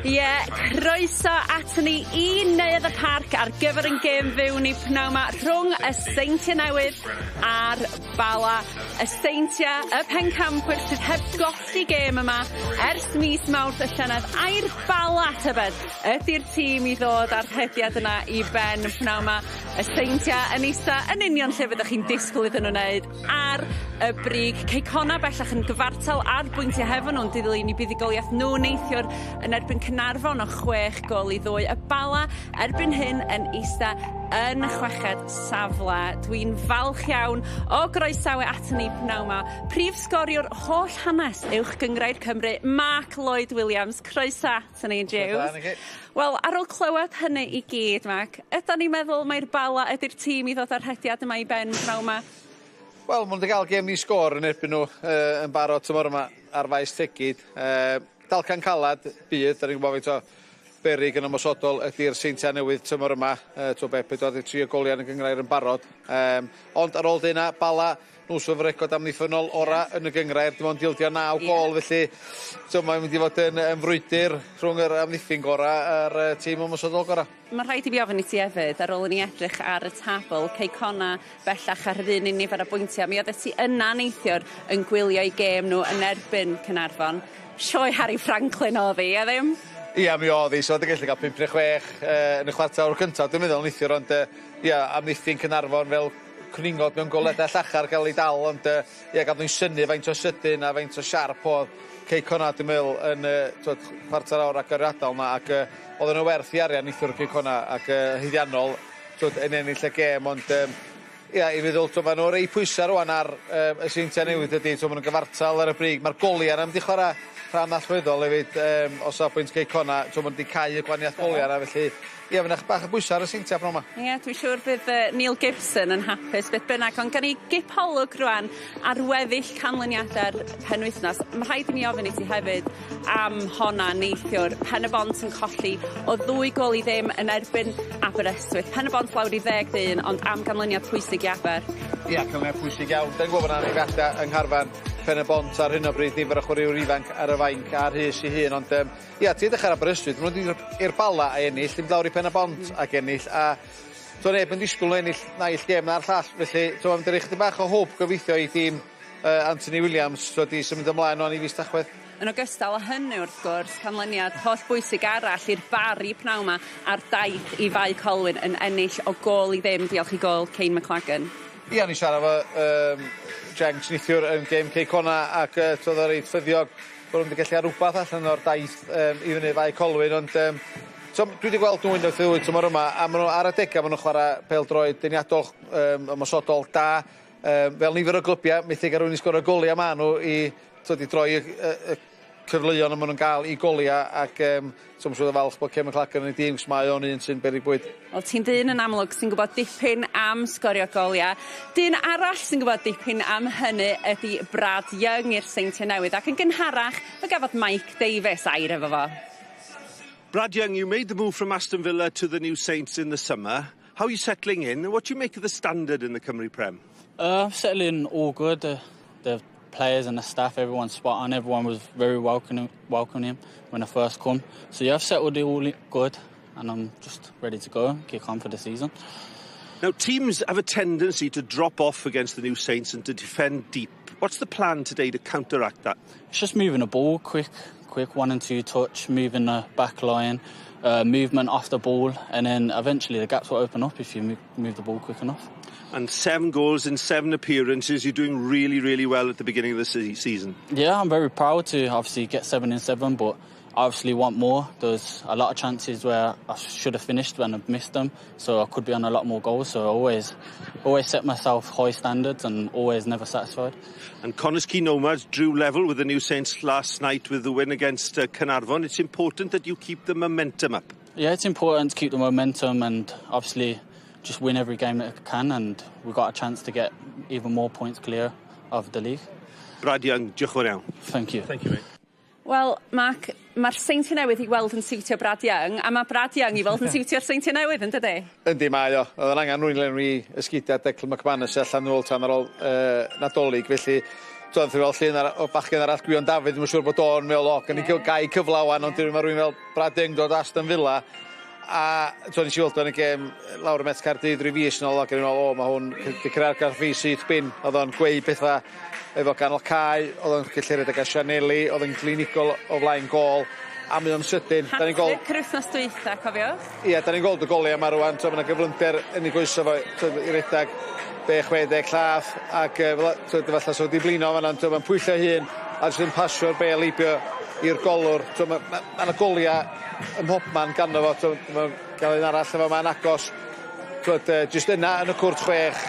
Ie, croeso aton ni i Neuadd y Parc ar gyfer ein gêm fyw ni pnawn 'ma rhwng y Seintiau Newydd a'r Bala. Y Seintiau, y pencampwyr sydd heb golli gêm yma ers mis Mawrth y llynedd, ai'r Bala tybed ydy'r tîm i ddod â'r rhediad yna i ben pnawn 'ma. Y Seintiau yn ista yn union lle fyddwch chi'n disgwyl iddyn nhw wneud ar y brig. Cei Connah bellach yn gyfartal ar bwyntiau hefo nhw'n dilyn i buddugoliaeth nhw neithiwr yn erbyn Caernarfon o 6-2. Y Bala erbyn hyn yn ista yn y chweched safle. Dwi'n falch iawn o groesawu aton ni pnawn 'ma. Prif sgoriwr holl hanes Uwch Gynghrair Cymru, Mark Lloyd Williams. Croeso aton ni, Jiws. Wel, ar ôl clywed hynny i gyd, Mark, ydan ni'n meddwl mai'r Bala ydy'r tîm i ddod â'r rhediad yma i ben pnawn 'ma? Wel, maen nhw wedi cael gêm ddi-sgôr yn erbyn nhw yn barod tymor yma ar faes Tegid. Dalcan calad bydd, da ni'n gwybod faint o beryg yn ymosodol ydy'r Seintiau Newydd tymor yma. To be, 43 o goliau yn y gynghrair yn barod. Ond ar ôl dyna, Bala, nhw sydd efo record amddiffynnol ora yn y gynghrair, dim ond ildio 9 gôl, felly so, mae'n mynd i fod yn frwydr rhwng yr amddiffyn gora a'r tîm ymosodol gora. Mae rhaid i fi ofyn i ti hefyd, ar ôl i ni edrych ar y tabl, Cei Connah bellach ar yr un un nifer o bwyntiau, mi oeddet ti yna neithiwr yn gwylio eu gêm nhw yn erbyn Caernarfon. Sioe Harry Franklin oedd hi, a ddim? Ia, mi oedd hi, so oedd gallu cael 5 neu 6 yn y chwarter awr cyntaf, dwi'n meddwl neithiwr, ond ia, amddiffyn Caernarfon fel cwningod mewn goledau llachar gael ei dal, ond ia, gael nhw'n synnu faint o sydyn a faint o siarp oedd Cei Connah, dwi'n meddwl, yn twod, chwarter awr ac yr adael yma, ac oedden nhw werth i arian neithiwr Cei Connah ac haeddiannol, twod, yn ennill y gêm, ond ia, i feddwl, twod, maen nhw'n rhoi pwysau rwan ar y Seintiau Newydd ydy, twod, maen nhw'n gyfartal ar y brig. Mae'r goliau yna mynd i chwarae rhan allweddol hefyd o safbwynt Cei Connah, twod, maen nhw wedi cau y gwahaniaeth goliau yna, felly ia, fydd 'na bach o bwysau ar y Seintiau pnawn yma. Ie, dwi'n siŵr bydd Neil Gibson yn hapus beth bynnag, ond gan i gipolwg rwan ar weddill canlyniadau'r penwythnos. Mae rhaid i mi ofyn i ti hefyd am honna neithiwr. Pen y Bont yn colli o 2-0 yn erbyn Aberystwyth. Pen y Bont lawr i 10 dyn, ond am ganlyniad pwysig i Aber. Ia, canlyniad pwysig iawn. Da ni'n gwybod bod 'na anafiadau yng ngharfan Pen y Bont ar hyn o bryd, nifer o chwaraewyr ifanc ar y fainc a Rhys ei hun, ond ia, ti edrych ar Aberystwyth, maen nhw'n mynd i'r Bala a ennill, ddim lawr i Pen y Bont ac ennill, a to neb yn disgwyl nhw ennill naill gêm na'r llall, felly to, mae'n rhoi chydig bach o hwb gobeithio i dîm Anthony Williams, to, di symud ymlaen o'n i fis Tachwedd. Yn ogystal â hynny wrth gwrs, canlyniad holl bwysig arall i'r Barri pnawn 'ma ar daith i Fae Colwyn yn ennill o 1-0, diolch i gôl Kane McLagan. Ia, ni siarad efo Jenks neithiwr yn gêm Cei Connah ac toedd o reit ffyddiog bod nhw'n wedi gallu ar rhywbeth allan o'r daith i fyny Fae Colwyn, ond so, dwi wedi gweld nhw unwaith ddwy tymor yma, a maen nhw ar adegau maen nhw'n chwarae pêl-droed deniadol, ymosodol da, fel nifer o glybiau, methu gael rhywun i sgorio goliau ma nhw i, twod, i droi y cyfleoedd maen nhw'n gael i goliau ac so mae'n siŵr o falch bod Ken McLagan yn ei dîm, mae o'n un sy'n beryg bwyd. Wel, ti'n dyn yn amlwg sy'n gwybod dipyn am sgorio goliau. Dyn arall sy'n gwybod dipyn am hynny ydy Brad Young i'r Seintiau Newydd, ac yn gynharach fe gafodd Mike Davis air efo fo. Brad Young, you made the move from Aston Villa to the New Saints in the summer. How are you settling in and what do you make of the standard in the Cymru Prem? Settling all good. The players and the staff, everyone's spot on. Everyone was very welcoming when I first come. So yeah, I've settled it all good and I'm just ready to go, kick on for the season. Now, teams have a tendency to drop off against the New Saints and to defend deep. What's the plan today to counteract that? It's just moving the ball quick, one and two touch, moving the back line, movement off the ball, and then eventually the gaps will open up if you move the ball quick enough. And 7 goals in 7 appearances, you're doing really, really well at the beginning of the season. Yeah, I'm very proud to obviously get 7 in 7, but I obviously want more. There's a lot of chances where I should have finished when I've missed them, so I could be on a lot more goals. So I always set myself high standards and always never satisfied. And Connah's Quay Nomads drew level with the New Saints last night with the win against Caernarfon. It's important that you keep the momentum up. Yeah, it's important to keep the momentum and obviously just win every game that I can, and we've got a chance to get even more points clear of the league. Brad Young, diolch yn fawr iawn. Thank you. Thank you, mate. Wel, Mark, mae'r Seintiau Newydd i weld yn siwtio Brad Young, a mae Brad Young i weld yn siwtio'r Seintiau Newydd, yn dydi? Yndi, mae o. Oedd yn angen rhywun lenwi esgidiau Declan McManus allan nôl tan ar ôl Nadolig, felly Dwi'n meddwl llun o bachgen arall, Gwion Dafydd, dwi'n siŵr bod o'n meddwl, o, gan i gau cyfle wan, ond mae rhywun fel Brad Young dod Aston Villa, a nes i weld o'n y gêm lawr y Met Caerdydd rhyw fis yn ôl, ac o'n i'n meddwl, o, mae hwn 'di creu argraff fi syth bin. Oedd o'n gweud pethau efo ganol cae, oedd o'n gallu rhedeg â sianeli, oedd o'n glinigol o flaen gôl, a mae o'n sydyn. Hat-trick yr wythnos dwytha, cofiwch? Ie, da ni'n gweld y goliau yma rwan, mae yna gyflymder yn ei goesau fo i redag 60 llath, ac falle so wedi blino fan'na, mae'n pwyllo hun, a jyst yn pasio'r bêl heibio i'r golwr. Mae yna goliau ym mhobman ganddo fo, mae'n gael un arall efo ma'n agos. Jyst yna yn y cwrt 6,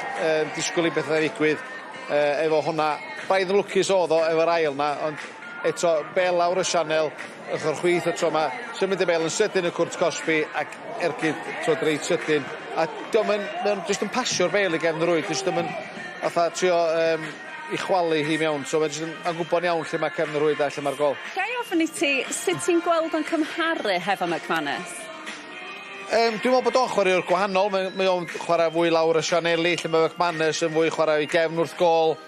disgwyl i bethau ddigwydd efo hwnna. Braidd yn lwcus oedd o efo'r ail na, ond eto bêl lawr y sianel, ochr chwith y tro yma, symud y bêl yn sydyn y cwrt cosbi ac ergyd reit sydyn. A dio'm yn, mae'n jyst yn pasio'r bêl i gefn y rwyd, jyst yn fatha trio i chwalu hi mewn, so mae'n jyst yn gwybod iawn lle mae cefn y rwyd a lle mae'r gol. Ga i ofyn i ti, sut ti'n gweld o'n cymharu hefo McManus? Dwi'n meddwl bod o'n chwaraewr gwahanol, mae o'n chwarae fwy lawr y sianeli, lle mae McManus yn fwy chwarae i gefn wrth gôl,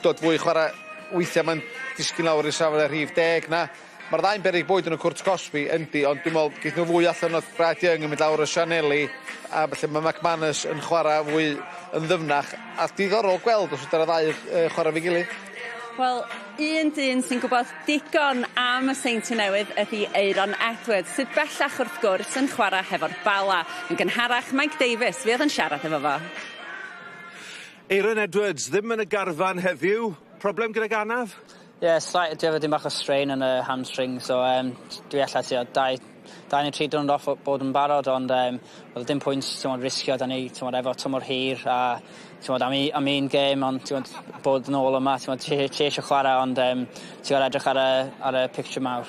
dod fwy chwarae, weithiau mae'n disgyn lawr i safle rhif 10 na. Mae'r ddau'n beryg bwyd yn y cwrt cosbi, yndi, ond dwi'n meddwl geith nhw fwy allan o Brad Young yn mynd lawr y sianeli, a felly mae McManus yn chwarae fwy yn ddyfnach, a diddorol gweld os ydy'r ddau chwarae fi gilydd. Wel, un dyn sy'n gwybod digon am y Seintiau Newydd ydy Aeron Edwards, sydd bellach wrth gwrs yn chwarae hefo'r Bala. Yn gynharach, Mike Davies, fi oedd yn siarad efo fo. Aeron Edwards, ddim yn y garfan heddiw. Problem gydag anaf? Ie, yeah, slight, dwi efo dim bach o strain yn y hamstring, so dwi alla tua 2 neu 3 diwrnod off bod yn barod, ond oedd dim pwynt risgio, da ni efo tymor hir a am un gêm, ond bod yn ôl yma, ti eisiau chwarae, ond ti'n edrych ar y picture mawr.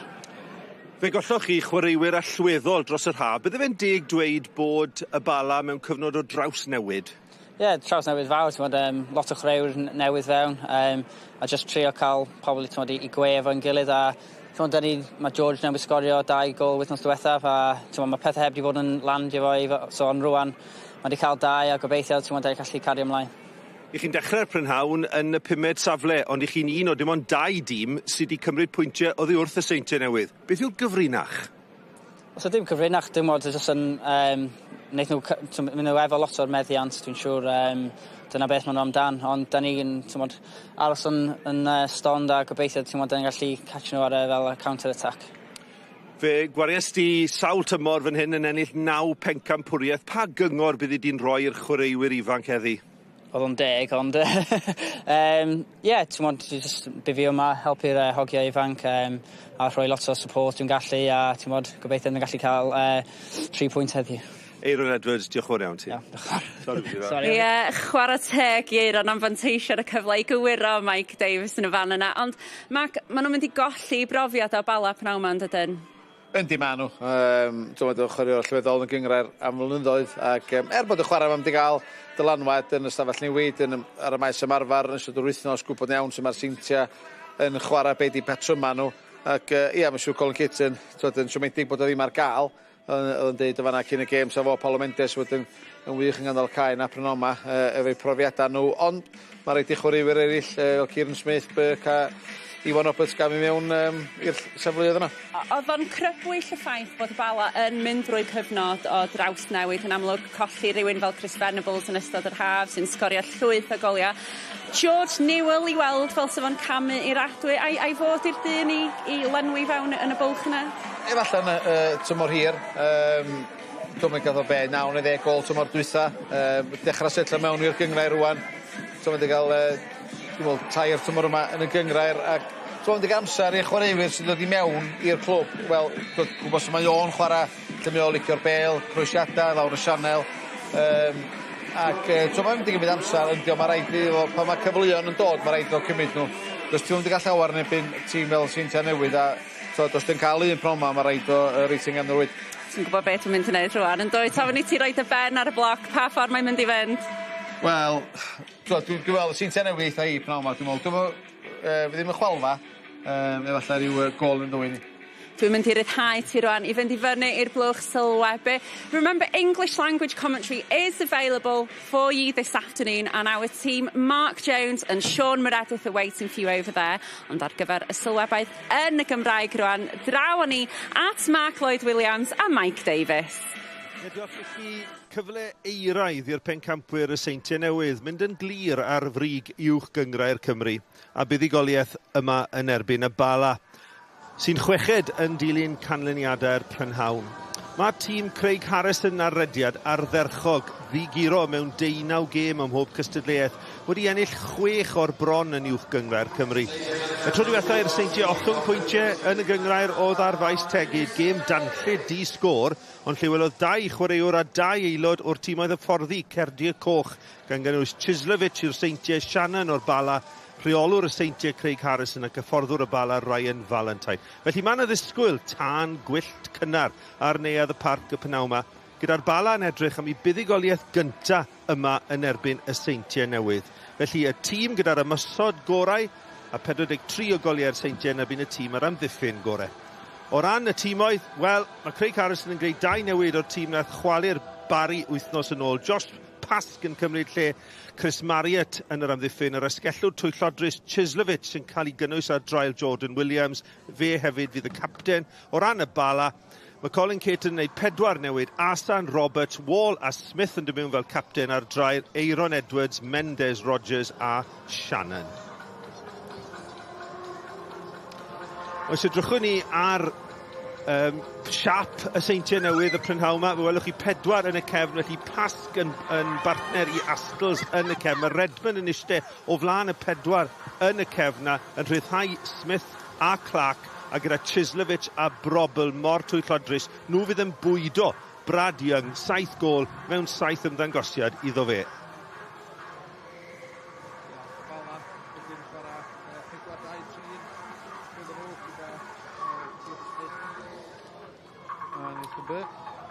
Fe golloch chi chwaraewyr allweddol dros yr haf. Bydde fe'n deg dweud bod y Bala mewn cyfnod o drawsnewid? Ie, yeah, trawsnewid fawr, lot o chwaraewyr newydd fewn, a just trio cael pobl i gweu efo'n gilydd, a mae George newydd sgorio 2 gôl wythnos diwethaf, a mae pethau heb di bod yn landio fo, so ond rwan mae wedi cael 2 a gobeithio ti'n gallu cario ymlaen. I chi'n dechrau'r prynhawn yn y 5ed safle, ond i chi'n un o dim ond 2 dîm sydd wedi cymryd pwyntiau oddi wrth y Seintiau Newydd. Beth yw'r gyfrinach? Os dim cyfrinach, dim ond jyst yn wneud nhw efo lot o'r meddiant, dwi'n siŵr dyna beth maen nhw amdan, ond da ni'n aros yn stond a gobeithio da ni'n gallu catch nhw ar fel y counter-attack. Fe gwariais di sawl tymor fan hyn yn ennill 9 pencampwriaeth. Pa gyngor byddi di'n rhoi i'r chwaraewyr ifanc heddi? Oedd o'n deg, ond ie, just by fi yma helpu'r hogiau ifanc a rhoi lot o support dwi'n gallu a gobeithio dwi'n gallu cael 3 pwynt heddiw. Aeron Edwards, diolch yn fawr iawn ti. Iawn, diolch yn fawr. Ie, chwarae teg i Aeron am fanteisio ar y cyfle i gywiro Mike Davies yn y fan yna. Ond, Mark, maen nhw'n mynd i golli brofiad o Bala pnawn 'ma, yn dydyn? Yndi ma nhw. Dwi'n meddwl chwaraewr allweddol yn y gynghrair am flynyddoedd, ac er bod y chwarae yma wedi cael dylanwad yn y stafell newid, ar y maes ymarfer yn ystod yr wythnos, gwybod iawn sut mae'r Seintiau yn chwarae, be di patryma nhw. Ac ia, mae'n siŵr Colin Kitton yn siomedig bod o ddim ar gael. Oedd yn deud o fanna cyn y gêm, sa fo Paulo Mendes wedi yn wych yn ganol cae na prynhawn 'ma efo'u profiadau nhw, ond mae rhaid i chwaraewyr eraill fel Kieran Smith, Burke a Iwan Roberts gael mi mewn i'r safleoedd yna. Oedd o'n crybwyll y ffaith bod y Bala yn mynd drwy cyfnod o drawsnewid, yn amlwg colli rhywun fel Chris Venables yn ystod yr haf sy'n sgorio llwyth o goliau. George Newell i weld fel sef o'n camu i'r adwy, a'i fod i'r dyn i lenwi fewn yn y bwlch yna? Efallai yn y tymor hir. Dwi'n meddwl gath o be, 9 neu 10 gol tymor dwytha. Dechrau setlo mewn i'r gynghrair rwan. Dwi'n meddwl gael 3 tymor yma yn y gynghrair, ac dwi'n meddwl amser i chwaraewyr sy'n dod i mewn i'r clwb. Wel, gwybod sut mae o'n chwarae, lle mae o'n licio'r bêl, croesiadau, lawr y sianel. Ac dwi'n meddwl gymryd amser, yndi, ond mae rhaid i, pan mae cyfleoedd yn dod, mae rhaid o cymryd nhw. Does ti'n mynd i gael llawer yn erbyn tîm fel Seintiau Newydd, a does ti'n cael un pnawn 'ma, mae rhaid o reiting am rwyd. Ti'n gwybod beth dwi'n mynd i wneud rwan, yn dweud, ofyn i ti roid y ben ar y bloc, pa ffordd mae'n mynd i fynd? Wel, dwi'n gweld Seintiau Newydd eitha i pnawn 'ma, dwi'n meddwl. Dwi'n meddwl, fi ddim yn chwalfa, efallai rhyw gôl yn ddwy ni. Dwi'n mynd i ryddhau ti rwan i fynd i fyny i'r blwch sylwebu. Remember, English language commentary is available for you this afternoon and our team Mark Jones and Sean Meredith are waiting for you over there. Ond ar gyfer y sylwebaeth yn y Gymraeg rwan, draw â ni at Mark Lloyd Williams a Mike Davis. Diolch i chi. Cyfle euraidd i'r pencampwyr y Seintiau Newydd mynd yn glir ar frig uwch gynghrair Cymru a buddugoliaeth yma yn erbyn y Bala sy'n chweched yn dilyn canlyniadau'r prynhawn. Mae tîm Craig Harrison ar rediad ardderchog ddiguro mewn 19 gêm ym mhob cystadleuaeth wedi ennill 6 o'r bron yn uwch gynghrair Cymru. Y tro diwetha i'r Seintiau ollwng pwyntiau yn y gynghrair oedd ar faes Tegid, gêm danllyd di-sgôr, ond lle welodd 2 chwaraewr a 2 aelod o'r tîmoedd hyfforddi Cerdiau Coch, gan gynnwys Chislovich i'r Seintiau, Shannon o'r Bala, rheolwr y Seintiau Craig Harrison ac hyfforddwr y Bala Ryan Valentine. Felly mae yna ddisgwyl tân gwyllt cynnar ar neuadd y parc y pnawn yma, gyda'r Bala yn edrych am ei buddugoliaeth gynta yma yn erbyn y Seintiau Newydd. Felly y tîm gyda'r ymosod gorau a 43 o goliau'r Seintiau yn erbyn y tîm yr amddiffyn gorau. O ran y tîmoedd, wel, mae Craig Harrison yn gwneud 2 newid o'r tîm nath chwalu'r Barry wythnos yn ôl. Josh Pask yn cymryd lle Chris Marriott yn yr amddiffyn, yr asgellwr twyllodrus Chislovich yn cael ei gynnwys ar draul Jordan Williams, fe hefyd fydd y capten. O ran y Bala, mae Colin Caton yn gwneud 4 newid, Asan, Roberts, Wall a Smith yn dod mewn fel capten ar draul Aaron Edwards, Mendes, Rogers a Shannon. Os edrychwn ni ar siap y Seintiau Newydd y prynhawn yma, fe welwch chi 4 yn y cefn, felly Pask yn bartner i Astles yn y cefn. Mae Redmond yn eistedd o flaen y 4 yn y cefn na, yn rhyddhau Smith a Clark, a gyda Chislovich a Brobel mor twyllodrus, nhw fydd yn bwydo Brad Young, 7 gôl mewn 7 ymddangosiad iddo fe.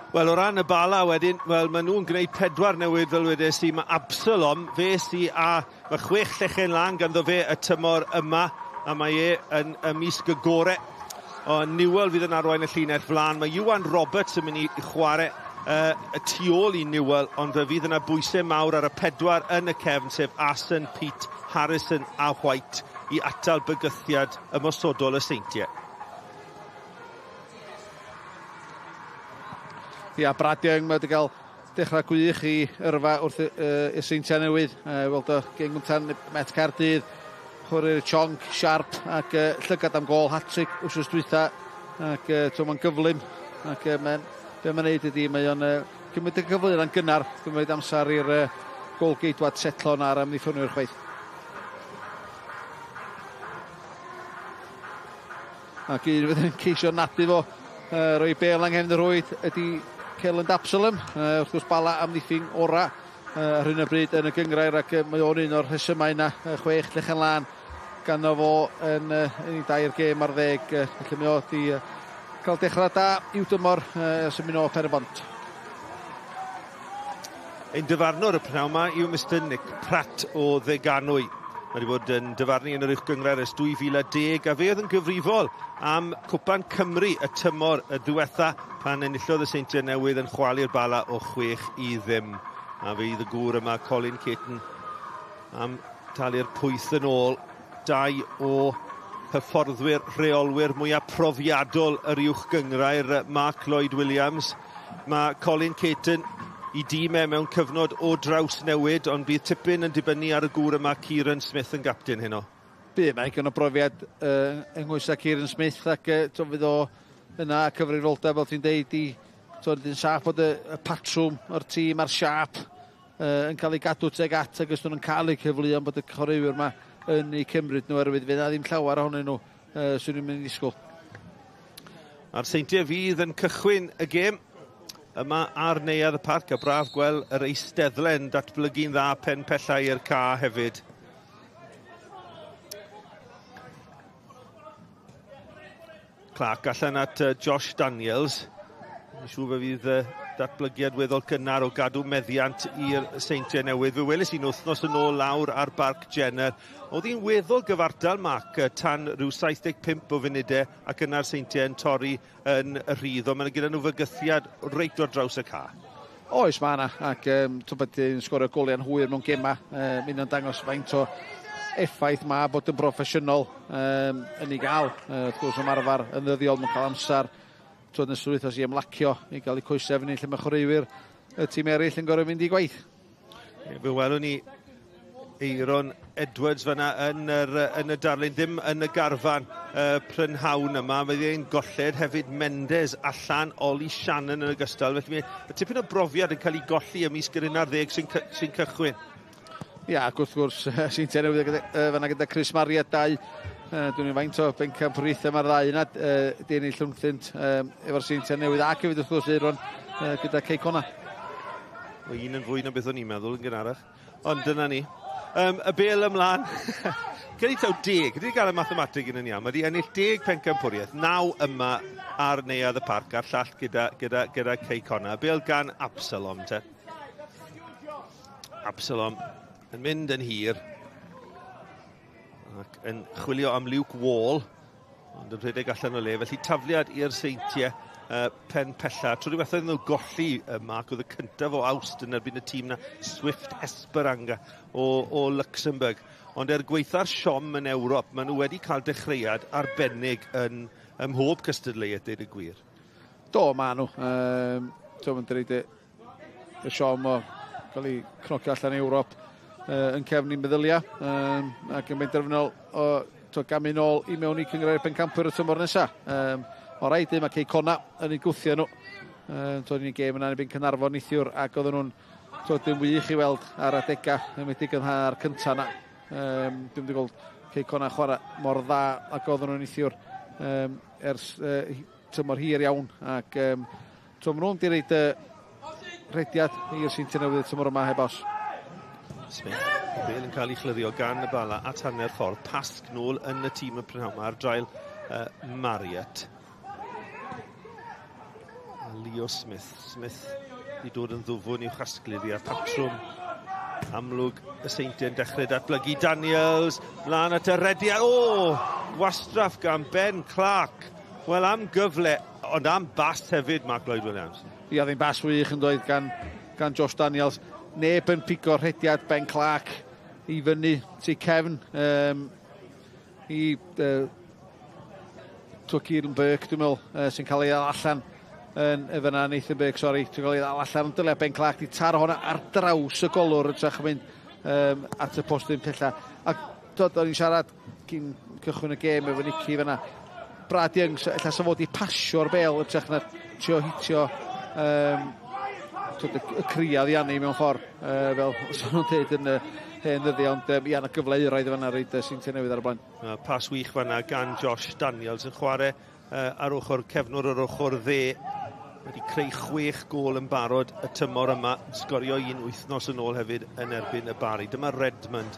Wel, o ran y Bala wedyn, wel, maen nhw'n gwneud 4 newid fel wedes i. Mae Absalom, fe sy a mae 6 llechen lan ganddo fe y tymor yma, a mae e yn ymysg y gore. O, Newell fydd yn arwain y llinell flaen. Mae Iwan Roberts yn mynd i chwarae y tu ôl i Newell, ond fe fydd yna bwysau mawr ar y 4 yn y cefn, sef Arson, Pete, Harrison a White, i atal bygythiad ymosodol y Seintiau. Ia, Brad Young, mae wedi cael dechrau gwych i yrfa wrth y Seintiau Newydd. Weld o gêm gynta Met Caerdydd, chwarae'r chonc, siarp ac llygad am gôl, hat-trick wsos dwytha, ac mae'n gyflym, ac be mae'n neud ydy, mae o'n cymryd y gyfle yna'n gynnar, cymryd amser i'r gôl-geidwad setlo ar amddiffynwyr chwaith. Ac un fydd yn ceisio nadu fo, roi bêl angen y rwyd ydy Celen Absalom, wrth gwrs Bala amddiffyn ora ar hyn o bryd yn y gynghrair, ac mae o'n un o'r rhesymau yna, 6 llechen lân ganddo fo yn ei 2 gêm ar 10, felly mae o wedi cael dechrau da i'w dymor ers ymuno o Pen-y-bont. Ein dyfarnwr y pnawn yma yw Mr Nick Pratt o Ddeganwy. Mae wedi bod yn dyfarnu yn yr uwch gynghrair ers 2010, a fe oedd yn gyfrifol am Cwpan Cymru y tymor y diwetha pan enillodd y Seintiau Newydd yn chwalu'r Bala o 6-0. A fe fydd y gŵr yma, Colin Caton, am talu'r pwyth yn ôl. 2 o hyfforddwyr rheolwyr mwyaf profiadol yr uwch gynghrair, Mark Lloyd Williams. Mae Colin Caton i dîm e mewn cyfnod o drawsnewid, ond bydd tipyn yn dibynnu ar y gŵr yma, Kieran Smith, yn gapten heno. Bydd, mae gan o brofiad yng nghoesa Kieran Smith, ac fydd o yna cyfrifoldeb, fel ti'n deud, i dyn saff bod y patrwm o'r tîm a'r siâp yn cael ei gadw tuag at, ac os nhw'n cael eu cyfleoedd bod y chwaraewyr yma yn eu cymryd nhw, oherwydd fydd na ddim llawer ohonyn nhw swn i'n mynd i ddisgwyl. A'r Seintiau fydd yn cychwyn y gêm yma ar neuadd y parc, a braf gweld yr eisteddle'n datblygu'n dda pen pellau i'r ca hefyd. Clark allan at Josh Daniels. Dwi'n siŵr fe fydd Datblygiad weddol gynnar o gadw meddiant i'r Seintiau Newydd. Fe weles i'n wythnos yn ôl lawr ar Barc Jenner. Oedd hi'n weddol gyfartal, Mark, tan rhyw 75 o funudau ac yna'r Seintiau yn torri yn rhydd, ond mae'n gyda nhw fygythiad reit o'r draws y ca. Oes, mae yna, ac twbod ti'n sgorio goliau'n hwyr mewn gema, mynd yn dangos faint o effaith mae bod yn broffesiynol yn ei gael. Wrth gwrs, ymarfer yn ddyddiol, mae'n cael amser twyd yn ystod wythnos i ymlacio, i gael eu coesau fyny lle mae chwaraewyr y tîm eraill yn gorfod mynd i gwaith. Fe welwn ni Eiron Edwards fyna yn, yr, yn y darlun, ddim yn y garfan prynhawn yma. Mae e'n golled hefyd Mendes allan, Ollie Shannon yn ogystal. Felly mae tipyn o brofiad yn cael ei golli ymysg yr 11 sy'n sy cychwyn. Ia, ac wrth gwrs, Seintiau Newydd gyda, fanna gyda Chris Marriott, dau, dwi'n faint o bencampwriaethau mae'r ddau yna, di ennill rhwngthynt efo'r Seintiau Newydd, ac hefyd wrth gwrs Eiron gyda Cei Connah. O, un yn fwy na beth o'n i'n meddwl yn gynharach. Ond dyna ni. Y bel ymlaen. Gen i taw 10, wedi gael y mathemateg yn iawn. Mae wedi ennill 10 pencampwriaeth, 9 yma ar Neuadd y Parc, a'r llall gyda Cei Connah. Y bel gan Absalom te. Absalom yn mynd yn hir ac yn chwilio am Luke Wall, ond yn rhedeg allan o le. Felly tafliad i'r Seintiau pen pella. Tro diwethaf nhw golli Mark oedd y cyntaf o Awst yn erbyn y tîm na Swift Hesperanga o Luxembourg. Ond er gweitha'r siom yn Ewrop, maen nhw wedi cael dechreuad arbennig yn ym mhob cystadleuaeth, deud y gwir. Do, maen nhw. Ti'n dweud y siom o gael ei cnocio allan i Ewrop yn cefn i'n meddyliau ac yn benderfynol o gamu nôl i mewn i Cynghrair Pencampwyr y tymor nesaf. O rhaid mae Cei Connah yn ei gwthio nhw. To'n ni'n gêm yna yn erbyn Caernarfon neithiwr ac oedden nhw'n yn wych i weld ar adegau, enwedig yn hanner cyntaf yna. Dwi'n wedi gweld Cei Connah chwarae mor dda ac oedden nhw'n neithiwr ers tymor hir iawn. Ac maen nhw'n di reid rhediad i'r Seintiau Newydd y tymor yma heb os. Smith, y bel yn cael ei chlirio gan y Bala at hanner ffordd. Pasg nôl yn y tîm y prynhawn yma ar draul Marriott. A Leo Smith. Smith wedi dod yn ddwfwn i'w chasglu fi a patrwm amlwg y Seintiau yn dechrau datblygu. Daniels, mlaen at y rediad. O! Gwastraff gan Ben Clark. Wel, am gyfle, ond am bas hefyd, Mark Lloyd Williams. Ia, ddim bas wych yn dweud gan Josh Daniels. Neb yn pigo rhediad Ben Clark i fyny tu cefn i Kieran Burke, dwi'n meddwl, sy'n cael ei allan yn efyna, Nathan Burke, sori, sy'n cael ei ddal allan, ond dylai Ben Clark di taro hwnna ar draws y golwr yn trach mynd at y postyn pella. Ac dod, o'n i'n siarad cyn cychwyn y gêm efo Nicky fyna. Brad Young, ella sa fod i pasio'r bel yn trach na trio hitio y criad Ianni mewn ffordd, fel so nhw'n dweud yn y hen ddyddiau, ond ia, na gyfle euraidd fanna reid Seintiau Newydd ar y blaen. Pas wych fanna gan Josh Daniels yn chwarae ar ochr cefnwr ar ochr dde. Wedi creu 6 gôl yn barod y tymor yma, sgorio un wythnos yn ôl hefyd yn erbyn y Bari. Dyma Redmond.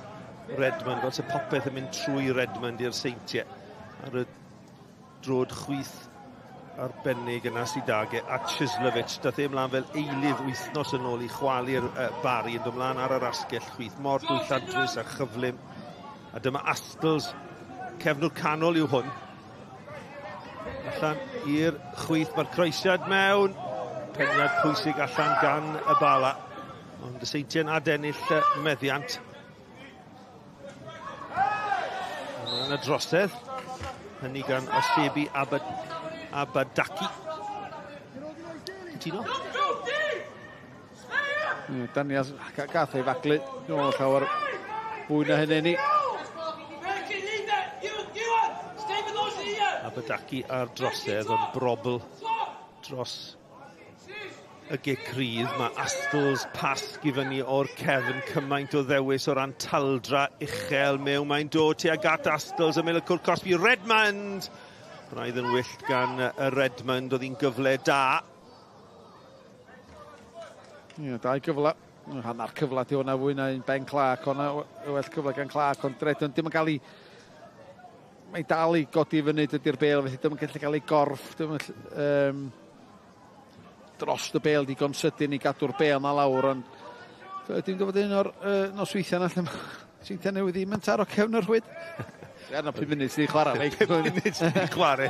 Redmond, fel se popeth yn mynd trwy Redmond i'r Seintiau. Ar y drod chwith arbennig yna sydd ag e at Chislovich. Dath e ymlaen fel eilydd wythnos yn ôl i chwalu'r Bari, yn dod ymlaen ar yr asgell chwith. Mor dwyllodrus a chyflym. A dyma Astles, cefnwr canol yw hwn. Allan i'r chwith, mae'r croesiad mewn. Peniad pwysig allan gan y Bala. Ond y Seintiau'n adennill meddiant. Mae yna drosedd. Hynny gan Osebi Abadaki. Cytuno? Daniels gath ei faglu. Dwi'n meddwl llawer fwy na hynny ni. Abadaki ar drosedd, ond brobl dros y gic rydd. Mae Astles pasg i fyny o'r cefn, cymaint o ddewis o ran taldra uchel mewn. Mae'n dod tuag at Astles, ymyl y cwrt cosbi. Redmond! Braidd yn wyllt gan y Redmond, oedd hi'n gyfle da. Ie, dau gyfle. Hanner cyfle di hwnna fwy na un Ben Clark, hwnna well cyfle gan Clark, ond Redmond dim yn cael ei... Mae'n dal i godi fyny dydy'r bel, felly dim yn gallu cael ei gorff, dim yn dros y bel digon sydyn i gadw'r bel na lawr, ond dim gwybod un o'r nosweithiau yna lle mae Seintiau Newydd ddim yn taro cefn yr rhwyd. Ie, na 5 munud sydd i chwarae. 5 munud sydd i chwarae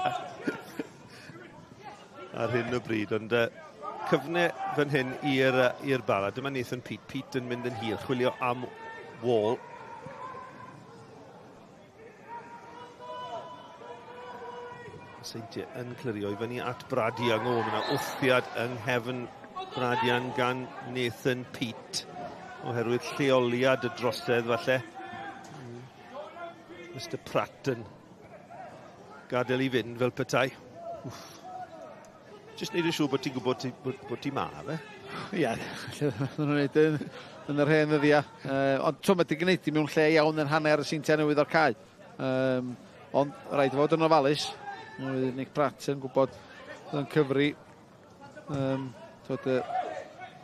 ar hyn o bryd, ond cyfne fan hyn i'r Bala. Dyma Nathan Peate. Peate yn mynd yn hir, chwilio am Wall. Seintiau yn clirio i fyny at Brad Young. O, mae yna wthiad yng nghefn Brad Young gan Nathan Peate, oherwydd lleoliad y drosedd falle. Mr Pratt yn gadael i fynd fel petai. Wff. Jyst neud yn siŵr bod ti'n gwybod bod, bod ti ma, fe? Ie, maen nhw'n neud yn yr hen ddyddiau. Ond to, mae di gwneud i mewn lle iawn yn hanner y Seintiau Newydd o'r cae. Ond rhaid fod yn ofalus. Mae Nick Pratt yn gwybod yn cyfri twyd, y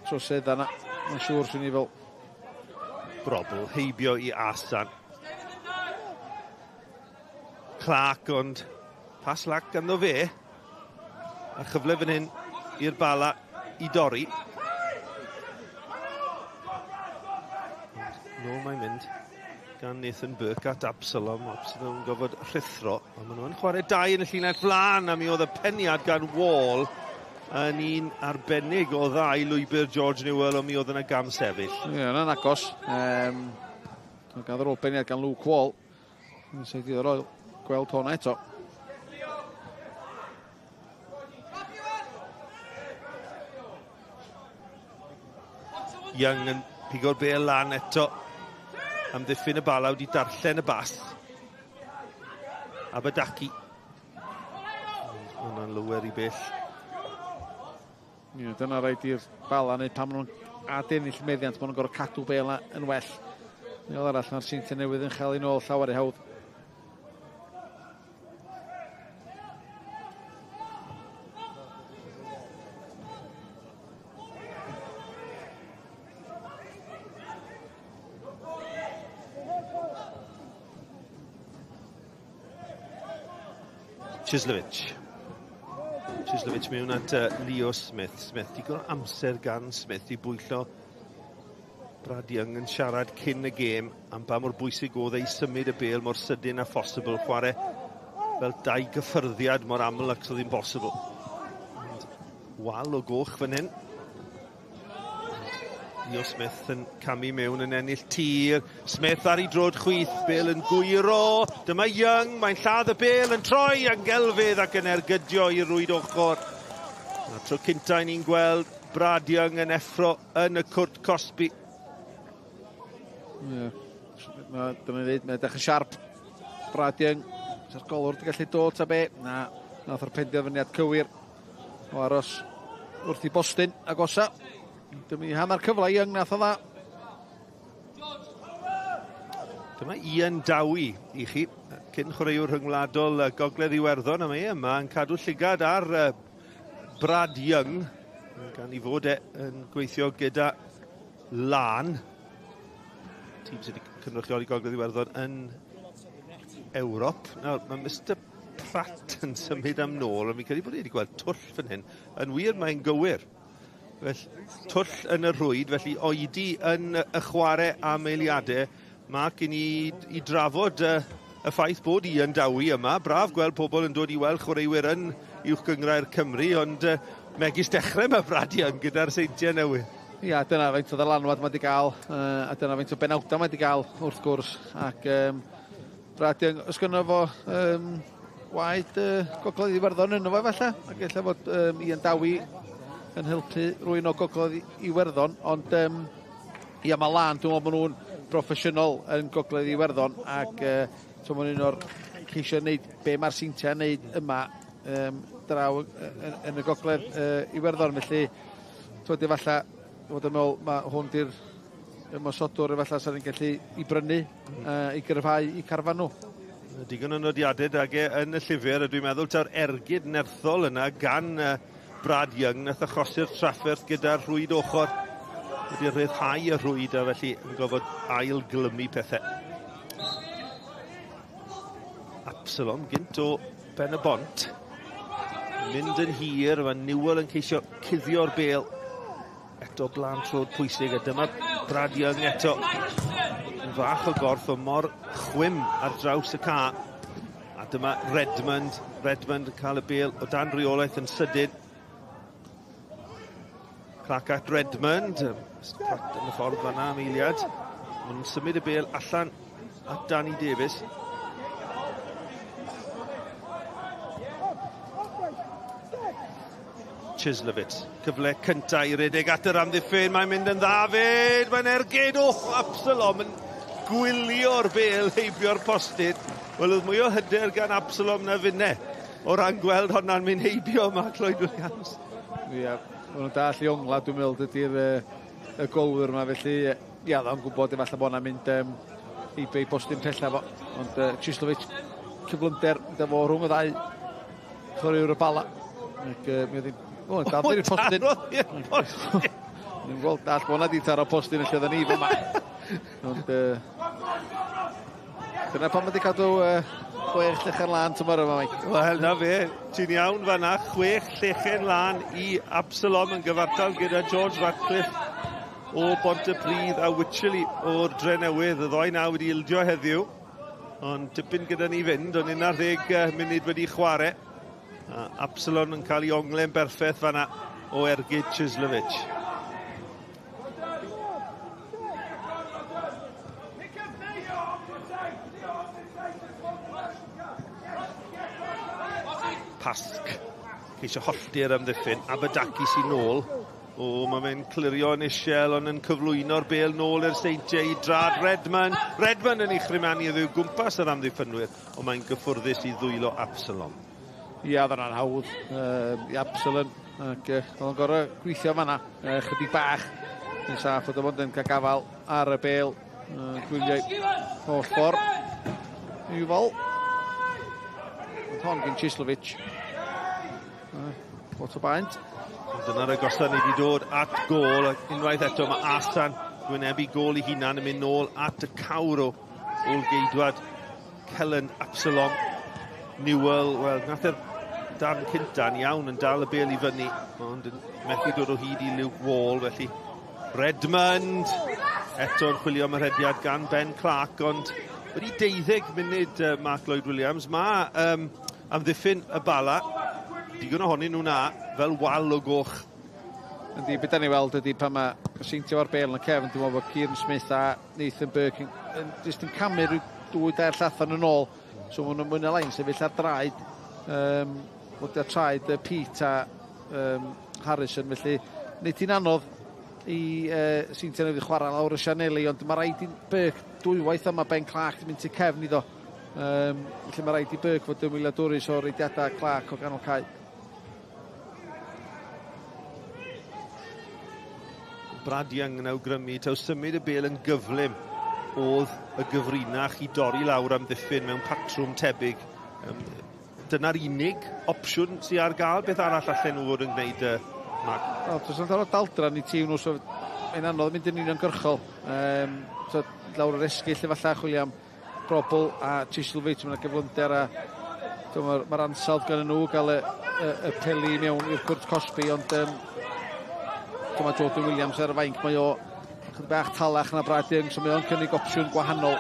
trosedda yna. Mae'n siŵr swn i fel. Brobl heibio i Asan. Clark, ond pas lac ganddo fe. A chyfle fan hyn i'r Bala i dorri. Nôl mae'n mynd gan Nathan Burke at Absalom. Absalom yn gofod rhuthro. Ond maen nhw'n chwarae dau yn y llinell flan, a mi oedd y peniad gan Wall yn un arbennig o ddau lwybr George Newell, ond mi oedd yna gam sefyll. Ie, yna'n agos. Gadd yr ôl beniad gan Luke Wall. Yn sy'n diddorol gweld hwnna eto. Young yn pigo'r bel lan eto. Amddiffyn y Bala wedi darllen y bas. Abadaki. Hwna'n lywer i bell. Ie, dyna rhaid i'r Bala neu pan maen nhw'n adennill meddiant, maen nhw'n gorfod cadw bel yn well. Neu arall, mae'r Seintiau Newydd yn chael ei nôl llawer i hawdd. Chislovich. Chislovich mewn at Leo Smith. Smith, digon o amser gan Smith i bwyllo Brad Young yn siarad cyn y gêm am ba mor bwysig oedd ei symud y bêl mor sydyn â phosibl, chwarae fel dau gyffyrddiad mor aml ac oedd hi'n bosibl. Wal o goch fan hyn. Leo Smith yn camu mewn yn ennill tir. Smith ar ei drod chwith, bêl yn gwyro. Dyma Young, mae'n lladd y bêl yn troi yn gelfydd ac yn ergydio i rwyd ochr. A tro cynta ni'n gweld Brad Young yn effro yn y cwrt cosbi. Ie, dyna ni ddweud, mae'n dechrau siarp. Brad Young, sa'r golwr wedi gallu dod ta be? Na, nath o'r penderfyniad cywir o aros wrth i bostyn agosa. Dyma i hanner cyfle Young nath o dda. Dyma Ian Dowie i chi, cyn chwaraewr rhyngwladol Gogledd Iwerddon, a mae e yma yn cadw llygad ar Brad Young, gan i fod e yn gweithio gyda Lan, tîm sydd wedi cynrychioli Gogledd Iwerddon yn Ewrop. Nawr, mae Mr Pratt yn symud am nôl, ond fi'n credu bod e wedi gweld twll fan hyn. Yn wir, mae'n gywir. Felly, twll yn y rhwyd, felly oedi yn y chwarae am eiliadau. Mark, i ni i drafod y ffaith bod Ian Dowie yma. Braf gweld pobl yn dod i weld chwaraewyr yn Uwch Gynghrair Cymru, ond megis dechrau mae Brad Young gyda'r Seintiau Newydd. Ia, dyna faint o ddylanwad mae wedi cael, a dyna faint o benawdau mae wedi cael, wrth gwrs. Ac Brad Young, os gynno fo waed Gogledd Iwerddon yno fo falle, ac ella fod Ian Dowie yn helpu rwy'n o Gogledd Iwerddon, ond ia, mae Lan, dwi'n meddwl bod nhw'n broffesiynol yn Gogledd Iwerddon, ac so ma'n un o'r ceisio wneud be mae'r Seintiau'n wneud yma draw yn y Gogledd Iwerddon, felly twyd efallai fod yn meddwl mae hwn di'r ymosodwr efallai sa'n ni'n gallu i brynu i gryfhau i carfan nhw. Digon o nodiadau dag e yn y llyfr, a dwi'n meddwl taw'r ergyd nerthol yna gan Brad Young nath achosi'r trafferth gyda'r rhwyd ochr. Wedi rhyddhau y rhwyd a felly yn gofod ail glymu pethau. Absalom gynt o Ben y Bont. Mynd yn hir, mae Newell yn ceisio cuddio'r bêl. Eto blaen trod pwysig, a dyma Brad Young eto. Yn fach o gorff, o mor chwim ar draws y ca. A dyma Redmond. Redmond yn cael y bêl o dan reolaeth yn sydyn. Clark at Redmond. Pratt yn y ffordd fanna am eiliad. Mae'n symud y bêl allan at Danny Davies. Chislovich. Cyfle cynta i redeg at yr amddiffyn. Mae'n mynd yn dda fyd. Mae'n ergyd. O, Absalom yn gwylio'r bêl heibio'r postyn. Wel, oedd mwy o hyder gan Absalom na finne o ran gweld honna'n mynd heibio Mark Lloyd Williams. Ie, yeah, maen nhw'n dall i ongla, dwi'n meddwl, dydy'r y golwyr yma, felly ia, dda'n gwybod efallai bod hwnna'n mynd heibio i bostyn pella fo. Ond Chislovich, cyflymder, gyda fo rhwng y ddau chwaraewr y Bala. Ac mi oedd hi'n... O, dal i'r postyn. Postyn. Ni'n gweld dall bod hwnna di taro postyn y lle oedden ni fyma. Ond dyna pam wedi cadw 6 llechen lân tymor yma, Mike. Wel, na fe, ti'n iawn fanna, 6 llechen lân i Absalom yn gyfartal gyda George Ratcliffe o Bontypridd a Wycherley o'r Drenewydd. Y ddoi na wedi ildio heddiw, ond dipyn gyda ni fynd, ond 11 munud wedi chwarae. A Absalom yn cael ei ongle'n berffaith fanna o ergyd Chislovich. Pasg. Ceisio hollti'r amddiffyn. Abadaki sy'n nôl. O, mae fe'n clirio yn isiel, ond yn cyflwyno'r bêl nôl i'r Seintiau i drad Redmond. Redmond yn ei chrymanu iddo gwmpas yr amddiffynwyr, ond mae'n gyffwrddus i ddwylo Absalom. Ia, oedd hwnna'n hawdd i Absalom. Ac oedd o'n gorau gweithio fanna, chydig bach. Yn saff oedd o fod yn cael gafael ar y bêl. Gwyliau holl ffordd. Newell. Ond hon gyn Chislovich. Lot o baent. Dyna'r agosa ni wedi dod at gôl. Ac unwaith eto mae Asan gwynebu gôl ei hunan yn mynd nôl at y cawr o ôl-geidwad Kellen Absalom. Newell, wel, nath e'r darn cynta'n iawn yn dal y bêl i fyny, ond yn methu dod o hyd i Luke Wall, felly Redmond eto'n chwilio am y rhediad gan Ben Clark, ond wedi 12 munud Mark Lloyd Williams. Mae amddiffyn y Bala, digon ohonyn nhw na, fel wal o goch. Yndi, beth da ni weld ydy pan mae Seintiau ar bêl yn y cefn, dwi'n meddwl bod Kieran Smith a Nathan Burke yn jyst yn camu rhyw 2-3 llathan yn ôl. So maen nhw'n mwy na lai'n sefyll ar draed, bod ar traed Pete a Harrison, felly wneud hi'n anodd i Seintiau Newydd chwarae lawr y sianeli, ond mae rhaid i Burke dwywaith yma Ben Clark yn mynd tu cefn iddo. Felly mae rhaid i Burke fod yn wyliadwrus o'r reidiadau Clark o ganol cae. Brad Young yn awgrymu taw symud y bêl yn gyflym oedd y gyfrinach i dorri lawr amddiffyn mewn patrwm tebyg. Dyna'r unig opsiwn sydd ar gael. Beth arall allan nhw fod yn gwneud, Mark? Wel, does na'm dal daldran i tîm nhw, so mae'n anodd mynd yn uniongyrchol. So, lawr yr esgyll efallai chwilio am Probl a Chislovich, mae'n gyflymder a mae'r ansawdd gan nhw gael y peli mewn i'r cwrt cosbi, ond mae Jordan Williams ar y fainc, mae o chydig bach talach na Brad Young, so mae o'n cynnig opsiwn gwahanol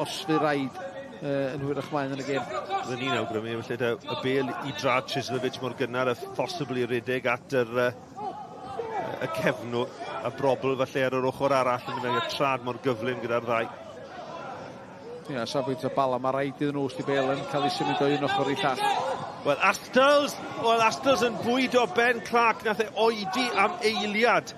os fydd rhaid yn hwyrach mlaen yn y gêm. Byddwn ni'n awgrymu felly y bêl i drad Chislovich mor gynnar a phosibl i redeg at y cefnwr a Brobl falle ar yr ochr arall yn y trad mor gyflym gyda'r ddau. Ia, safbwynt y Bala, mae rhaid iddyn nhw os di bêl yn cael ei symud o un ochr i llall. Wel, Astles yn bwydo Ben Clark, nath e oedi am eiliad.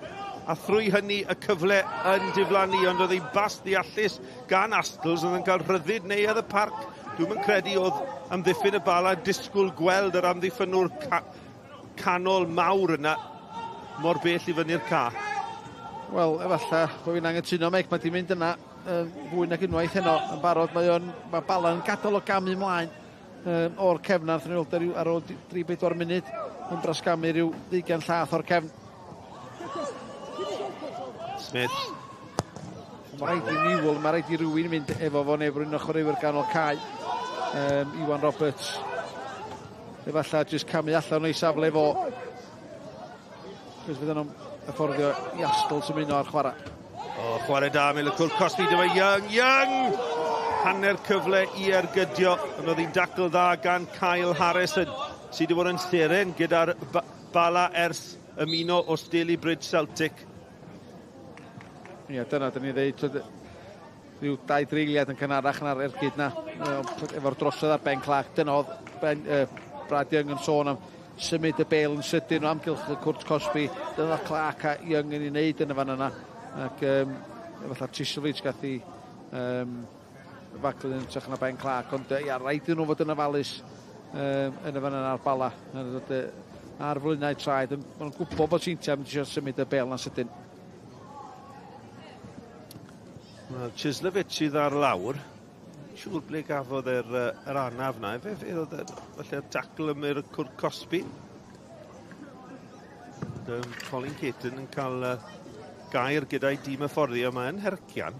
A thrwy hynny y cyfle yn diflannu, ond oedd ei bas ddeallus gan Astles, oedd yn cael rhyddid neuadd y parc. Dwi'm yn credu oedd amddiffyn y Bala disgwyl gweld yr amddiffynwr canol mawr yna mor bell i fyny'r ca. Wel, efallai bod fi'n anghytuno, Mike, mae di mynd yna fwy nag unwaith heno yn barod. Mae Bala'n gadael o gamu mlaen o'r cefn nath ni weld ar ôl 3-4 munud yn brasgamu rhyw 20 llath o'r cefn. Smith. Mae rhaid i Newell, mae rhaid i rywun mynd efo fo neu rywun o chwaraewyr ganol cae. Iwan Roberts. Efallai jyst camu allan o'i safle fo. Cos fydden nhw'n hyfforddio i Astl sy'n mynd o'r chwarae. O, chwarae da, Mil y cwr cosbi, dyma Young, Young! Hanner cyfle i ergydio, ond oedd hi'n dacl dda gan Kyle Harrison, sydd wedi bod yn seren gyda'r Bala ers ymuno o Stalybridge Celtic. Ie, dyna, dyn ni ddeud, rhyw 2 dreiliad yn cynharach na'r ergyd na, efo'r drosodd ar Ben Clark. Dyna oedd ben, Brad Young yn sôn am symud y bel yn sydyn o amgylch y cwrt cosbi. Dyna oedd Clark a Young yn ei wneud yn y fan yna. Ac efallai Trisovic gath i faglu yn hytrach na Ben Clark. Ond ia, rhaid iddyn nhw fod yn ofalus yn y fan yna ar Bala. Ar flaenau traed. Maen nhw'n gwybod bod Seintiau yn eisiau symud y bel na sydyn. Wel, Chislovich sydd ar lawr. Siŵr ble gafodd yr anaf na. Fe oedd falle'r dacl ym i'r cwrt cosbi. And, Colin Caton yn cael gair gyda'i dîm hyfforddi, ond mae'n hercian.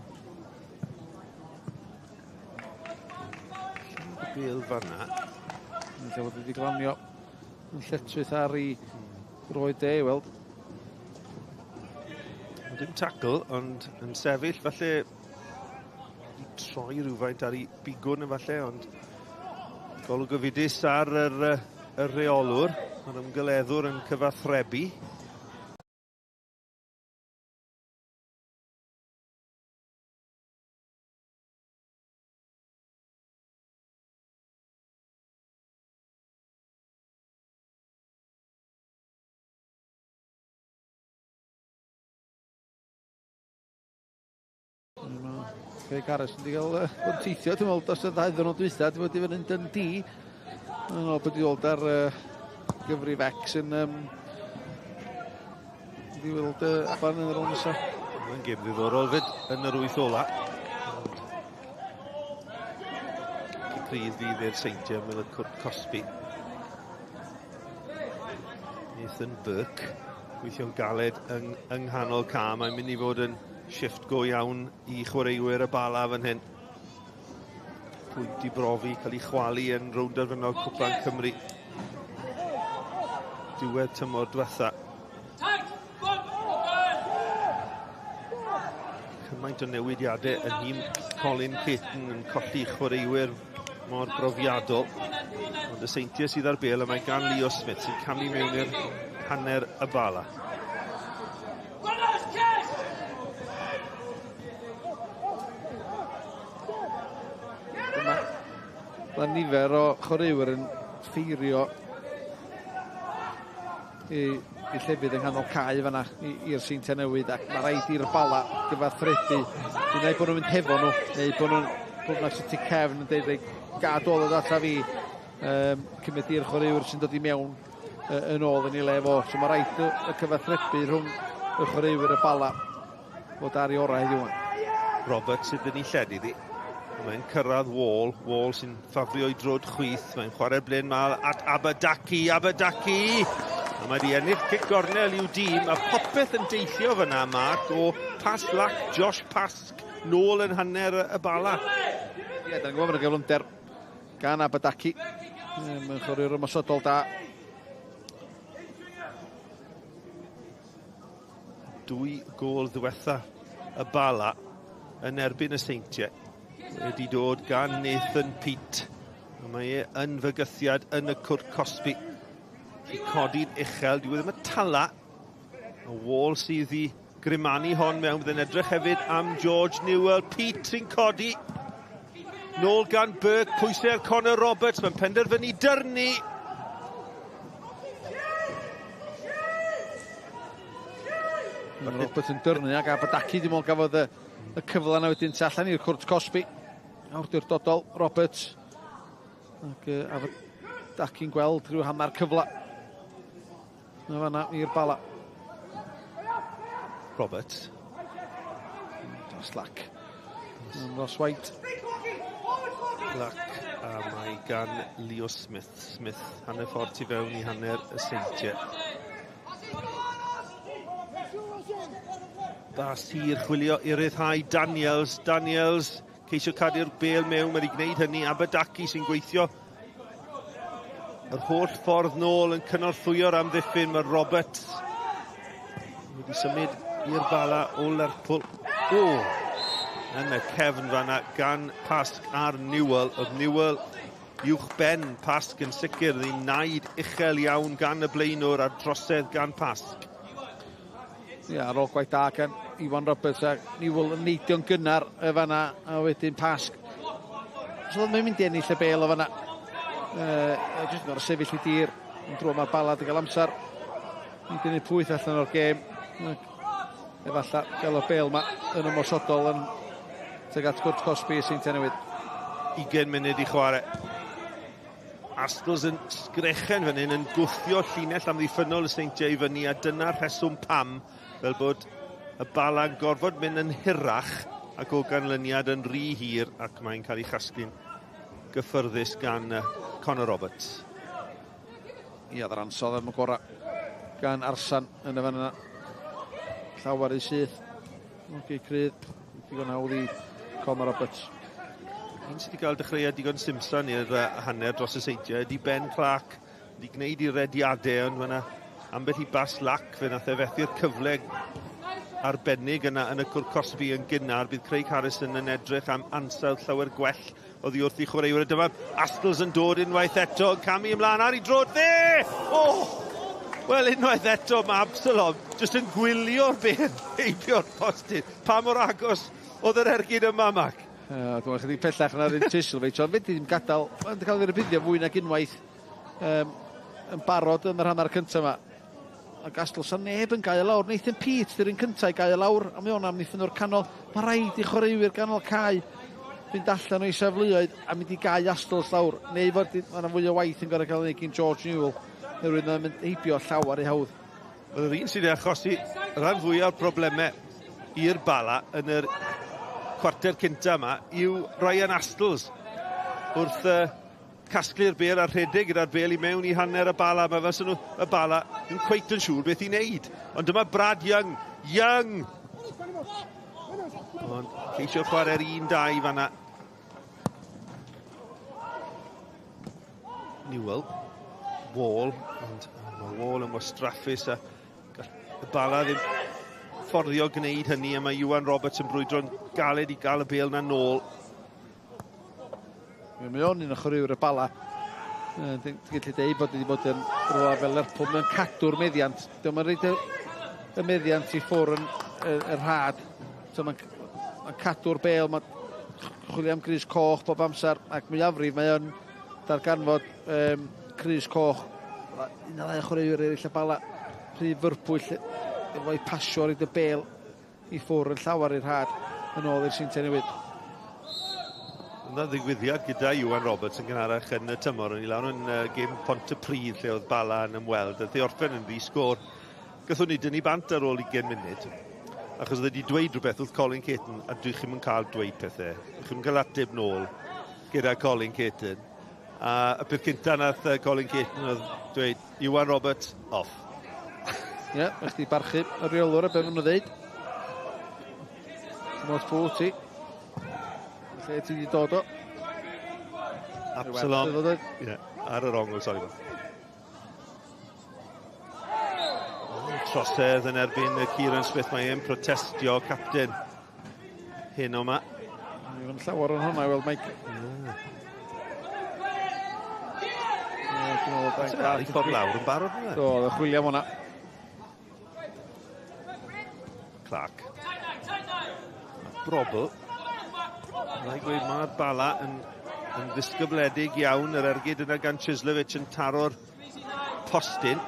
Bel fanna. Mae'n lle fod wedi glanio yn lletchwith ar ei droed de, i weld. Dim tacl, ond yn sefyll, falle i troi rhywfaint ar ei bigwn efallai, ond golwg gofidus ar yr rheolwr, yr ymgeleddwr yn cyfathrebu. Craig Harris wedi cael bod yn teithio, dwi'n meddwl, dros y ddau ddwrnod dwytha, wedi bod i fyny yn Dundee. Yn ôl bod wedi dod ar gyfrif X yn wedi weld Aban yn yr ôl nesaf. Mae'n gêm ddiddorol fyd yn yr 8 ola. Cic rydd fydd i'r Seintiau ymyl y cwrt cosbi. Nathan Burke, gweithio'n galed yng nghanol ca. Mae'n mynd i fod yn shift go iawn i chwaraewyr y Bala fan hyn. Pwynt i brofi, cael ei chwalu yn rownd derfynol Cwpan Cymru. Diwedd tymor diwetha. Cymaint o newidiadau yn nhîm Colin Caton yn colli chwaraewyr mor brofiadol. Ond y Seintiau sydd ar bel, a mae gan Leo Smith sy'n camu mewn i'r hanner y Bala. Mae nifer o chwaraewyr yn ffeirio i llefydd yng nghanol cae fanna i'r Seintiau Newydd, ac mae rhaid i'r Bala gyfathrebu. Dwi'n dweud bod nhw'n mynd hefo nhw, neu bod nhw'n bod nhw'n sy'n cefn yn dweud, gad ôl o data fi, cymryd i'r chwaraewyr sy'n dod i mewn yn ôl yn ei le fo. So mae rhaid y cyfathrebu rhwng y chwaraewyr y Bala fod ar ei orau heddiw. Roberts sydd yn ei lled iddi. Mae'n cyrraedd Wall, Wall sy'n ffafrio i drod chwith. Mae'n chwarae'r blaen mal at Abadaki, Abadaki! A mae wedi ennill cic gornel i'w dîm, a popeth yn deillio fyna, Mark, o pas lac Josh Pask nôl yn hanner y Bala. Ie, da ni'n gwybod bod y gyflymder gan Abadaki. Mae'n chwaraewr ymosodol da. 2 gôl ddiwetha y Bala yn erbyn y Seintiau wedi dod gan Nathan Peate. A mae e yn fygythiad yn y cwrt cosbi. I codi'n uchel, dyw e ddim y tala. Y Wall sydd i grimanu hon mewn, bydd yn edrych hefyd am George Newell. Peate sy'n codi. Nôl gan Burke, pwysau ar Connor Roberts, mae'n penderfynu dyrnu. Roberts yn dyrnu ac Abadaki dim ond gafodd y cyfle yna wedyn tu allan i'r cwrt cosbi. Awdurdodol Roberts. Ac Abadaki'n gweld rhyw hanner cyfle. Na fanna i'r Bala. Roberts. Slack. Ross White. Black, a mae gan Leo Smith. Smith hanner ffordd tu fewn i hanner y Seintiau. Bas hir chwilio i ryddhau Daniels. Daniels ceisio cadw'r bel mewn, mae wedi gwneud hynny. Abadaki sy'n gweithio Yr holl ffordd nôl yn cynorthwyo'r amddiffyn, mae Roberts wedi symud i'r Bala o Lerpwl. O! Yn y cefn fanna gan Pasg ar Newell. Oedd Newell uwch ben Pasg yn sicr. Oedd naid uchel iawn gan y blaenwr a'r drosedd gan Pasg. Ie, ar ôl gwaith da gan Iwan Roberts a Newell yn neidio'n gynnar y fanna, a wedyn Pasg. So mae'n mynd i ennill y bêl o fanna. Jyst yn gorfod sefyll i dir. Yn drwy mae'r Bala wedi cael amser i dynnu pwyth allan o'r gêm. Efallai gael y bêl yma yn ymosodol yn tuag at gwrt cosbi y Seintiau Newydd. 20 munud i chwarae. Astles yn sgrechen fan hyn yn gwthio llinell amddiffynnol y Seintiau i fyny, a dyna'r rheswm pam fel bod y Bala'n gorfod mynd yn hirach ac o ganlyniad yn rhy hir, ac mae'n cael ei chasglu'n gyffyrddus gan Conor Roberts. Ia, yr ansawdd am y gorau gan Arsan yn y fan yna. Llawer i syth. Oce, crydd. Digon hawdd i Conor Roberts. Un sydd wedi cael dechreuad digon simsan i'r hanner dros y Seintiau ydy Ben Clark. Wedi gwneud i rediadau, ond mae yna ambell i bas lac, fe nath e fethu'r cyfle arbennig yna yn y cwrt cosbi yn gynnar. Bydd Craig Harrison yn edrych am ansawdd llawer gwell oddi wrth i chwaraewyr. Dyma Astles yn dod unwaith eto, yn camu ymlaen ar ei droed dde! Oh! Wel, unwaith eto mae Absalom jyst yn gwylio'r bêl heibio'r postyn. Pa mor agos oedd yr ergyd yma, Mac? Dwi'n meddwl chydig pellach na'r un Chislovich, ond fedri ddim gadael, mae'n cael ei rybuddio fwy nag unwaith yn barod yn yr hanner cyntaf yma. Ac Astles, sa neb yn gael lawr. Nathan Peate, dy'r un cyntaf i gael lawr, a mae o'n amddiffyn o'r canol. Mae rhaid i chwaraewyr ganol cae fynd allan o'i safleoedd a mynd i gau Astles lawr. Neu fod mae yna fwy o waith yn gorfod cael ei wneud gyn George Newell, oherwydd mae'n mynd heibio llawer i hawdd. Yr un sydd wedi achosi rhan fwyaf o'r problemau i'r Bala yn yr cwarter cynta yma yw Ryan Astles wrth casglu'r bêl a rhedeg gyda'r bêl i mewn i hanner y Bala. Mae fel nhw y Bala yn cweit yn siŵr beth i wneud. Ond dyma Brad Young. Young! Ond ceisio chwarae'r 1-2 fanna. Newell. Wall. Ond mae Wall yn wastraffus a gall y Bala ddim fforddio gwneud hynny, a mae Iwan Roberts yn brwydro'n galed i gael y bêl na nôl. Mae o'n un o chwaraewyr y Bala. Dwi'n gallu deud bod wedi bod yn rhywle fel Lerpwl, mae'n cadw'r meddiant. Dyma'n rhaid y meddiant i ffwr yn y rhad. So mae'n cadw'r bêl, mae'n chwilio am grys coch bob amser, ac mwyafrif mae o'n darganfod crys coch. Un o ddau chwaraewyr eraill y Bala, rhy fyrbwyll efo'i pasio ar y bêl i ffwr yn llawer i'r rhad yn ôl i'r Seintiau Newydd. Yna ddigwyddiad gyda Iwan Roberts yn gynharach yn y tymor. O'n i lawr yn gêm Pontypridd lle oedd Bala yn ymweld. Oedd ei orffen yn ddi-sgôr. Gathon ni dynnu bant ar ôl 20 munud, achos oedd wedi dweud rhywbeth wrth Colin Caton, a dwi chi'm yn cael dweud pethau. Dwi chi'm yn cael ateb nôl gyda Colin Caton. A y peth cynta nath Colin Caton oedd dweud, Iwan Roberts, off. Ie, yeah, mae chdi barchu y reolwr a be maen nhw'n dweud. Mod pwy ti. Lle ti wedi dod o? Absalom. Ie, ar yr ongl, sori. Trosedd yn erbyn Kieran Smith, mae e'n protestio, captain hyn o ma. Mae'n llawer o'n hwnna i weld Mike. Ar ei ffordd lawr yn barod. Do, oedd y chwilio am hwnna. Clark. Brobl. Rhaid gweud mae'r Bala yn ddisgybledig iawn. Yr ergyd yna gan Chislovich yn taro'r postyn.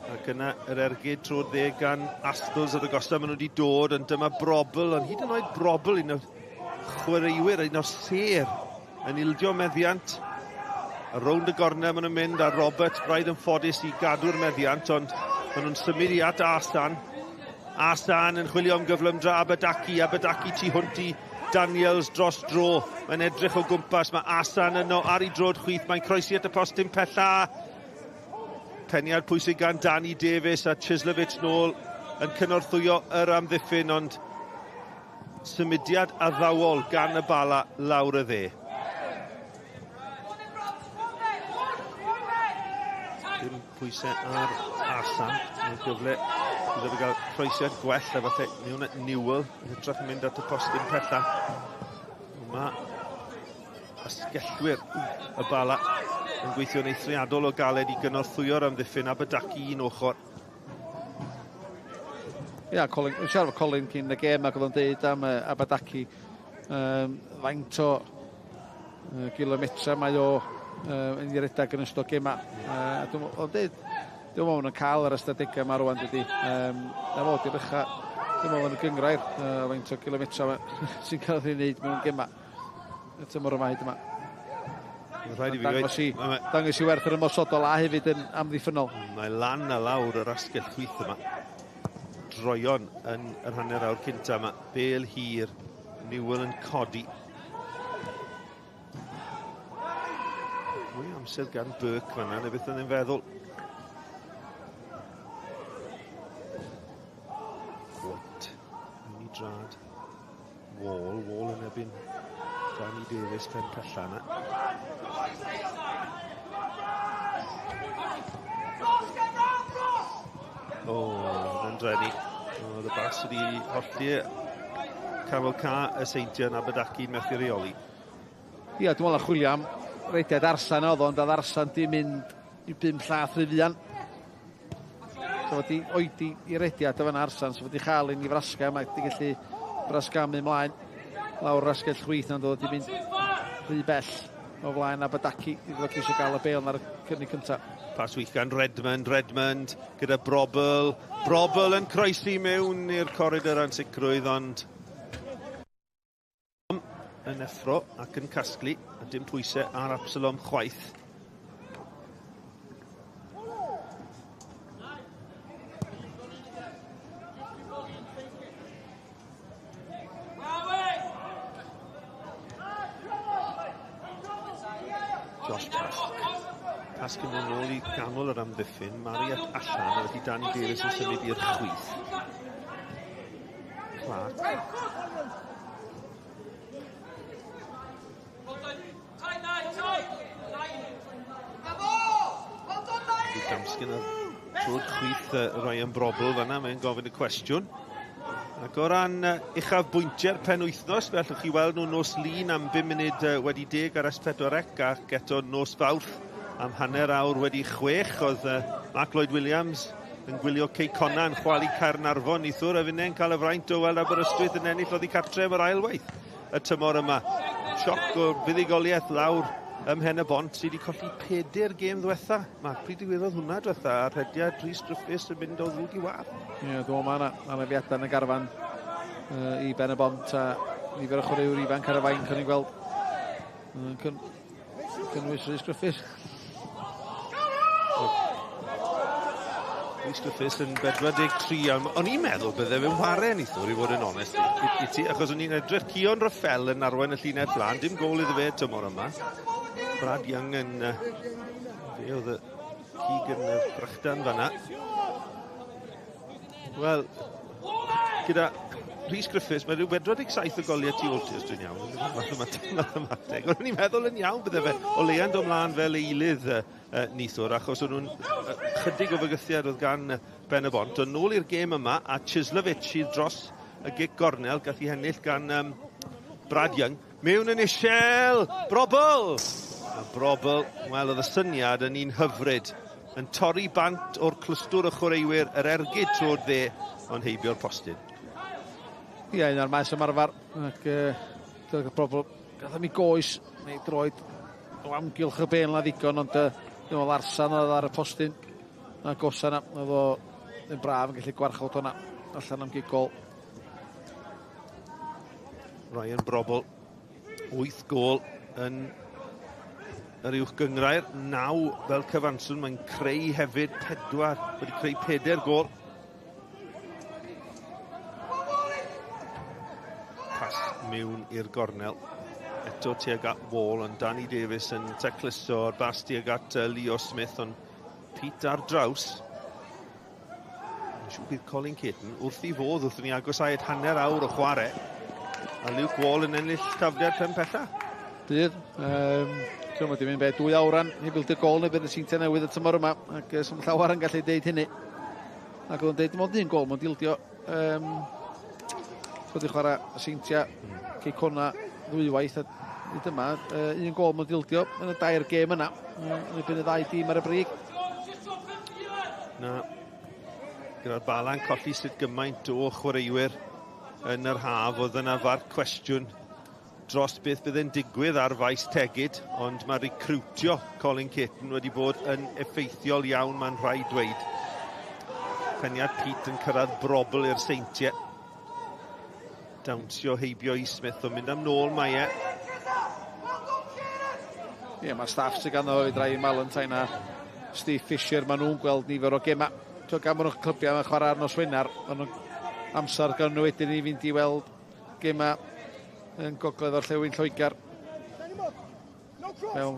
Ac yna yr ergyd trwy'r dde gan Astles ar y gosta. Maen nhw wedi dod, ond dyma Brobl. Ond hyd yn oed Brobl, un o'r chwaraewyr, un o'r sêr yn ildio meddiant. A rownd y gornel maen nhw'n mynd, a Roberts braidd yn ffodus i gadw'r meddiant, ond maen nhw'n symud i at Asan. Asan yn chwilio am gyflymdra Abadaki, Abadaki tu hwnt i Daniels dros dro. Mae'n edrych o gwmpas, mae Asan yno ar ei droed chwith, mae'n croesi at y postyn pella. Peniad pwysig gan Danny Davies a Chislovich nôl yn cynorthwyo yr amddiffyn, ond symudiad addawol gan y Bala lawr y dde. Dim pwysau ar Arsan. Mae'n gyfle iddo fe gael croesiad gwell a falle mewn at Newell yn hytrach yn mynd at y postyn pella. Mae asgellwyr y Bala yn gweithio'n eithriadol o galed i gynorthwyo'r amddiffyn Aberdaki un ochr. Ia, Colin, yn siarad efo Colin cyn y gêm ac oedd o'n deud am Aberdaki faint o gilometra mae o yn ei redag yn ystod gema. A dwi'n meddwl, dweud, dwi'n meddwl yn cael yr ystadegau yma rwan dydy. Na fo, di'r ucha, dwi'n meddwl yn y gyngrair, faint o gilometra sy'n cael ei wneud mewn gema. Y tymor yma hyd yma. Rhaid i fi dweud... Dangos i werth yr ymosodol a hefyd yn amddiffynnol. Mae lan a lawr yr asgell chwith yma. Droion yn yr hanner awr cynta yma. Bel hir, Newell yn codi. Mwy amser gan Burke fan'na, neu beth o'n i'n feddwl. What? Mewn i drad. Wall, Wall yn erbyn Danny Davies pen pella yna. O, yn dreni. Oedd y bas wedi hollti canol ca y Seintiau yn Aberdaci'n methu reoli. Ia, dwi'n meddwl chwilio am rediad Arsan oedd o, ond oedd Arsan di mynd i 5 llath rhy fuan. So wedi oedi i rediad o fan Arsan, so wedi chael un i frasga, mae wedi gallu brasgamu ymlaen lawr yr asgell chwith, ond oedd wedi mynd rhy bell o flaen Aberdaki i ddod ceisio gael y bêl ar y cynnig cyntaf. Pas wych gan Redmond, Redmond gyda Brobbel. Brobbel yn croesi mewn i'r coridor ansicrwydd, ond yn effro ac yn casglu, a dim pwysau ar Absalom chwaith. Josh Pask. Pask yn mynd nôl i ganol yr amddiffyn. Marriott allan, a felly Danny Davies yn symud i'r chwith. Clark. Damskin ar trwyd chwith Ryan Brobbel fanna, mae'n gofyn y cwestiwn. Ac o ran uchaf bwyntiau'r penwythnos, fe allwch chi weld nhw nos Lun am 5 munud wedi 10 ar S4C ac eto nos Fawrth am 6:30. Oedd Mark Lloyd Williams yn gwylio Cei Connah yn chwalu Caernarfon neithiwr, a finne'n cael y fraint o weld Aberystwyth yn ennill oddi cartref yr ailwaith y tymor yma. Sioc o fuddugoliaeth lawr ym Mhen y Bont sydd wedi colli 4 gêm ddwetha. Mark, pryd ddigwyddodd hwnna dwetha a rhediad Rhys Griffiths yn mynd o ddrwg i wath? Ie, dwi'n meddwl mae yna anafiadau yn y garfan i Ben y Bont a nifer o chwaraewyr ifanc ar y fainc o'n i'n gweld cynnwys Rhys Griffiths. Rhys Griffiths yn 43, o'n i'n meddwl bydde fe'n ware neithiwr i fod yn onest i ti, achos o'n i'n edrych Cion Raffel yn arwain y llinell flan, dim gôl iddo fe tymor yma. Brad Young yn fe oedd y cig yn y brechdan fanna. Wel, gyda Rhys Griffiths, mae rhyw 47 o goliau tu ôl ti, os dwi'n iawn, mathemateg. O'n i'n meddwl yn iawn bydde fe o leia'n dod mlaen fel eilydd neithiwr, achos o'n nhw'n chydig o fygythiad oedd gan Ben y Bont. Ond nôl i'r gêm yma, a Chislovich sydd dros y gic gornel, gath ei hennill gan Brad Young. Mewn yn isiel, Brobbel! A Brobbel, wel, oedd y syniad yn un hyfryd, yn torri bant o'r clwstwr o chwaraewyr yr ergyd trwy'r dde, ond heibio'r postyn. Ie, un o'r maes ymarfer, ac Brobbel gath am ei goes, neu droed o amgylch y bêl na ddigon, ond dwi'n meddwl Arsan oedd ar y postyn a gosa yna, oedd o yn braf yn gallu gwarchod hwnna allan am gig gol. Ryan Brobbel, 8 gôl yn yr uwch gynghrair, 9 fel cyfanswm, mae'n creu hefyd 4, wedi creu 4 gôl. Pas mewn i'r gornel, eto tuag at Wall, ond Danny Davies yn tacluso o'r bas tuag at Leo Smith, ond Pete ar draws. Mae'n siŵr bydd Colin Caton wrth i fodd wrth i ni agosau at hanner awr o chwarae. A Luke Wall yn ennill tafliad pen pella. Bydd. So mae 'di mynd be, 2 awran heb ildio gôl neu bydd y Seintiau Newydd y tymor yma, ac sy'n llawer yn gallu deud hynny. Ac oedd o'n deud dim ond un gôl, mae'n dildio wedi chwarae Seintiau Cei Connah ddwywaith, a hyd yma, un gôl mae'n dildio yn y dair gêm yna, yn erbyn y ddau dîm ar y brig. Na, gyda'r Bala'n colli sut gymaint o chwaraewyr yn yr haf, oedd yna farc cwestiwn dros beth bydd yn digwydd ar faes Tegid, ond mae recrwtio Colin Caton wedi bod yn effeithiol iawn, mae'n rhaid dweud. Peniad Pete yn cyrraedd brobl i'r Seintiau. Dawnsio heibio i Smith, ond mynd am nôl mae e. Ie, mae staff sydd ganddo fo, fedra i Valentine a Steve Fisher, maen nhw'n gweld nifer o gema. So, gan bod nhw'n clybiau yn chwarae ar nos Wener, maen nhw'n amser gan nhw wedyn i fynd i weld gema yn gogledd orllewin Lloegr. Fel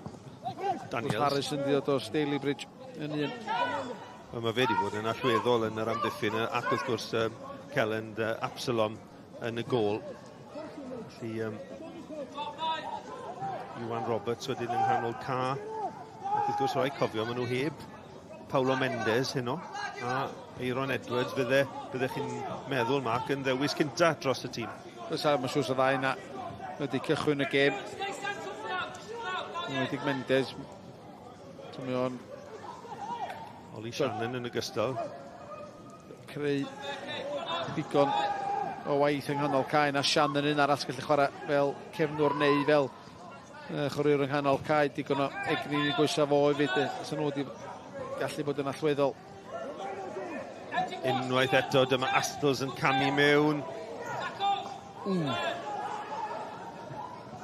Daniels. Harris yn dod o Stalybridge yn un. Wel, mae fe wedi bod yn allweddol yn yr amddiffyn, ac wrth gwrs Kelland Absalom yn y gôl. Felly, Iwan Roberts wedyn yng nghanol ca. Ac wrth gwrs rhaid cofio, maen nhw heb Paulo Mendes heno, a Aaron Edwards fydde chi'n meddwl, Mark, yn ddewis cynta dros y tîm. Fysa, mae'n siŵr sydd ddau yna wedi cychwyn y gêm. Enwedig Mendes. So mae o'n Ollie Shannon yn ogystal. Creu digon o waith yng nghanol cae. Na Shannon un arall gallu chwarae fel cefnwr neu fel chwaraewr yng nghanol cae. Digon o egni i goesa fo hefyd. So nhw wedi gallu bod yn allweddol. Unwaith eto, dyma Astles yn camu mewn.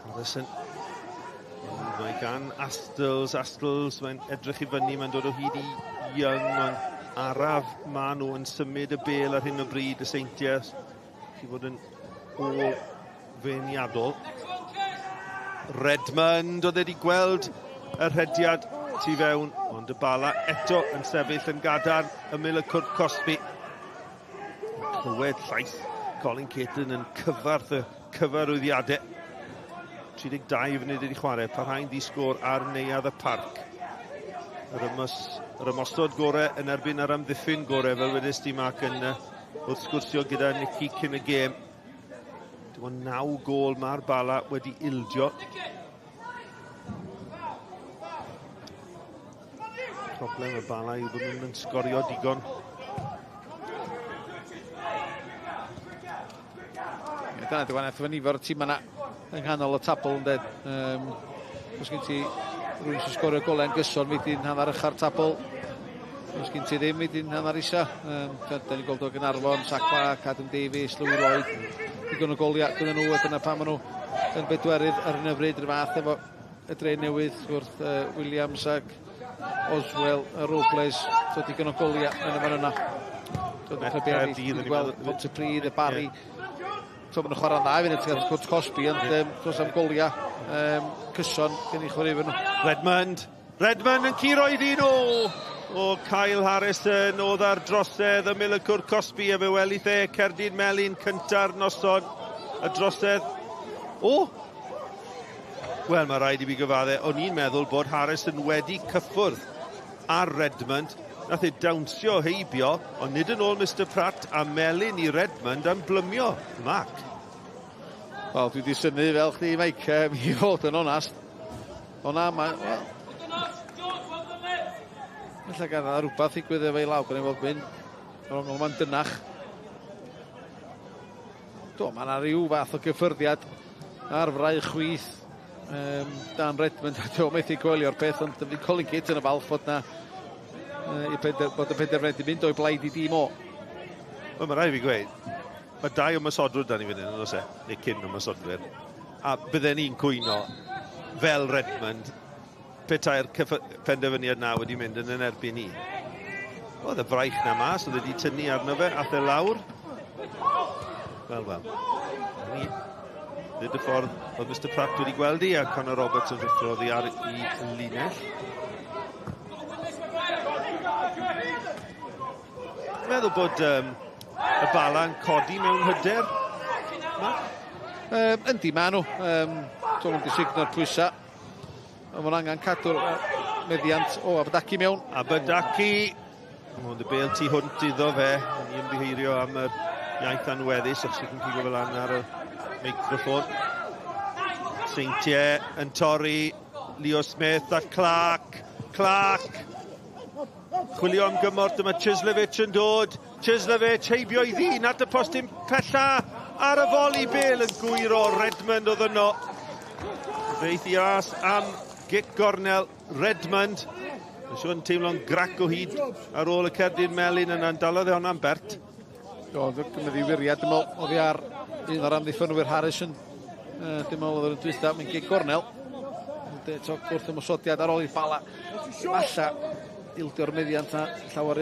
Harrison. Mae gan Astles, Astles, mae'n edrych i fyny, mae'n dod o hyd i Young, ond araf ma nhw yn symud y bêl ar hyn o bryd, y Seintiau, sy'n fod yn ôl-feirniadol. Redmond, oedd wedi gweld y rhediad tu fewn, ond y Bala eto yn sefyll yn gadarn ymyl y cwrt cosbi. Clywed llais Colin Caton yn cyfarth y cyfarwyddiadau. 32 funud wedi chwarae, parhau'n ddi-sgôr ar Neuadd y Parc. Yr ymosod gore yn erbyn yr amddiffyn gore, fel wedys di, Mark, yn wrth sgwrsio gyda Nicky cyn y gêm. Dim ond 9 gôl mae'r Bala wedi ildio. Problem y Bala yw bod nhw'n sgorio digon. Dyna di wahaniaeth efo nifer o tîm yna yng nghanol y tabl, ynde. Os gen ti rhywun sy'n sgorio golau yn gyson, mi di'n hanner ucha'r tabl. Os gen ti ddim, mi di'n hanner isa. Da ni'n gweld o Gaernarfon, Zach Clark, Adam Davies, Louis Lloyd. Digon o goliau gyda nhw, a dyna pam maen nhw yn bedwerydd ar hyn o bryd, rhyw fath efo y Dre Newydd wrth Williams ac Oswell a Robles. So digon o goliau yn y fan yna. So, Met clybiau eraill, Caerdydd, dwi'n o'n i'n gweld meddwl. Pontypridd, y Barri. So maen nhw'n chwarae'n dda, fynd at cwrt cosbi, ond does am goliau cyson gen i chwaraewyr nhw. Redmond, Redmond yn curo i ddyn o! O Kyle Harrison oedd ar drosedd ymyl y cwrt cosbi, a fe welith e cerdyn melyn cynta'r noson. Y drosedd. O! Wel, mae rhaid i fi gyfadde, o'n i'n meddwl bod Harrison wedi cyffwrdd ar Redmond. Nath e dawnsio heibio, ond nid yn ôl Mr Pratt, a melyn i Redmond am blymio. Mark. Wel, dwi wedi synnu fel chdi, Mike, i fod yn onast. O na, mae... Wel, ella gan yna rhywbeth ddigwydd efo'i law, gan ei fod mynd. Yr ongl ma'n dynach. Do, mae yna rhyw fath o gyffyrddiad ar fraich chwith. Dan Redmond, dwi'n methu gwylio'r peth, ond dwi'n Colin Caton yn falch fod na bod y penderfyniad wedi mynd o'i blaid i dîm o. Wel, mae rhaid i fi gweud, mae dau ymosodwr dan ni fan hyn, yn oes e? Neu cyn ymosodwyr. A bydden ni'n cwyno fel Redmond petai'r penderfyniad na wedi mynd yn erbyn ni. Oedd y fraich na mas, oedd wedi tynnu arno fe, ath e lawr. Wel, wel. Ni. Nid y ffordd oedd Mr Pratt wedi gweld i, a Conor Roberts yn rhuthro oddi ar i linell. Meddwl bod y Bala'n codi mewn hyder, Mark? Yndi, ma nhw. Dwi'n mynd i signo'r pwysau. Ond mae'n angen cadw'r meddiant o Abadaki mewn. Abadaki. Ond y bêl tu hwnt iddo fe. Yn ymddiheirio am yr iaith anweddus, os ydych chi'n pigo fel lan ar y meicroffon. Seintiau yn torri. Leo Smith a Clark. Clark. Chwilio am gymorth, dyma Chislovich yn dod. Chislovich heibio i ddyn at y postyn pella ar y foli, bêl yn gwyro. Redmond oedd yno. Ddeith i as am gic gornel Redmond. Mae'n siŵr yn teimlo'n grac o hyd ar ôl y cerdyn melyn yna'n dalodd e hwnna'n bert. Do, gymryd i wiriad, dwi'n meddwl, oddi ar un o'r amddiffynwyr Harrison. Dwi'n meddwl oedd yn dwytha, mae'n gic gornel. Ond eto wrth ymosodiad ar ôl i'r Bala. Falla ildio'r meddiant a llawer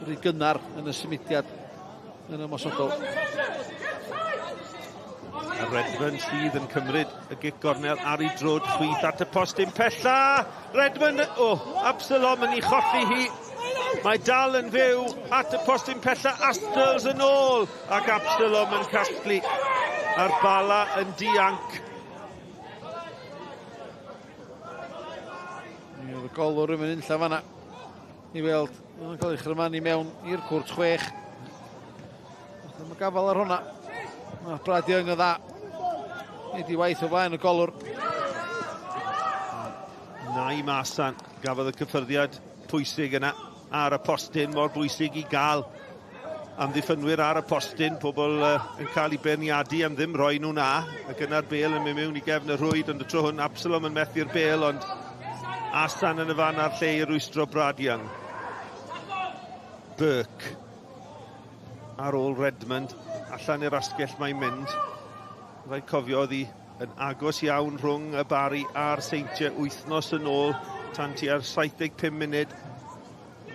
rhy gynnar yn y symudiad yn ymosodol. A Redmond sydd yn cymryd y gic gornel ar ei drod chwith at y postyn pella. Redmond, Absalom yn ei cholli hi. Mae dal yn fyw at y postyn pella. Astles yn ôl ac Absalom yn casglu. A'r Bala yn dianc. Oedd y golwr yn mynd unlla fanna. I weld, mae'n cael ei chrymanu mewn i'r cwrt 6. Mae gafel ar hwnna. Mae Brad Young yn dda. Nid i waith o flaen y golwr. Naim Asan gafodd y cyffyrddiad pwysig yna ar y postyn, mor bwysig i gael amddiffynwyr ar y postyn, pobl yn cael eu beirniadu am ddim rhoi nhw na, ac yna'r bêl yn mynd mewn i gefn y rhwyd, ond y tro hwn Absalom yn methu'r bêl, ond Asan yn y fan a'r lle i rwystro Brad Young. Burke ar ôl Redmond, allan i'r asgell mae'n mynd. Rhaid cofio oedd hi yn agos iawn rhwng y Barri a'r Seintiau wythnos yn ôl tan tua'r 75 munud.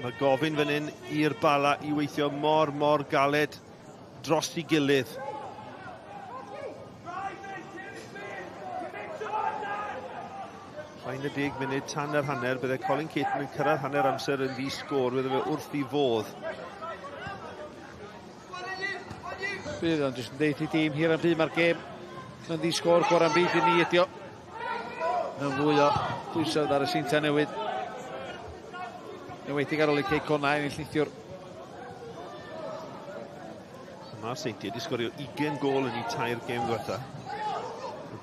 Mae gofyn fan hyn i'r Bala i weithio mor, mor galed dros ei gilydd. Llai na 10 munud tan yr hanner, bydde Colin Caton yn cyrraedd hanner amser yn ddi-sgôr, bydde fe wrth ei fodd. Bydd o'n jyst yn deud i dîm hir am byd mae'r gêm yn ddi-sgôr, gorau'n byd i ni ydi o. Mae'n fwy o bwysau ar y Seintiau Newydd. Enwedig ar ôl i Cei Connah ennill neithiwr. Mae'r Seintiau wedi sgorio 20 gôl yn eu tair gêm ddiwetha.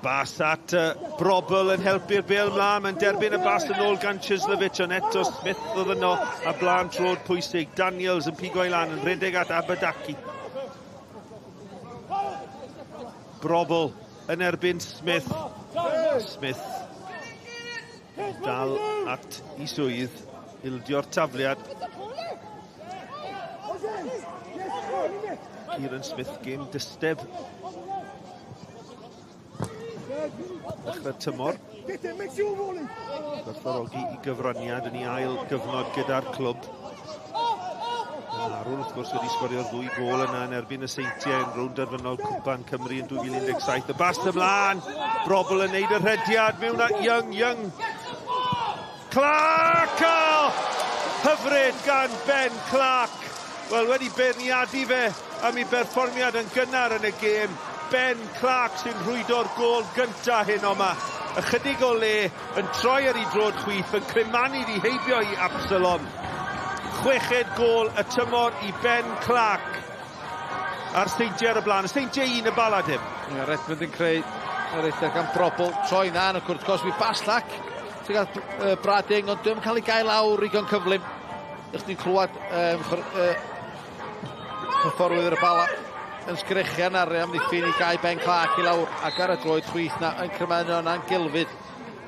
Bas at Brobl yn helpu'r bêl mlaen, mae'n derbyn y bas yn ôl gan Chislovich, ond eto Smith oedd yno a blaen trod pwysig. Daniels yn pigo i lan, yn rhedeg at Abadaki. Brobl yn erbyn Smith. Smith dal at ei swydd, ildio'r tafliad. Kieran Smith, gêm dysteb. Dechrau tymor. Gwerthfawrogi i gyfraniad yn ei ail gyfnod gyda'r clwb. Arwn wrth gwrs wedi sgorio'r ddwy gôl yna yn erbyn y Seintiau yn rownd derfynol Cwpan Cymru yn 2017. Y bas ymlaen! Brobl yn neud y rhediad mewn at Young, Young. Clark! Oh! Hyfryd gan Ben Clark. Wel, wedi beirniadu fe am ei berfformiad yn gynnar yn y gêm. Ben Clark sy'n rhwydo'r gôl gynta hyn yma. Ychydig o le yn troi ar ei drod chwith, yn crymanu di heibio i Absalom. 6fed gôl y tymor i Ben Clark. A'r Seintiau ar y blaen. Y Seintiau 1, y Bala dim. Redmond yn creu yr eitha gan Brobl. Troi na yn y cwrt cosbi. Baslak. Ti'n gael Brad Young, ond dwi'n cael ei gael lawr igon cyflym. Ych chi'n clywed hyfforddwyr y Bala yn sgrechian ar amddiffyn i gau Ben Clark i lawr ac ar y droed chwith na yn crymanu yna'n gilfyd.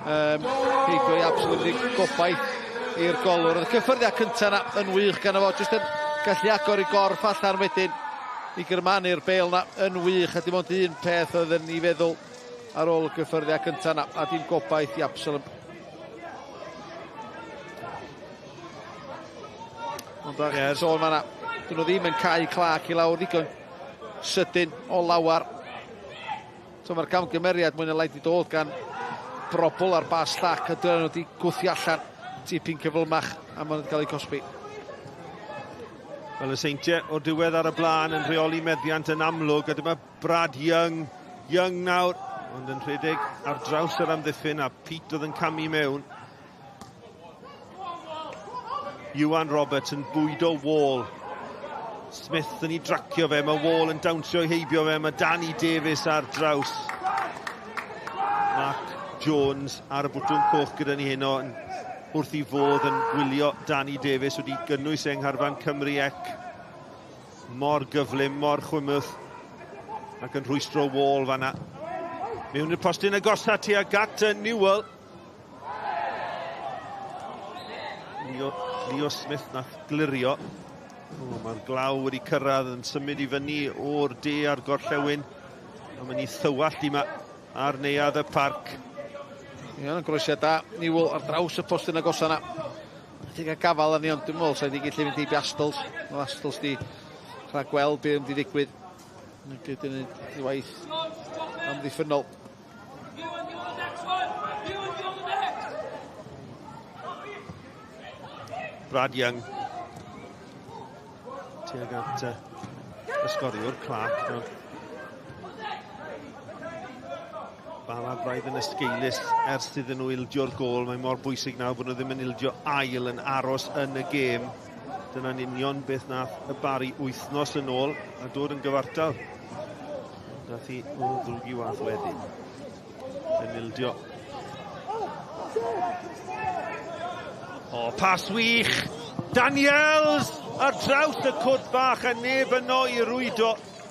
Heibio i absolutely gobaith i'r golwr. Oedd y cyffyrddiad cyntaf na yn wych gan fo, jyst yn gallu agor i gorff allan wedyn i gyrmanu'r bêl na yn wych, a dim ond un peth oedd yn ei feddwl ar ôl y cyffyrddiad cyntaf na, a dim gobaith i Absalom. Ond sôn fan'na, dyn nhw ddim yn cau Clark i lawr ddigon sydyn o lawar. So mae'r camgymeriad mwy na lai 'di dod gan Brobl ar bas llac, a dyna nhw wedi gwthio allan tipyn cyflymach a maen nhw wedi cael eu cosbi. Wel, y Seintiau o'r diwedd ar y blaen yn rheoli meddiant yn amlwg, a dyma Brad Young. Young nawr Ond yn rhedeg ar draws yr amddiffyn a Pete oedd yn camu mewn. Iwan Roberts yn bwydo Wall. Smith yn ei dracio fe, mae Wall yn dawnsio i heibio fe, mae Danny Davies ar draws. Mark Jones ar y bwtwn coch gyda ni heno yn wrth i fodd yn gwylio Danny Davies wedi gynnwys yng ngharfan Cymru ec mor gyflym, mor chwymwth ac yn rhwystro Wall fanna. Mewn i'r postyn agosa tuag at Newell. Leo, Leo Smith nath glirio. O, mae'r glaw wedi cyrraedd yn symud i fyny o'r de a'r gorllewin. A mae'n i thywallt i ma ar neuadd y parc. Ie, groesiad da. Newell ar draws y postyn agosa yna. Ti'n cael gafal arni, ond dwi'n meddwl sa'i di gallu fynd i Astles. Mae Astles di rhagweld be yn di ddigwydd. Gyda ni waith amddiffynnol. Brad Young tuag at y sgoriwr Clark. No. Bala braidd yn esgeulus ers iddyn nhw ildio'r gôl. Mae mor bwysig nawr bod nhw ddim yn ildio ail yn aros yn y gêm. Dyna'n union beth nath y Barri wythnos yn ôl a dod yn gyfartal. Nath hi o ddrwg i wath wedyn. Yn ildio. O, pas wych! Daniels! Ar draws y cwrt bach a neb yno i rwydo.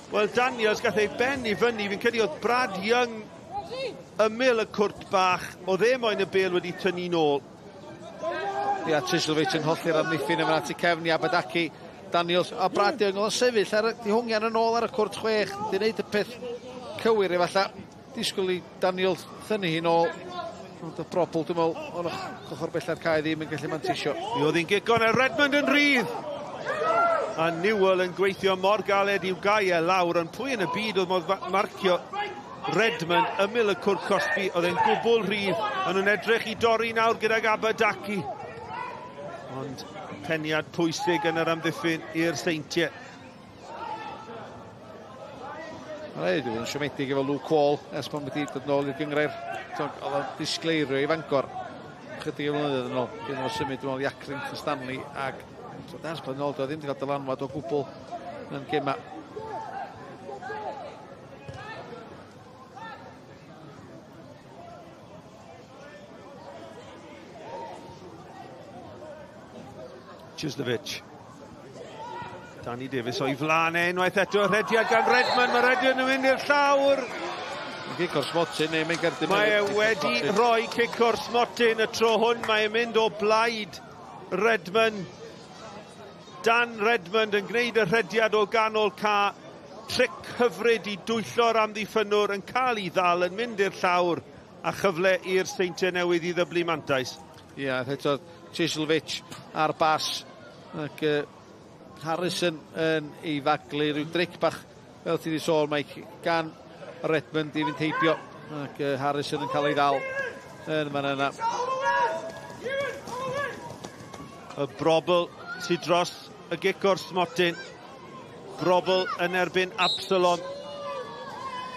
Wel, Daniels gath ei ben i fyny. Fi'n credu oedd Brad Young ymyl y cwrt bach. Oedd e moyn y bel wedi tynnu nôl. Ia, Chislovich yn hollti'r amddiffyn yma at y cefn i Abadaki. Daniels a Brad Young oedd yn sefyll ar y dihongian yn ôl ar y cwrt chwech. Di wneud y peth cywir efallai. Disgwyl i Daniels thynnu hi'n ôl. Ond y brobl, dwi'n meddwl, o'n ochr bella'r cae ddim yn gallu manteisio. Mi oedd hi'n gigon a Redmond yn rhydd. A Newell yn gweithio mor galed i'w gau e lawr, ond pwy yn y byd oedd modd marcio Redmond ymyl y cwrt cosbi, oedd e'n gwbl rhydd. Ond nhw'n edrych i dorri nawr gydag Abadaki. Ond peniad pwysig yn yr amddiffyn i'r Seintiau. Rhaid, dwi'n siomedig efo Luke Wall ers pan wedi dod nôl i'r gynghrair. Oedd o'n disgleirio i Fangor chydig o flynyddoedd yn ôl. Cyn iddo symud dwi'n meddwl i Accrington Stanley ac ers pan nôl, doedd ddim wedi cael dylanwad o gwbl yn gema. Chislovich. Danny Davies o'i flaen e unwaith eto, rhediad gan Redmond, mae Redmond yn mynd i'r llawr. Cic o'r smotyn neu mae'n gerdyn. Mae e wedi rhoi cic o'r smotyn y tro hwn, mae e'n mynd o blaid Redmond. Dan Redmond yn gwneud y rhediad o ganol ca. Tric hyfryd i dwyllo'r amddiffynnwr yn cael ei ddal yn mynd i'r llawr a chyfle i'r Seintiau Newydd i ddyblu mantais. Ie, yeah, eto Chislovich ar bas ac Harrison yn ei faglu rhyw dric bach fel ti wedi sôn Mike gan Redmond i fynd heibio ac Harrison yn cael ei ddal yn fan yna. Y brobl sydd dros y gic o'r smotyn. Brobl yn erbyn Absalom.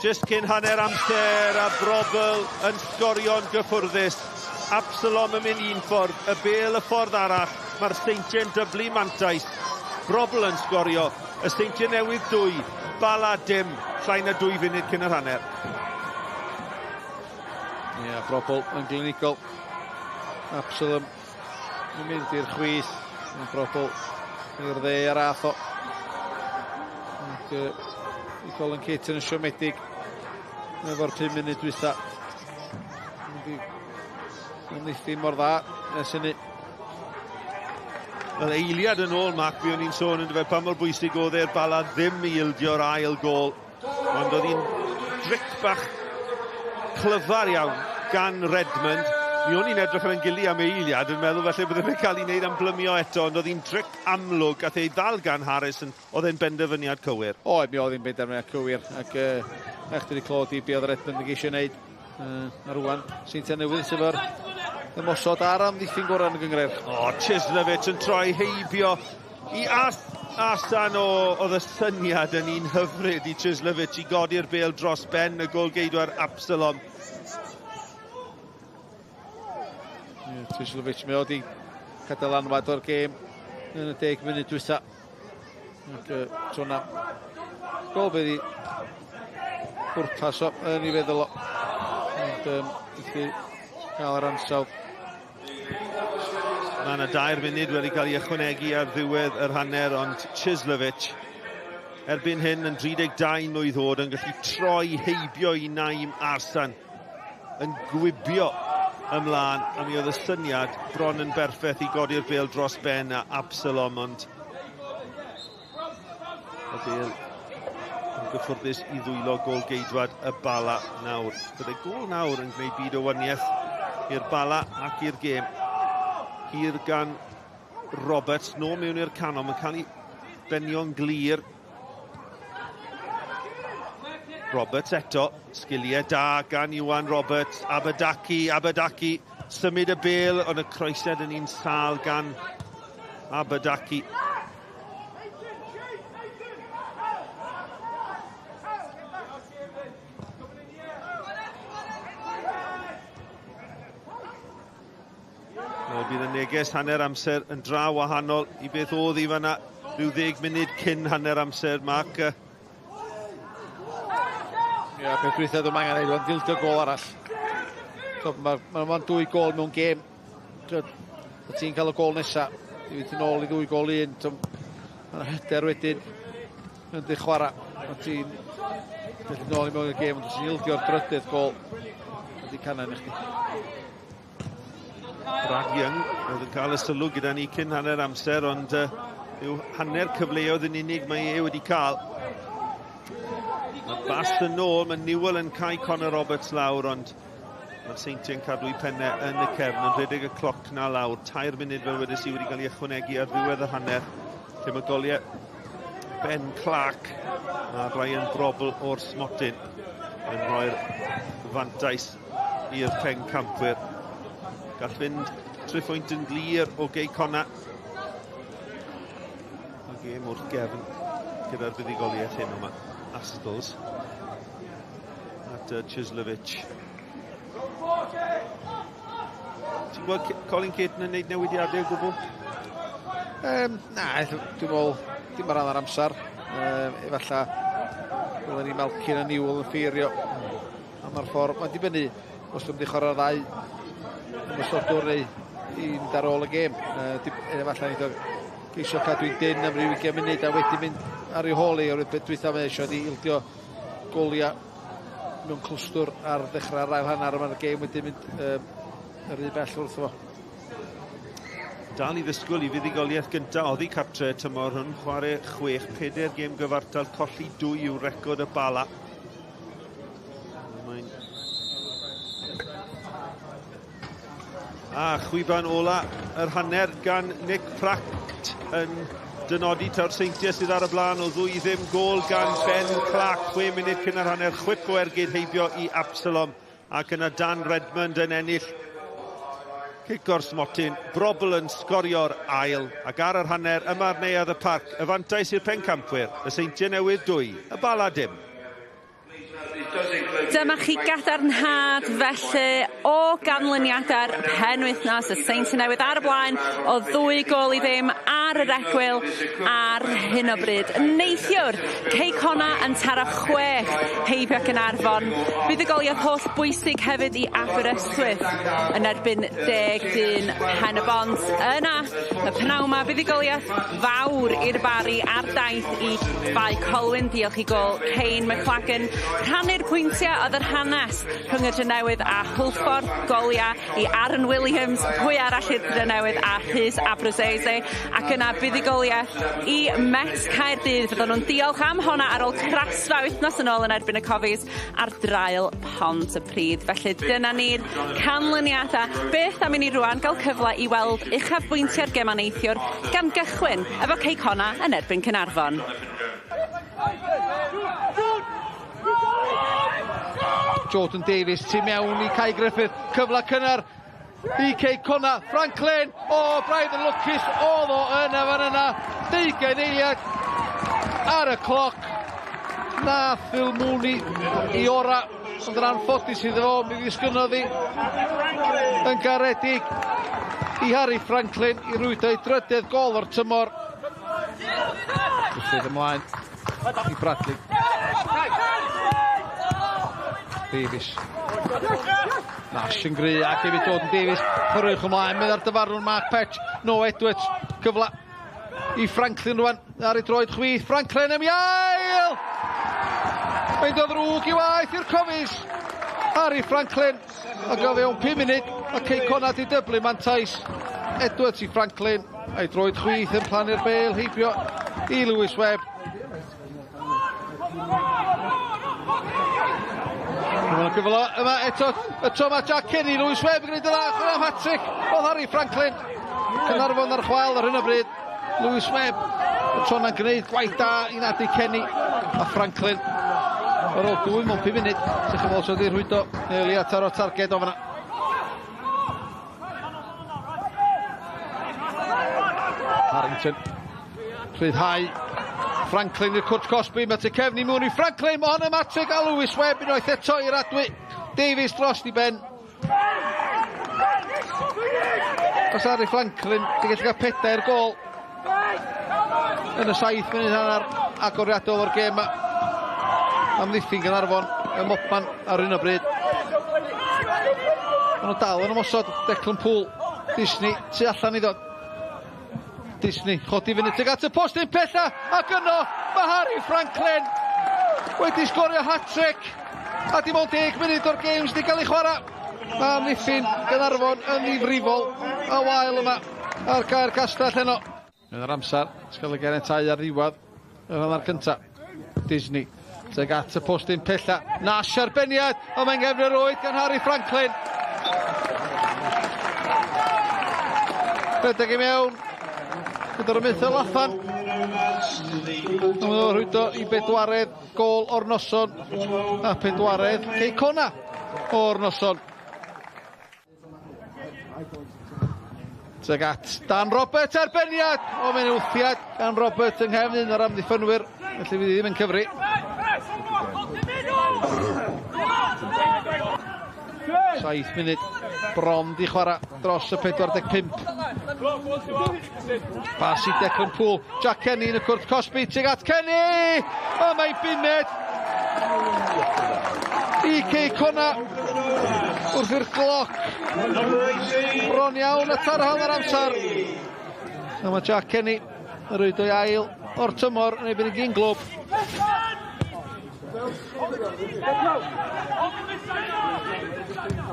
Just cyn hanner amser a Brobl yn sgorio'n gyffwrddus. Absalom yn mynd un ffordd, y bel y ffordd arall. Mae'r Seintiau'n dyblu mantais. Brobl yn sgorio, y Seintiau Newydd 2, Bala dim, llai na 2 funud cyn yr hanner. Ie, yeah, Brobl yn glinigol. Absalom yn mynd i'r chwith. Mae Brobl i'r dde ar ath o. Ac i Colin Caton yn siomedig efo'r 5 munud dwytha. Amddiffyn mor dda ers hynny. Wel, eiliad yn ôl, Mark, fi o'n i'n sôn yn dweud pa mor bwysig oedd e'r Bala ddim i ildio'r ail gôl. Ond oedd hi'n dric bach clyfar iawn gan Redmond. Mi o'n i'n edrych ar yn gili am eiliad yn meddwl falle bydde fe'n cael ei wneud am blymio eto, ond oedd hi'n dric amlwg, gath ei ddal gan Harrison, oedd e'n benderfyniad cywir. Oedd, mi oedd hi'n benderfyniad cywir, ac ech di clod i be oedd Redmond yn geisio wneud. A rwan, Seintiau Newydd sydd efo'r ymosod ar amddiffyn gorau yn y gynghrair. O, Chislovich yn troi heibio i Asan oedd y syniad yn un hyfryd i Cieslewicz i godi'r bêl dros ben y golgeidwad Absalom. Yeah, Cieslewicz mae o wedi cael dylanwad o'r gêm yn y 10 munud dwytha. Ac tro na gol bydd i bwrpas o yn ei feddwl o. Ond methu cael yr ansawdd. Mae yna 2 munud wedi cael ei ychwanegu ar ddiwedd yr hanner, ond Cieslewicz erbyn hyn yn 32 mlwydd oed yn gallu troi heibio i Naim Arsan, yn gwibio ymlaen, a mi oedd y syniad bron yn berffaith i godi'r bêl dros ben a Absalom, ond y bêl yn gyffwrddus i ddwylo gôl geidwad y Bala nawr. Byddai gôl nawr yn gwneud byd o waniaeth i'r Bala ac i'r gêm. Hir gan Roberts, nôl mewn i'r canol, mae'n cael ei benio'n glir. Roberts eto, sgiliau da gan Iwan Roberts, Abadaki, Abadaki, symud y bêl, ond y croesiad yn un sâl gan Abadaki. Bydd y neges hanner amser yn dra wahanol i beth oedd i fanna rhyw 10 munud cyn hanner amser, Mark. Ie, beth dwytha dwi'n angen ei ond ildio gôl arall. So, Mae 2 gôl mewn gêm. Ti'n cael y gôl nesa, i fynd yn ôl i 2 gôl 1. Mae'r hyder wedyn yn dy chwarae. Ti'n mynd nôl i mewn i'r gêm, ond ti'n ildio'r drydydd gôl. Ydy cannan i chdi. Brad Young oedd yn cael y sylw gyda ni cyn hanner amser, ond yw hanner cyfleoedd yn unig mae e wedi cael. Mae Bass yn ôl, mae Newell yn cael Connor Roberts lawr, ond mae'r Seintiau'n cadw eu pennau yn y cefn, yn rhedeg y cloc na lawr. 3 munud fel wedes i wedi cael ei ychwanegu ar ddiwedd y hanner, lle mae goliau Ben Clark a Ryan Brobl o'r smotyn yn rhoi'r fantais i'r pencampwyr. Gall fynd 3 phwynt yn glir o Gei Connah. Y gêm wrth gefn gyda'r fuddugoliaeth hyn yma. Astles at Cieslewicz. Ti'n gweld Colin Caton yn gwneud newidiadau o gwbl? Na, dwi'n meddwl dim ar ran amser. Efallai byddwn ni Malkin a Newell yn ffeirio am yr ffordd. Mae'n dibynnu os dwi'n mynd i chwarae'r ddau ymosodwr neu i fynd ar ôl y gêm. Efallai ni geisio cadw'n dyn am ryw 20 munud a wedyn mynd ar ei hôl i, oherwydd beth dwytha mae eisiau di ildio goliau mewn clwstwr ar ddechrau'r ail hanner, a mae'r gêm wedi mynd yr un bell wrtho fo. Dal i ddisgwyl i fuddugoliaeth gyntaf oddi cartre tymor hwn, chwarae 6, 4 gêm gyfartal, colli 2 yw record y Bala. Mae'n A chwiban ola yr hanner gan Nick Pratt yn dynodi taw'r Seintiau sydd ar y blaen o 2-0, gôl gan Ben Clark, 6 munud cyn yr hanner, chwip o ergyd heibio i Absalom, ac yna Dan Redmond yn ennill cic o'r smotyn, Brobl yn sgorio'r ail, ac ar yr hanner yma ar Neuadd y Parc, y fantais i'r pencampwyr, y Seintiau Newydd 2, y Bala dim. Dyma chi gadarnhad felly o ganlyniadau'r penwythnos, y Seintiau Newydd ar y blaen o 2 gôl i ddim ar yr egwyl ar hyn o bryd. Neithiwr, Cei Connah yn taro 6 heibio Caernarfon. Buddugoliaeth holl bwysig hefyd i Aberystwyth yn erbyn 10 dyn Pen y Bont. Yna, y pnawn 'ma, buddugoliaeth fawr i'r Bari ar daith i Bae Colwyn, diolch i gôl Kane McLagan. Rhannu'r pwyntiau oedd yr hanes rhwng y Drenewydd a Hwlffordd, goliau i Aaron Williams, pwy arall i'r Drenewydd a Rhys Abruzzese, ac yna buddugoliaeth i Met Caerdydd. Fydden nhw'n diolch am honna ar ôl crasfa wythnos yn ôl yn erbyn y Cofis ar draul Pontypridd. Felly dyna ni'r canlyniadau. Beth am i ni rwan gael cyfle i weld uchafbwyntiau'r gemau neithiwr gan gychwyn efo Cei Connah yn erbyn Caernarfon. Jordan Davies tu mewn i Kai Griffith, cyfle cynnar i Cei Connah, Franklin, o, braidd yn lwcus oedd o yna fan yna, 20 eiliad ar y cloc. Na Phil Mooney i ora, ond yn anffodus iddo fo, mi ddisgynnodd hi yn garedig i Harry Franklin i rwydo ei drydedd gol o'r tymor. Gruffydd ymlaen i Bradley. Davies. Nash yn gry ac hefyd Jordan Davies. Chwaraewch ymlaen, meddai'r dyfarnwr Mark Petch. No Edwards, cyfle i Franklin rwan ar ei droed chwith. Franklin am ail! Mae'n dod ddrwg i waith i'r Cofis. Harry Franklin, ac o fewn 5 munud, a Cei Connah di dyblu mantais. Edwards i Franklin, a'i droed chwith yn plannu'r bêl heibio i Lewis Webb. Mae'n gyfle yma eto, y tro mae Jack Kenny, Lewis Webb yn gwneud y dda, chwarae am hat-trick oedd Harry Franklin. Caernarfon ar chwal ar hyn o bryd. Lewis Webb, y tro na'n gwneud gwaith da i nadu Kenny a Franklin. Ar ôl 2 mewn 5 munud, sy'ch chi'n meddwl wedi rhwydo nearly at ar o targed o fanna. Harrington, rhyddhau Franklin i'r cwrt cosbi, mae te cefn i mewn i Franklin, mae hon yn matric a Lewis Webb unwaith eto i'r adwy. Davies dros i ben. Os Harry Franklin di gallu cael 4 gol yn y 7 munud hanner agoriadol o'r gêm yma. Amddiffyn Gaernarfon ym mobman ar hyn o bryd. Maen nhw dal yn ymosod. Declan Poole, Disney, tu allan iddo. Disney, chodi fyny tuag at y postyn pella, ac yno mae Harry Franklin wedi sgorio hat-trick. A dim ond 10 munud o'r gêm sydd wedi cael ei chwarae. Mae amddiffyn Gaernarfon yn ddifrifol a wael yma ar Gaer Castell heno. Yn yr amser, sgael y ganiatáu ar ddiwedd yr hanner cynta. Disney tuag at y postyn pella. Nash arbeniad, ond mae'n gefn yr oed gan Harry Franklin. Rhedeg i mewn gyda'r ymwythol allan. Mae'n rhwydo i bedwaredd gol o'r noson a pedwaredd Cei Connah o'r noson. Tuag at Dan Roberts, arbeniad! O, mae'n wthiad gan Roberts yng nghefn un o'r amddiffynwyr, felly fydd hi ddim yn cyfri. 7 munud bron di chwarae dros y 45. Pas i Declan Poole, Jack Kenny yn y cwrt cosbi, tuag at Kenny! O, mae'n bumed i Cei Connah wrth i'r gloc bron iawn at ar hanner amser. A mae Jack Kenny yn rhwydo ei ail o'r tymor yn erbyn y gyn glwb.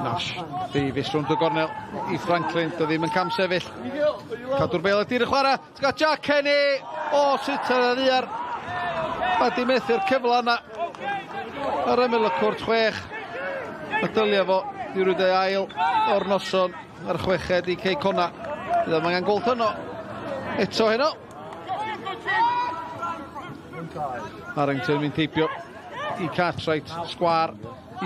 Nash, Davies rownd y gornel i Franklin, do ddim yn camsefyll. Cadw'r bêl ar dir y chwarae, ti'n gael Jack Kenny! O, sut ar y ddiar. Mae di methu'r cyfle yna ar ymyl y cwrt 6. A dylia fo i rwyd ei ail o'r noson ar chweched i Cei Connah. Bydd o'n angen gol heno. Eto heno. Harrington mynd heibio i Cartwright, sgwar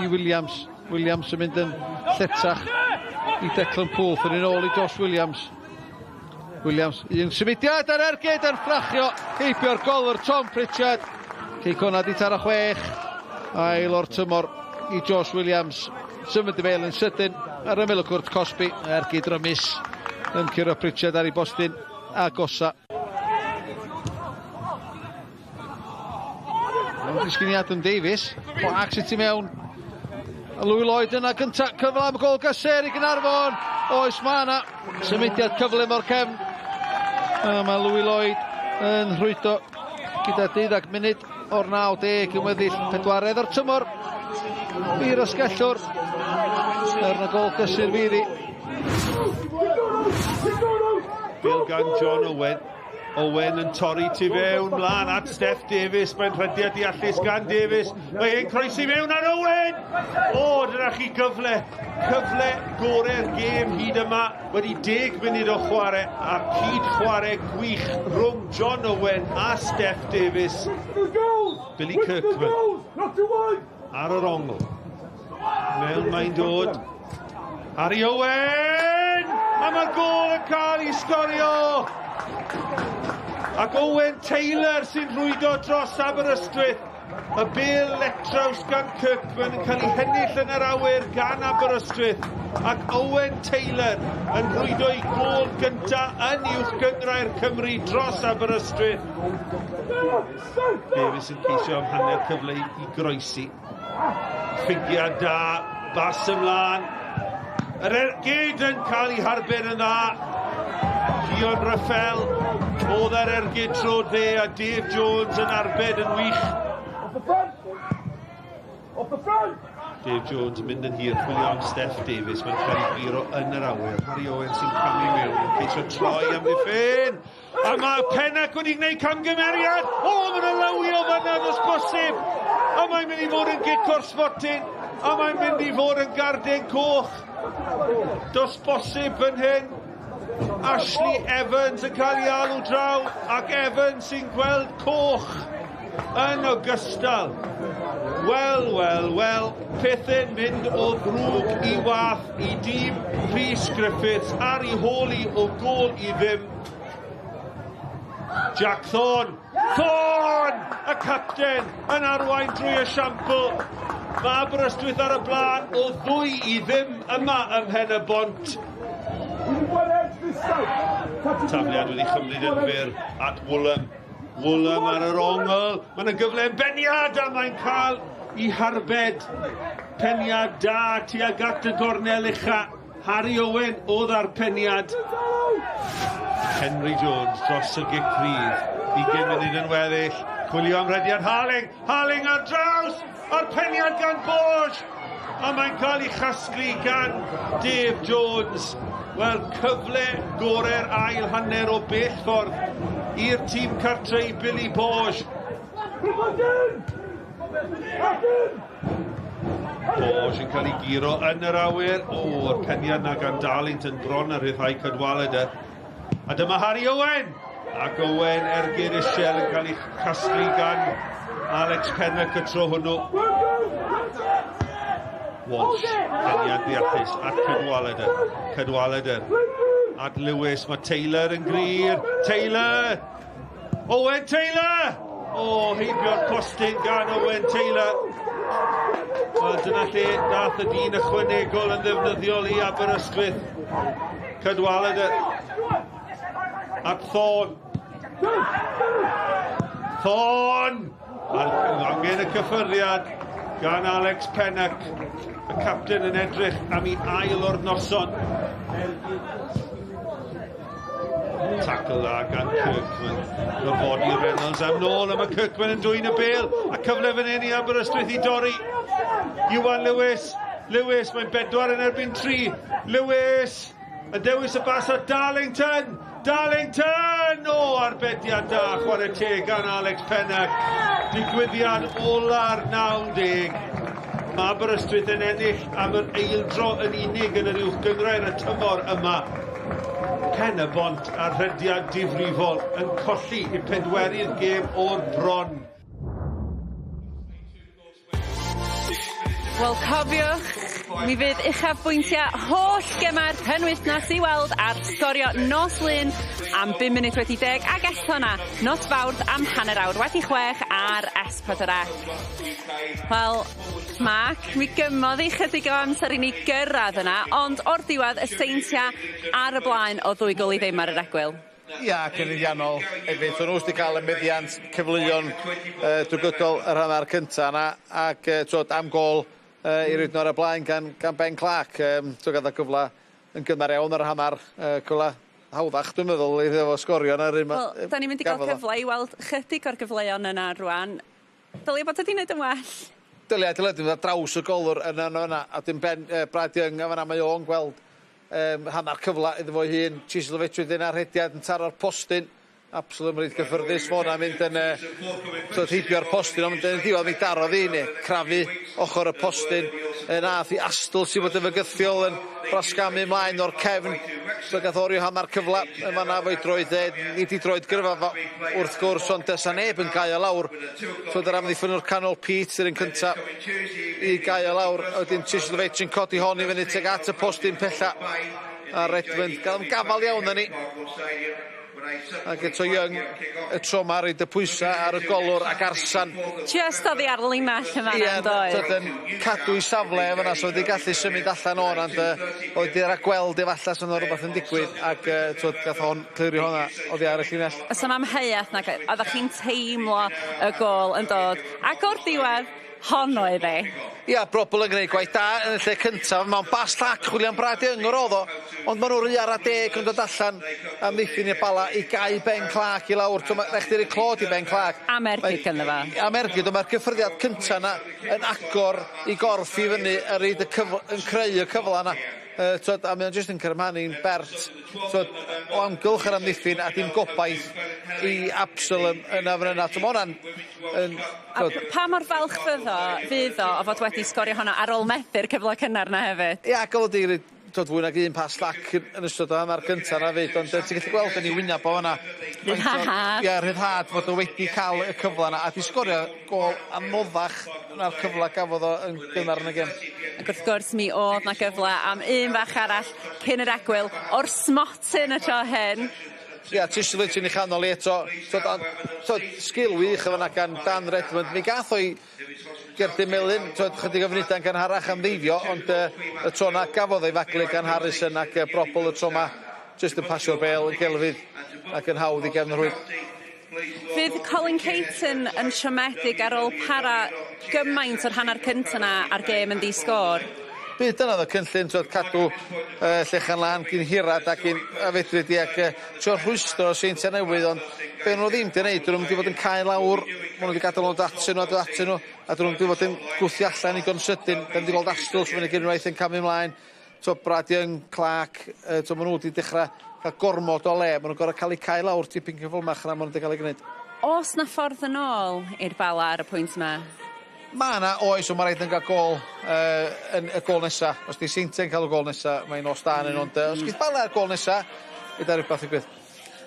i Williams. Williams yn mynd yn lletach i Declan Poole. Ffyr yn ôl i Josh Williams. Williams, un symudiad ar ergyd yn ffrachio heibio'r golwr Tom Pritchard. Cei Connah di taro 6. Ail o'r tymor i Josh Williams. Symud y bêl yn sydyn ar ymyl y cwrt cosbi. Ergyd rymus yn curo Pritchard ar ei bostyn agosa. Disgyn i Adam Davies. Clark sy'n tu mewn. A Louis Lloyd yna gynta. Cyfle am y gol gysur i Gaernarfon. Oes, mae yna symudiad cyflym o'r cefn. A mae Louis Lloyd yn rhwydo gyda 12 munud o'r 90 yn weddill pedwaredd o'r tymor i'r asgellwr. Er na gol gysur fydd hi. Bill gan John Owen. Owen yn torri tu fewn, mlaen at Steff Davies, mae'n rhediad deallus gan Davies, mae e'n croesi mewn ar Owen! O, dyna chi gyfle, cyfle gorau'r gêm hyd yma, wedi 10 munud o chwarae, a cyd chwarae gwych rhwng John Owen a Steff Davies. Billy Kirkman ar yr ongl. Mewn mae'n dod. Harry Owen! A mae'r gôl yn cael ei sgorio! Ac Owen Taylor sy'n rhwydo dros Aberystwyth. Y bêl letraws gan Kirkman yn cael ei hennill yn yr awyr gan Aberystwyth. Ac Owen Taylor yn rhwydo ei gôl gynta yn Uwch Gynghrair Cymru dros Aberystwyth. Davies yn ceisio am hanner cyfle i groesi. Ffigiad da, bas ymlaen. Yr ergyd yn cael ei harbed yn dda. Dion Raffel oedd ar ergyd tro dde a Dave Jones yn arbed yn wych. Off the front! Off the front! Dave Jones yn mynd yn hir, chwilio am Steff Davies, mae'n cael ei giro yn yr awyr. Harry Owen sy'n camu mewn, yn ceisio troi am ddiffyn. A mae Pennac wedi gwneud camgymeriad. O, mae'n lywio fan'na os bosib. A mae'n mynd i fod yn gic o'r smotyn. A mae'n mynd i fod yn garden coch. Does bosib fan hyn. Ashley Evans yn cael ei alw draw, ac Evans sy'n gweld coch yn ogystal. Wel, wel, wel, pethau'n mynd o ddrwg i wath i dîm Rhys Griffiths ar ei hôl hi o gôl i ddim. Jack Thorne. Thorne! Y capten yn arwain drwy esiampl. Mae Aberystwyth ar y blaen o 2-0 yma ym Mhen y Bont. Tafliad wedi chymryd yn fyr at Woolam. Woolam ar yr ongl. Mae yna gyfle yn beniad a mae'n cael i harbed. Peniad da tuag at y gornel ucha. Harry Owen oedd ar peniad. Henry Jones dros y gic rydd. 20 munud yn weddill. Chwilio am rediad Harling. Harling ar draws! A'r peniad gan Borge! A mae'n cael ei chasglu gan Dave Jones. Wel, cyfle gorau'r ail hanner o bell ffordd i'r tîm cartre i Billy Borge. Borge yn cael ei giro yn yr awyr. O, y peniad na gan Darlington bron ar rhyddhau Cadwaladr. A dyma Harry Owen! Ac Owen ergyd isiel yn cael ei chasglu gan Alex Pennock y tro hwnnw. Walsh, peniad ddeallus at Cadwaladr. Cadwaladr at Lewis, mae Taylor yn glir. Taylor! Owen Taylor! O, heibio'r postyn gan Owen Taylor. Wel, dyna lle dath y dyn ychwanegol yn ddefnyddiol i Aberystwyth. Cadwaladr at Thorne. Thorne! A'r angen y cyffyrddiad gan Alex Pennock. Y capten yn edrych am ei ail o'r noson. Tackle dda gan Kirkman. Gofodi Reynolds am nôl, a mae Kirkman yn dwyn y bêl. A cyfle fan hyn i Aberystwyth i dorri. Iwan Lewis. Lewis, mae'n 4 yn erbyn 3. Lewis yn dewis y bas at Darlington. Darlington! O, arbediad da, chwarae teg gan Alex Pennock. Digwyddiad ola'r 90. Mae Aberystwyth yn ennill am yr eildro yn unig yn yr Uwch Gynghrair y tymor yma. Pen y Bont ar rhediad difrifol yn colli i pedwerydd gêm o'r bron. Wel, cofiwch, mi fydd uchafbwyntiau holl gemau'r penwythnos i weld ar Sgorio nos Lun am 10:05 ac eto na nos Fawrth am 6:30 ar S4C. Wel, Mark, mi gymodd i chydig o amser i ni gyrraedd yna, ond o'r diwedd y Seintiau ar y blaen o 2-0 ar yr egwyl. Ia, ac yn haeddiannol hefyd. So nhw wedi cael y meddiant cyfleon drwy gydol yr hanner cynta yna, ac twod, am gôl i roid nhw ar y blaen gan Ben Clark. So gath o gyfle yn gynnar iawn ar y hanner, cyfle hawddach dwi'n meddwl iddo fo sgorio na'r un. Wel, da ni'n mynd i gael cyfle i weld chydig o'r gyfleon yna rwan. Dylia bod wedi wneud yn well. Dylia, dwi'n mynd ar draws y golwr yna yna, a dim Ben Brad Young a fan'na mae o'n gweld hanner cyfle iddo fo'i hun. Chislovich wedyn ar rhediad yn taro'r postyn. Absolute reit gyffyrddus fo na mynd yn so heibio'r postyn, ond yn diwedd mi darodd hi neu crafu ochr y postyn. Nath i Astl sy'n bod yn fygythiol yn brasgamu ymlaen o'r cefn. So gath Orio hanner cyfle yn fan'na fo'i droed, nid i droed gryfa fo wrth gwrs, ond does 'na neb yn gau o lawr. So dy'r amddiffyn o'r canol Pete sydd yn cynta i gau o lawr. Wedyn Chislovich yn codi hon i fyny tuag at y postyn pella. A Redmond gael am gafal iawn ni. Ac eto Young, y tro 'ma roid y pwysa ar y golwr ac Arsan. Just oddi ar linell yn fan'na yn doedd? Ie, yn cadw 'i safle yn fan'na so wedi gallu symud allan o'n ond yy oedd 'di ragweld efalla sa 'na rwbath yn digwydd ac yy t'wod gath o'n clirio honna oddi ar y llinell. O's 'am amheuaeth nag oedd? Oeddach chi'n teimlo y gôl yn dod ac o'r diwedd hon oedd e. Ia, Brobl yn gwneud gwaith da yn y lle cyntaf, mewn bas llac chwilio am Brad Young yr o'dd o, ond ma' nhw ry ara deg yn dod allan amddiffyn i'r Bala i gau Ben Clark i lawr. T'mo' ma' raid chdi roi clod i Ben Clark. Am ergyd ganddo fo. Am ergyd, ond ma'r cyffyrddiad cynta 'na yn agor 'i gorff i fyny a roid y cyf- yn creu y cyfla 'na. Yy t'wod a mae o'n jyst yn cyrmhanu'n bert t'wod o amgylch yr amddiffyn a dim gobaith i Absalom yna fan yna. T'mo' ma' wnna'n yn A pa mor falch fyddo fydd o o fod wedi sgorio hwnna ar ôl methu'r cyfle cynnar 'na hefyd? Ia ac o'dd o 'di roid t'od fwy nag un pas llac yn ystod o hannar cynta 'na 'fyd ond yy ti'n gallu gweld yn 'i wynab o fan 'na. Rhyddhad. Ia rhyddhad fod o wedi ca'l y cyfla 'na a 'di sgorio gôl anoddach na'r cyfla gafodd o yn gynnar yn y gêm. Ac wrth gwrs mi o'dd 'na gyfle am un fach arall cyn yr egwyl o'r smotyn y tro hyn. Ia, Tislovich yn ei chanol i eto. T'od ond t'od sgil wych yn fan'na gan Dan Redmond. Mi gath o'i gerdyn melyn t'od chydig o funudau'n gynharach am ddeifio ond yy y tro 'na gafodd ei faglu gan Harrison ac yy Brobl y tro 'ma jyst yn pasio'r bêl yn gelfydd ac yn hawdd i gefn y rhwyd. Fydd Colin Caton yn siomedig ar ôl para gymaint o'r hanner cynta 'na a'r gêm yn ddi-sgôr? Bydd dyna o'dd y cynllun t'wod cadw yy Llechan Lân gyn hirad ac un a fedri di ac yy trio rhwystro Seintia Newydd ond be' o' nw ddim 'di neud 'dyn nw'm 'di fod yn cau lawr ma' nw 'di gadal nw dod atyn nw a dod atyn nw a 'dyn nw'm 'di fod yn gwthio allan igon sydyn 'dan ni 'di gweld Astles fyny unwaith yn camu mlaen t'o' Brad Young, Clark yy t'o' ma' nw 'di dechra ca'l gormod o le ma' nw'n gor'o' ca'l 'u cau lawr tipyn cyflymach na ma' nw 'di ca'l 'u gneud. O's 'na ffordd yn ôl i'r Bala ar y pwynt 'ma? Ma' 'na oes on' ma' raid yn ga'l gôl yy yn y gôl nesa. Os 'di Seintiau'n ca'l y gôl nesa mae'n nos da arnyn nw ond yy os geith Bala'r gôl nesa fedar rwbath ddigwydd.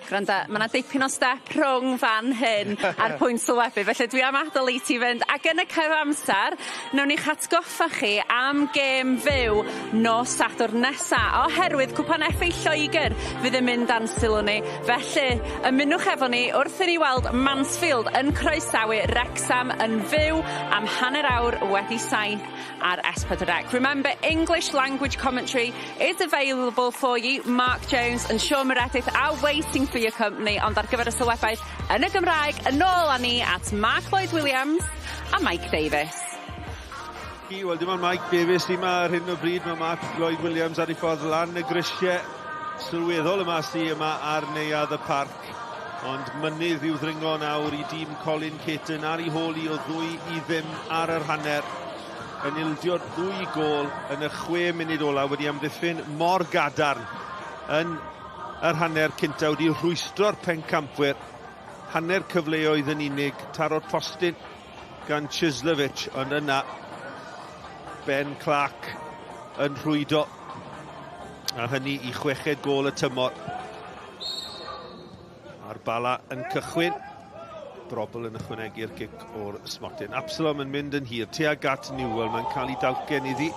Gwranda, ma' 'na dipyn o step rhwng fan hyn a'r pwynt sylwebu felly dwi am adel i ti fynd ac yn y cyfamser newn ni'ch atgoffa chi am gêm fyw nos Sadwrn nesa oherwydd Cwpan FA Lloegr fydd yn mynd dan sylw ni felly ymunwch efo ni wrth i ni weld Mansfield yn croesawu Wrecsam yn fyw am hanner awr wedi saith ar S4C. Remember, English language commentary is available for you. Mark Jones and Sean Meredith are waiting for your company, ond ar gyfer y sylwebaeth yn y Gymraeg, yn ôl â ni at Mark Lloyd Williams a Mike Davies. Wel, dim ond Mike Davies sy'n yma ar hyn o bryd. Mae Mark Lloyd Williams ar ei ffordd lan y grisiau sylweddol yma sydd yma ar neuadd y parc. Ond mynydd i'w ddringo nawr i dîm Colin Caton ar ei hôl i o 2-0 ar yr hanner. Yn ildio ddwy gôl yn y 6 munud ola wedi amddiffyn mor gadarn yn yr hanner cynta wedi rhwystro'r pencampwyr. Hanner cyfleoedd yn unig, taro'r postyn gan Chislovich, ond yna Ben Clark yn rhwydo. A hynny i chweched gôl y tymor. A'r Bala yn cychwyn. Brobl yn ychwanegu'r gic o'r smotyn. Absalom yn mynd yn hir tuag at Newell. Mae'n cael ei dalcen iddi.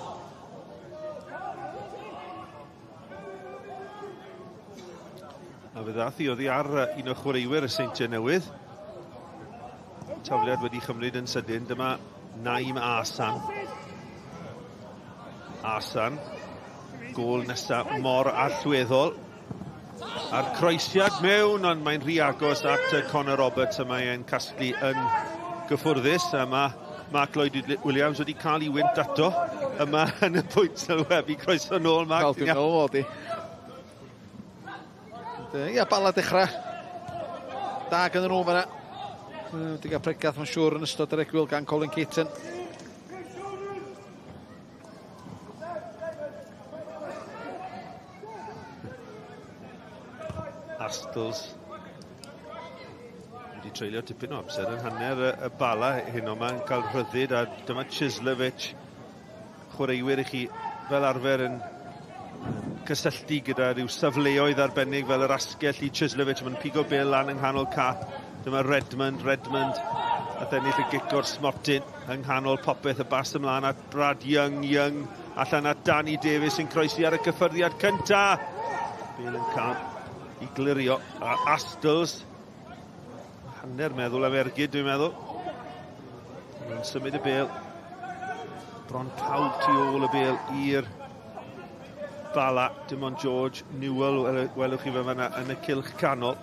A fe ddath i oddi ar un o chwaraewyr y Seintiau Newydd. Tafliad wedi chymryd yn sydyn. Dyma Naim Asan. Asan. Gôl nesaf mor allweddol. A'r croesiad mewn, ond mae'n rhy agos at Conor Roberts a mae e'n casglu yn gyffwrddus. A mae Mark Lloyd Williams wedi cael ei wynt ato yma yn y pwynt sylwebu. Croeso nôl, Mark. Wel, dwi'n meddwl fod i. Ia, Bala dechrau. Da gan nhw fan'na. Wedi cael pregath mae'n siŵr yn ystod yr egwyl gan Colin Caton. Astles wedi treulio tipyn o amser yn hanner y, y Bala hyn o ma'n cael rhyddid a dyma Chislovich chwaraewyr i chi fel arfer yn cysylltu gyda rhyw safleoedd arbennig fel yr asgell i Chislovich mae'n pigo bel lan yng nghanol ca dyma Redmond, Redmond a ennill y gic o'r smotyn yng nghanol popeth y bas ymlaen at Brad Young, Young allan at Danny Davies sy'n croesi ar y cyffyrddiad cynta. Bale yn cael i glirio. A Astles, hanner meddwl am ergyd, dwi'n meddwl. Mae'n symud y bêl. Bron pawb tu ôl y bêl i'r Bala. Dim ond George Newell, welwch chi fe fanna yn y cylch canol.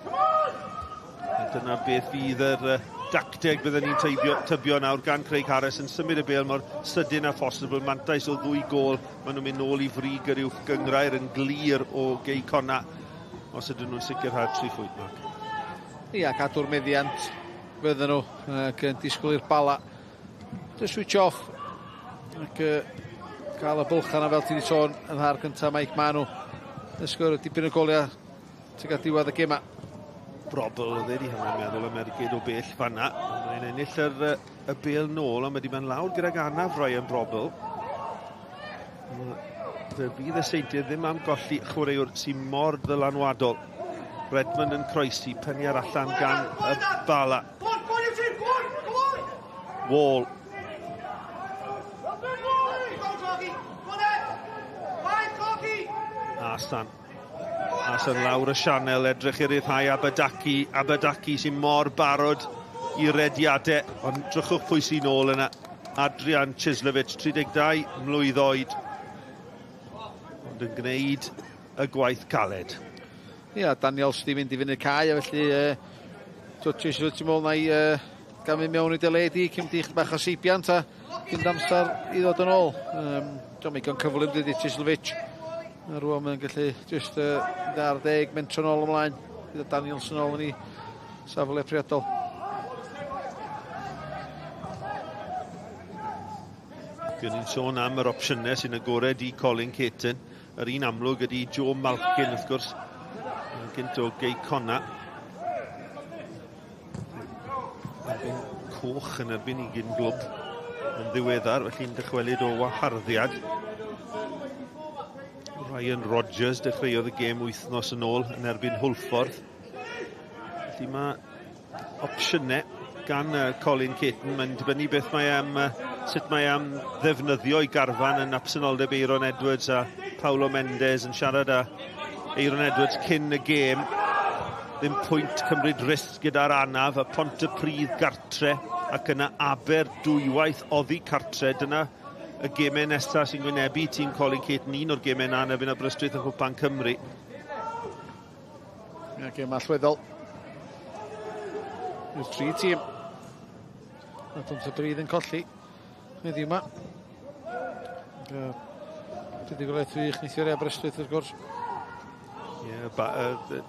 A dyna beth fydd yr dacteg byddwn ni'n tybio nawr gan Craig Harris yn symud y bêl mor sydyn â phosibl. Mantais o 2 gôl, maen nhw'n mynd nôl i frig yr uwch gynghrair yn glir o Gei Connah os ydyn nhw'n sicrhau'r 3 phwynt, Mark. Ia, cadw'r meddiant fydden nhw ac yn disgwyl i'r Bala just switch off ac gael y bwlch yna fel ti wedi sôn yn hanner cyntaf, Mike. Maen nhw yn sgorio dipyn o goliau tuag at diwedd y gema. Brobl oedd e wedi hynny'n meddwl am ergyd o bell fanna. Mae'n ennill y bêl nôl, ond wedi mynd lawr gydag anaf Ryan Brobl. Fe fydd y Seintiau ddim am golli chwaraewr sy'n mor ddylanwadol. Redmond yn croesi, peniad allan gan y Bala. Wall. Asan. Asan lawr y sianel, edrych i ryddhau Abadaki. Abadaki sy'n mor barod i rediadau, ond drychwch pwy sy'n ôl yna. Adrian Chislovich, 32 mlwydd oed, ond yn gwneud y gwaith caled. Ia, Daniels di mynd i fyny'r cae, a felly Chislovich ti'n meddwl na i gael mynd mewn i deledu, cymryd chydig bach o seibiant a cymryd amser i ddod yn ôl. Dwi'n meddwl cyflym dydy Chislovich. A rwan mae'n gallu just ar 10 mentro nôl ymlaen. Gyda Daniels yn ôl yn ei safle priodol. Gwyn ni'n sôn am yr opsiynau sy'n agored i Colin Caton. Yr un amlwg ydy Joe Malkin, wrth gwrs, yn gynt o Gei Connah. Erbyn coch yn erbyn i gyn glwb yn ddiweddar, felly'n dychwelyd o waharddiad. Ryan Rogers dechreuodd y gêm wythnos yn ôl yn erbyn Hwlffordd. Felly mae opsiynau gan Colin Caton. Mae'n dibynnu beth mae am, sut mae am ddefnyddio i garfan yn absenoldeb Aaron Edwards a Paulo Mendes yn siarad â Aaron Edwards cyn y gêm. Ddim pwynt cymryd risg gyda'r anaf, y Pontypridd gartre ac yna Aber dwywaith oddi cartre. Dyna y gemau nesaf sy'n gwynebu tîm Colin Caton, un o'r gemau yna yn erbyn Aberystwyth yng Nghwpan Cymru. Ie, gêm allweddol. I'r 3 tîm. A Pontypridd yn colli heddiw yma. Buddugoliaeth wych neithiwr i Aberystwyth wrth gwrs. Ie,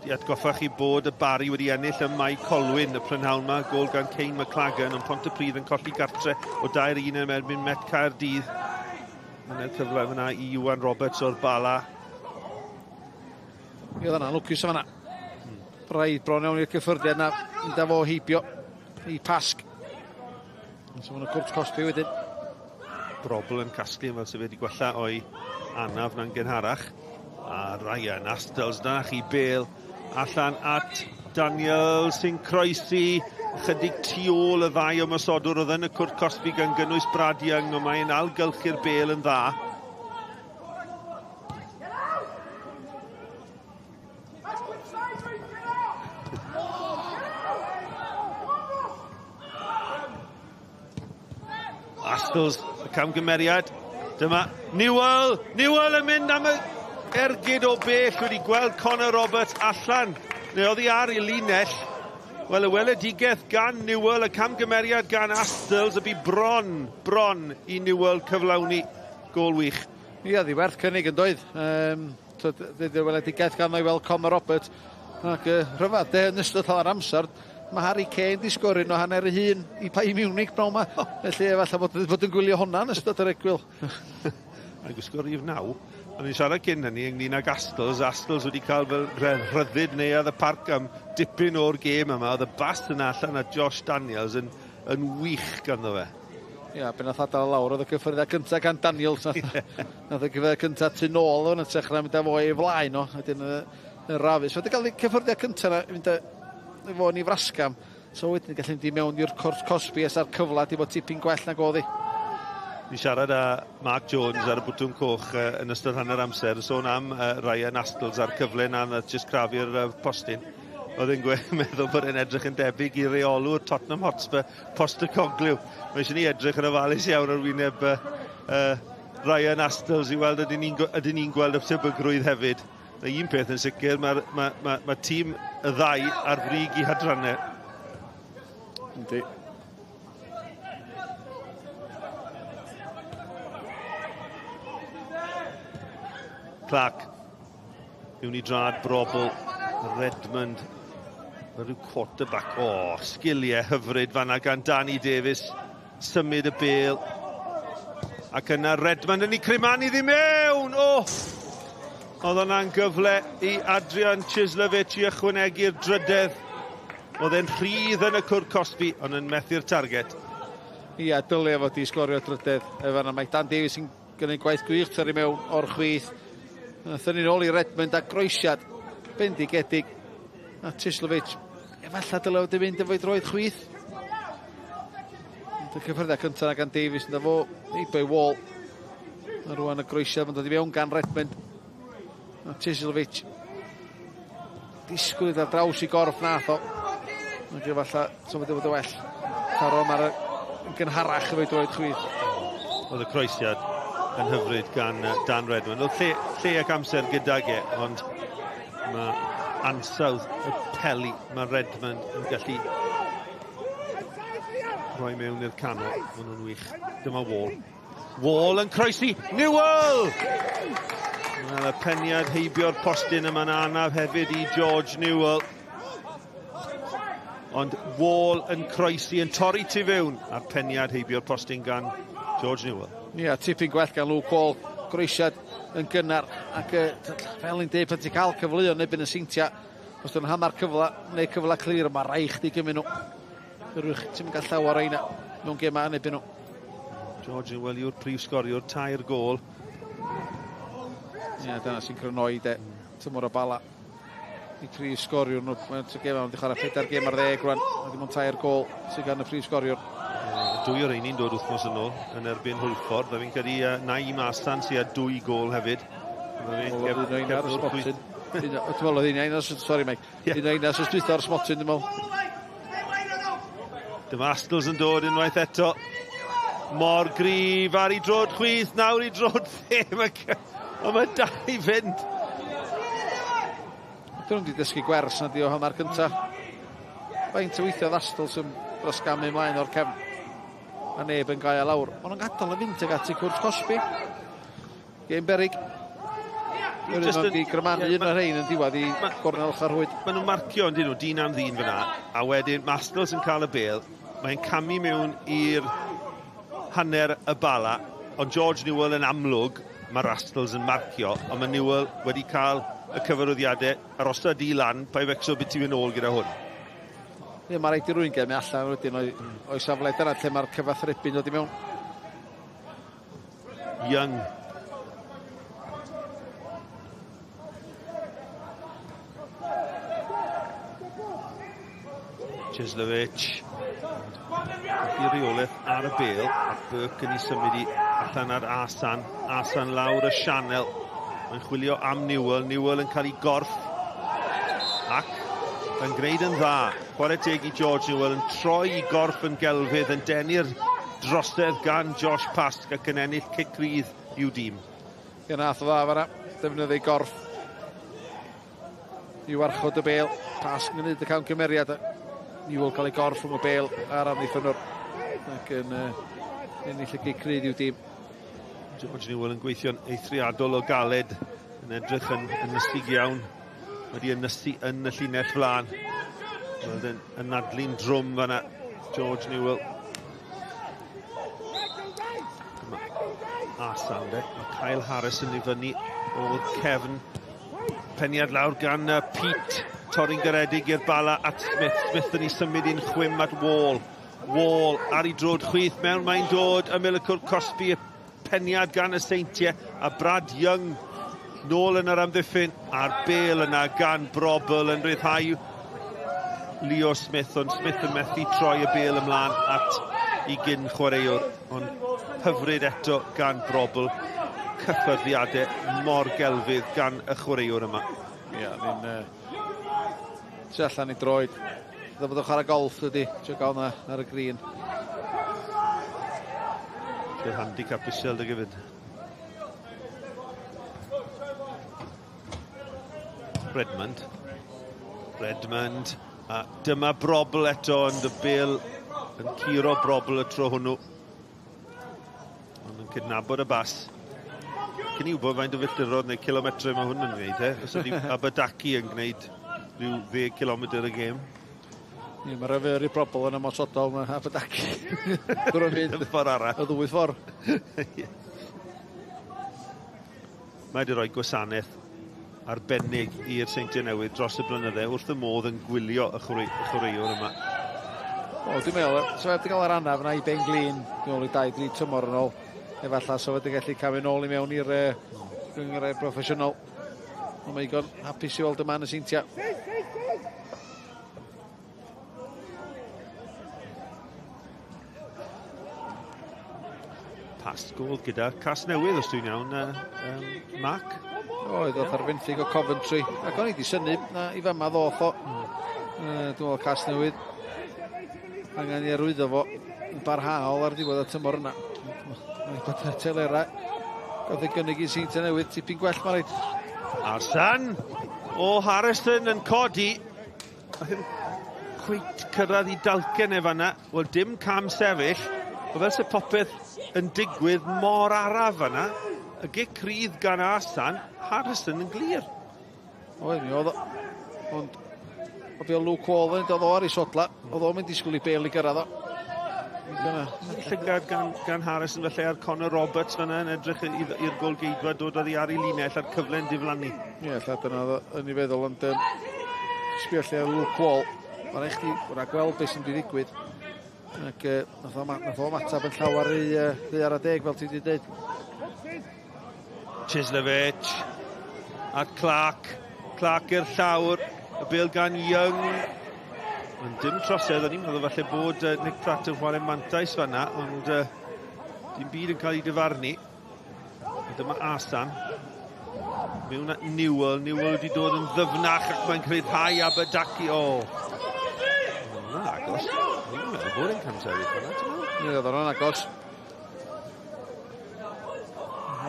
i atgoffa chi bod y Barri wedi ennill ym Mae Colwyn y prynhawn yma, gôl gan Kane McLagan, ond Pontypridd yn colli gartre o 2-1 yn erbyn Met Caerdydd. Yna'r cyfle fyna i Iwan Roberts o'r Bala. Ie, oedd yna'n lwcus o fanna. Braidd bron iawn i'r cyffyrddiad yna, mynd â fo heibio i Pasg. So ma'n y cwrt cosbi wedyn. Brobl yn casglu fel sydd wedi gwella o'i anaf na'n gynharach. A Ryan Astles, dyna chi bêl allan at Daniel sy'n croesi chydig tu ôl y ddau ymosodwr oedd yn y cwrt cosbi gan gynnwys Brad Young, ond mae'n ailgylchu'r bêl yn dda. Astles, y camgymeriad. Dyma Newell, Newell yn mynd am y ergyd o bell, wedi gweld Connor Roberts allan, neu oddi ar ei linell. Wel, y weledigaeth gan Newell, y camgymeriad gan Astles, y bu bron i Newell cyflawni gôl wych. Ie, oedd hi werth cynnig yn doedd. Y weledigaeth gan o'i weld Connor Roberts. Ac rhyfedd, de, yn ystod hanner amser, mae Harry Kane di sgorio o hanner ei hun i Bayern Munich bnawn 'ma. Felly efallai bod yn gwylio hwnna yn ystod yr egwyl. Mae'n gwisgo rhif 9. O'n i'n siarad cyn hynny ynglyn ag Astles. Astles wedi cael fel rhyddid neuadd y parc am dipyn o'r gêm yma. Oedd y bas yna allan a Josh Daniels yn wych ganddo fe. Ia, be nath adael lawr oedd y cyffyrddiad cyntaf gan Daniels. Nath y cyffyrddiad cyntaf tu nôl o'n hytrach na mynd â fo ei flaen o. Wedyn y rafus. Wedi cael y cyffyrddiad cyntaf na mynd â fo yn ei frasgam. So wedyn gallu mynd i mewn i'r cwrt cosbi as ar cyfle di bod tipyn gwell nag oedd hi. Ni'n siarad â Mark Jones ar y bwtwm coch yn ystod hanner amser, sôn am Ryan Astles a'r cyfle 'na nath jyst crafu'r postyn. Oedd e'n meddwl bod e'n edrych yn debyg i reolwr Tottenham Hotspur, Postecoglou. Mae eisiau ni edrych yn ofalus iawn ar wyneb Ryan Astles i weld ydyn ni'n ydyn ni gweld y tebygrwydd hefyd. Mae un peth yn sicr, mae'r ma tîm y ddau ar frig i hadrannau. Yndi. Clark, mewn i drad Brobl, Redmond, mae rhyw quarterback, o, oh, sgiliau hyfryd fanna gan Danny Davies, symud y bêl, ac yna Redmond yn ei crimanu iddi mewn, o! Oh! Oedd hwnna'n gyfle i Adrian Chislovich i ychwanegu'r drydedd. Oedd e'n rhydd yn y cwrt cosbi, ond yn methu'r target. Ia, dylia fod i sgorio drydedd. Efo yna mae Dan Davies yn gwneud gwaith gwych torri mewn o'r chwith. Nathon ni'n ôl i Redmond a groesiad bendigedig. A Chislovich, efallai dylai fod i fynd efo'i droed chwith. Ond y cyffyrddiad cyntaf yna gan Davies yn fo, heibio'i Wall. A rwan y groesiad yn dod i fewn gan Redmond. A Chislovich disgwyl ar draws i gorff nath o. Ac efallai, so wedi bod yn well. Taro ar y gynharach efo'i droed chwith. Oedd y croesiad yn hyfryd gan Dan Redmond. Oedd lle ac amser gydag e, ond mae ansawdd y peli mae Redmond yn gallu rhoi mewn i'r canol. Maen nhw'n wych. Dyma Wall. Wall yn croesi. Newell! Wel, y peniad heibio'r postyn yma'n anaf hefyd i George Newell. Ond Wall yn croesi, yn torri tu fewn, a'r peniad heibio'r postyn gan George Newell. Ia, tipyn gwell gan Luke Wall, groesiad yn gynnar, ac fel ni'n dweud, pan ti'n cael cyfleoedd yn erbyn y Seintiau, os dyn hanner cyfle neu cyfle clir, mae rhaid chdi gymryd nhw. Rwych, ti'n cael llawer o reina mewn gemau yn erbyn nhw. George Newell yw'r prif sgoriwr, 3 gôl. Ia, dyna sy'n crynoi de, tymor o Bala. I prif sgoriwr nhw, mae'n gêm wedi chwarae 4 gêm ar 10 rwan, a dim ond 3 gôl sydd gan y prif sgoriwr. Dwy o'r rheini'n dod wythnos yn ôl yn erbyn Hwlffordd, a fi'n credu Naim Astan sydd â 2 gôl hefyd. Un ar y smotyn. Dwi'n meddwl oedd un o'r, sorry Mike, un o'r un dwytha ar smotyn, dwi'n meddwl. Dyma Astles yn dod unwaith eto. Mor gryf ar ei drod chwith, nawr i drod dde. Ond mae dal i fynd. Dyn nhw'n wedi dysgu gwers na di o hanner cynta. Faint o weithiodd Astles yn brasgamu ymlaen o'r cefn. A neb yn gael lawr. Maen nhw'n gadael y fynd ag at i cwrt cosbi. Gêm berig. Yr un grymannu un o'r rhain yn diwedd i gornel ochr rhwyd. Maen nhw'n marcio yn dyn nhw, dyn am ddyn fyna. A wedyn mae Astles yn cael y bêl. Mae'n camu mewn i'r hanner y Bala. Ond George Newell yn amlwg, mae'r Astles yn marcio, ond mae Newell wedi cael y cyfarwyddiadau arosa di lan, pa'i fecso beth ti'n mynd ôl gyda hwn. Ie, mae rhaid i rwy'n gemu allan wedyn o'i safle dyna lle mae'r cyfathrebu'n dod i mewn. Young. Chislovich. I reolaeth ar y bêl, a Burke yn ei symud i allan ar Asan. Asan lawr y sianel. Mae'n chwilio am Newell. Newell yn cael ei gorff ac yn gwneud yn dda. Chwarae teg i George Newell yn troi i gorff yn gelfydd, yn denu'r drosedd gan Josh Pask ac yn ennill cic rydd i'w dîm. Ie, nath o dda fanna. Defnyddio ei gorff i warchod y bêl. Pask yn gwneud y camgymeriad. Newell cael ei gorff rhwng y bêl a'r amddiffynnwr ac yn ennill y gic rydd i'w dîm. George Newell yn gweithio'n eithriadol o galed, yn edrych yn ynysig iawn, wedi ynysu yn y llinell flaen. Weld yn anadlu'n drwm fanna, George Newell. Dyma Asan de, mae Kyle Harris yn ei fyny o'r cefn. Peniad lawr gan Pete, torri'n garedig i'r Bala at Smith. Smith yn ei symud i'n chwim at Wall. Wall ar ei drod chwith mewn, mae'n dod ymyl y cwrt cosbi, peniad gan y Seintiau a Brad Young nôl yn yr amddiffyn a'r bêl yna gan Brobl yn rhyddhau Leo Smith, ond Smith yn methu troi y bêl ymlaen at i gyn chwaraewr, ond Hyfryd eto gan Brobbel. Cyffyrddiadau mor gelfydd gan y chwaraewr yma. Ie, ni'n tu allan i droed. Dda bod o'n chwarae golff dydy, trio gael yna ar y green. Yr handicap isel dy gyfyd. Redmond. Redmond. A dyma Brobbel eto, ond y bel yn curo Brobbel y tro hwnnw. Ond yn cydnabod y bas. Cyn i wybod faint o filltirodd neu kilometre mae hwn yn gwneud, e? Os ydy Abadaki yn gwneud rhyw 10 kilometr y gêm. Ie, mae'r Avery Brobbel yn ymosodol, mae Abadaki. Gwrdd mynd. Y ffordd arall. Y ddwy ffordd. Mae wedi rhoi gwasanaeth arbennig i'r Seintiau Newydd dros y blynydde, wrth y modd yn gwylio y chwaraewr yma. O, dwi'n meddwl, so wedi cael yr anaf yna i Ben Glin, dwi'n meddwl i 2-3 tymor yn ôl, efallai so wedi gallu cael mynd nôl i mewn i'r gynghrair broffesiynol. Ond mae igon hapus i weld yma yn y Seintiau. Pas gol gyda Casnewydd, os dwi'n iawn, Mark? Oedd, oedd ar fenthyg o Coventry. Ac o'n i wedi synnu na i fama ddoth o. Dwi'n meddwl Casnewydd angen i arwyddo fo yn barhaol ar ddiwedd y tymor yna. Mae'n bod y telerau gath ei gynnig i Seintiau Newydd tipyn gwell, mae'n rhaid. Arsan o Harrison yn codi. A ddim cweit cyrraedd i dalcen e fanna. Wel, dim cam sefyll. O fel se popeth yn digwydd mor araf fanna. Y gic rydd gan Arsan, Harrison yn glir. Oedd, mi oedd o. Ond o be o Luke Wall yn dod o ar ei sodla, oedd o'n mynd disgwyl i Bale i gyrraedd o. Llygad gan Harrison felly ar Connor Roberts fanna yn edrych i'r golgeidwad dod oddi ar ei linell a'r cyfle'n diflannu. Ie, ella dyna oedd yn ei feddwl, ond sbio lle ar Luke Wall, mae'n rhaid chdi ragweld beth sy'n mynd i ddigwydd. Ac nath o ymateb yn llawer i 2 ar 10 fel ti wedi dweud. Chislovich at Clark. Clark i'r llawr. Y bel gan Young. Ond dim trosedd, o'n i'n meddwl falle bod Nick Pratt yn chwarae mantais fanna, ond dim byd yn cael ei dyfarnu. A dyma Asan. Mewn at Newell. Newell wedi dod yn ddyfnach ac mae'n rhyddhau Abadaki. O! Hwnna'n agos. O'n i'n meddwl bod e'n camsefyll fanna, ti'n meddwl? Ie, oedd o'n agos.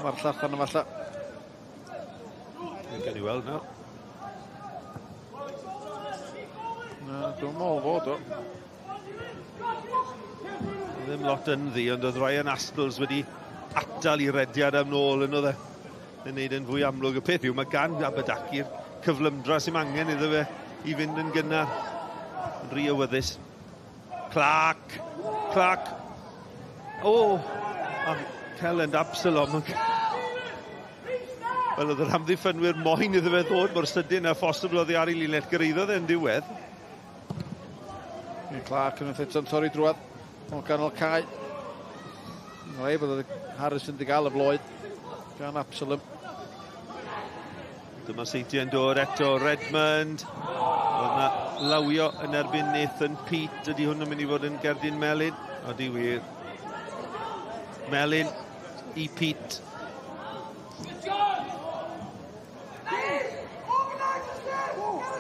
Mae'r llach arno falle. Gawn ni weld nawr. Na, dwi'n meddwl fod o. Ddim lot ynddi, ond oedd Ryan Astles wedi atal i rediad am nôl yn oedd e. Yn neud yn fwy amlwg. Y peth yw, mae gan Abadaki'r cyflymdra sy'n angen iddo fe i fynd yn gynnar. Yn rhy awyddus. Clark! Clark! O! A Kelland Absalom. Wel, oedd yr amddiffynwyr moyn iddo fe ddod mor sydyn a phosibl oddi ar ei linell, gyrhaeddodd e'n diwedd. Clark yn eto'n torri drwad o ganol cae. Rhaid bod Harrison wedi gael y floed gan Absalom. Dyma Seintiau yn dod eto, Redmond. Oedd yna lawio yn erbyn Nathan Peate. Ydy hwn yn mynd i fod yn gerdyn melyn? Ydy wir. Melyn i Peate.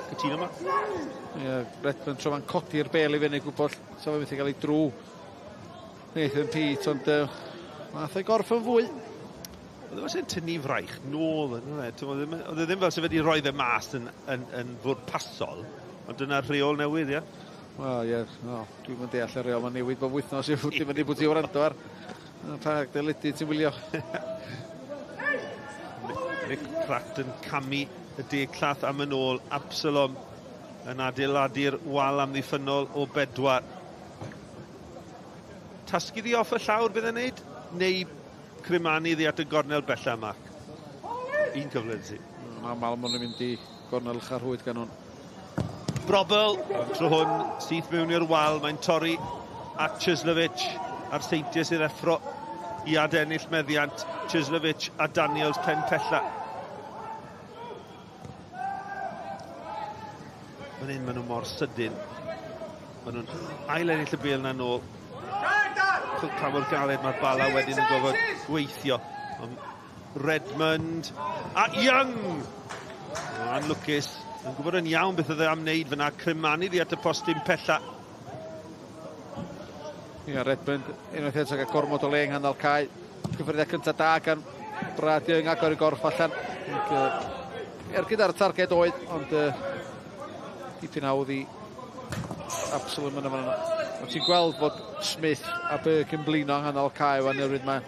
Cytuno yma? Ie, Redmond tro ma'n codi'r bel i fyny, gwybod sa fe methu cael ei drw Nathan Peate, ond nath ei gorff yn fwy. Oedd e fel tynnu fraich nôl yn e? Oedd e ddim fel sef wedi rhoi fe mas yn fwrpasol, ond dyna'r rheol newydd, ie? Wel, ie, no, dwi'n mynd deall y rheol, mae'n newid bob wythnos i fod i bod i wrando ar pa deledu ti'n wylio. Nick Pratt yn camu y deg llath am yn ôl. Absalom yn adeiladu'r wal amddiffynnol o bedwar. Tasgu ddi off y llawr bydd e'n neud? Neu crimanu ddi at y gornel bella, Mark? Un cyfle ti. Yn aml maen nhw'n mynd i gornel ucha'r rhwyd gan hwn. Brobbel, tro hwn, syth mewn i'r wal, mae'n torri at Chislovich a'r Seintiau sydd effro i adennill meddiant. Chislovich a Daniels pen pella. Fan hyn maen nhw mor sydyn. Maen nhw'n ail ennill y bêl na nôl. Pa mor galed mae'r Bala wedyn yn gofod gweithio. Redmond a Young! Anlwcus, yn gwybod yn iawn beth oedd e am wneud fyna, crymanu ddi at y postyn pella. Ia, Redmond unwaith eto gael gormod o le yng nghanol cae. Cyffyrddiad cyntaf da gan Brad Young agor i gorff allan. Ergyd ar y targed oedd, ond dipyn hawdd i Absalom yn yma. Ond ti'n gweld fod Smith a Burke yn blino yng nghanol cae wan oherwydd mae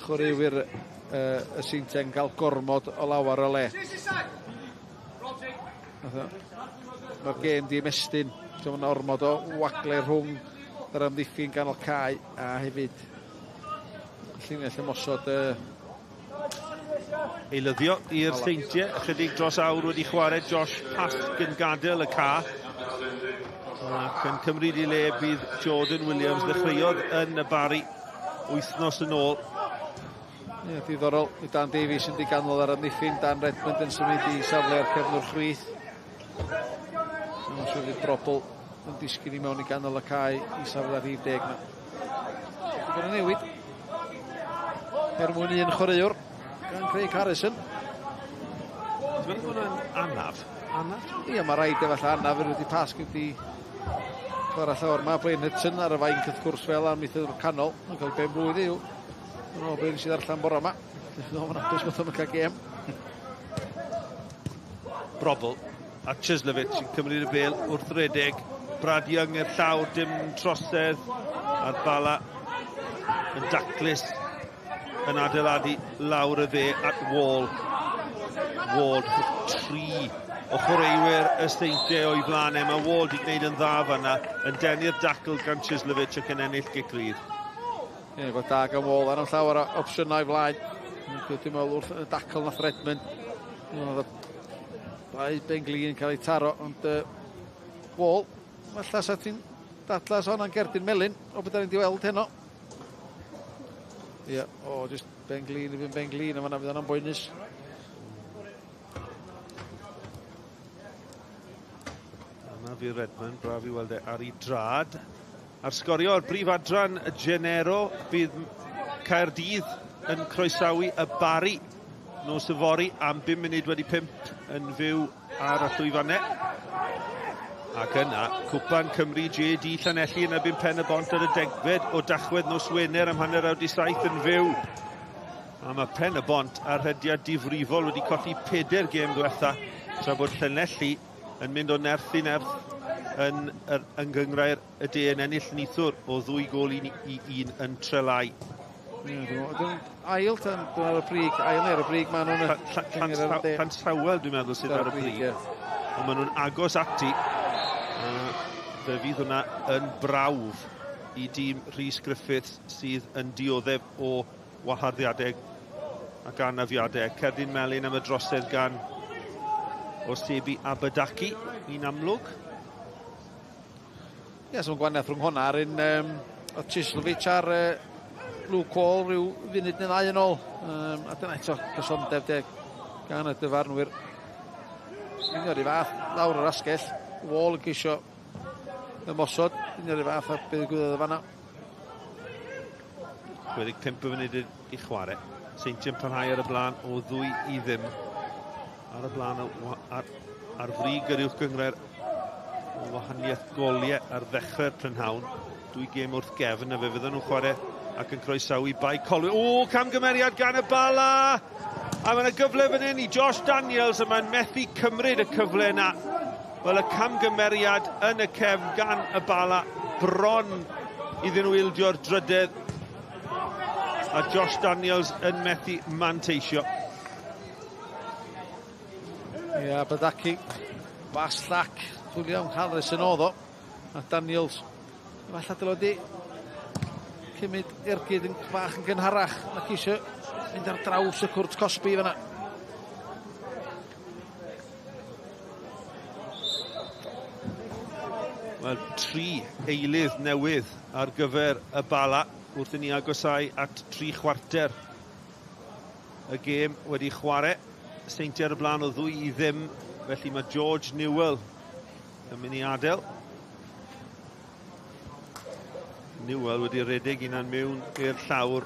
chwaraewyr y Seintiau'n cael gormod o lawer o le. Mae'r gêm di ymestyn, so mae'n ormod o wagle rhwng yr amddiffyn ganol cae a hefyd llinell ymosod. Eilyddio i'r Seintiau, ychydig dros awr wedi chwarae, Josh Pask yn gadael y ca. Ac yn cymryd i le bydd Jordan Williams, ddechreuodd yn y Barri wythnos yn ôl. Ie, diddorol. Dan Davies yn diganol ar amddiffyn, Dan Redmond yn symud i safle ar cefnwr chwith. Mae'n siŵr fydd Brobl yn disgyn i mewn i ganol y cae i safle rhif 10 yma. Wedi bod yn newid er mwyn un chwaraewr gan Craig Harrison. Ti'n meddwl bod hwnna'n anaf? Anaf? Ie, mae rhaid efallai anaf er wedi Pasg wedi chwarae llawer. Mae Blaine Hudson ar y fainc wrth gwrs fel amddiffynwr canol. Mae'n cael ben blwydd i'w. Yn ôl beth sydd allan bore yma. Dwi'n meddwl hapus bod o'n cael gêm. Brobl a Chislovich yn cymryd y bêl wrth redeg. Brad Young i'r llawr, dim trosedd, a'r Bala yn daclus yn adeiladu lawr y dde at Wall. Ward, 3 o chwaraewyr y Seintiau o'i flaen e. Mae Ward wedi gwneud yn dda fanna, yn denu'r dacl gan Chislovich ac yn ennill gic rydd. Ie, gweld da gan Wall, ar llawer o opsiynau flaen. Dwi'n meddwl wrth y dacl nath Redmond. Oedd y dau ben-glin yn cael ei taro, ond Wall, falle sa ti'n dadla sa hwnna'n gerdyn melyn o beth da ni'n di weld heno. Ie, o, jyst ben-glin i fynd ben-glin, a fanna fydd hwnna'n boenus. Yna fi Redmond, braf i weld e ar ei drad. Ar sgorio o'r brif adran Genero, bydd Caerdydd yn croesawu y Barri nos yfory am 5:05 yn fyw ar y llwyfannau. Ac yna, Cwpan Cymru JD Llanelli yn erbyn Pen y Bont ar y 10fed o Dachwedd nos Wener am 7:30 yn fyw. A mae Pen y Bont ar rhediad difrifol wedi colli 4 gêm ddiwetha, tra bod Llanelli yn mynd o nerth i nerth yn yr yng y De yn ennill neithiwr o 2 gôl i 1 yn Trelai. Ail tan ar y brig, ail ar y brig maen nhw'n... Llansawel dwi'n meddwl sydd ar y brig. Ond maen nhw'n agos ati. Fe fydd hwnna yn brawf i dîm Rhys Griffiths sydd yn dioddef o waharddiadau ac anafiadau. Cerdyn melyn am y drosedd gan Osebi Abadaki, un amlwg. Ie, so mae'n gwahaniaeth rhwng hwnna a'r un o Chislovich ar Luke Wall rhyw funud neu ddau yn ôl. A dyna eto cysondeb deg gan y dyfarnwyr. Union i fath lawr yr asgell. Wall yn ceisio ymosod. Union i fath a beth ddigwyddodd y fanna. 65 funud i chwarae. Seintiau'n parhau ar y blaen o 2-0. Ar y blaen ar frig yr uwch gynghrair o wahaniaeth goliau ar ddechrau'r prynhawn. 2 gêm wrth gefn a fe fydden nhw'n chwarae ac yn croesawu Bae Colwyn. O, camgymeriad gan y Bala! A mae yna gyfle fan hyn i Josh Daniels a mae'n methu cymryd y cyfle yna. Wel, y camgymeriad yn y cefn gan y Bala bron iddyn nhw ildio'r drydedd. A Josh Daniels yn methu manteisio. Ia, Badaki, bas llac, William Harrison oedd o. A Daniels, falle dylai wedi cymryd ergyd yn bach yn gynharach. Ac eisiau mynd ar draws y cwrt cosbi fanna. Wel, 3 eilydd newydd ar gyfer y Bala wrth i ni agosau at 3/4 y gêm wedi chwarae. Seintiau ar y blaen o 2-0, felly mae George Newell yn mynd i adael. Newell wedi redeg unan mewn i'r llawr.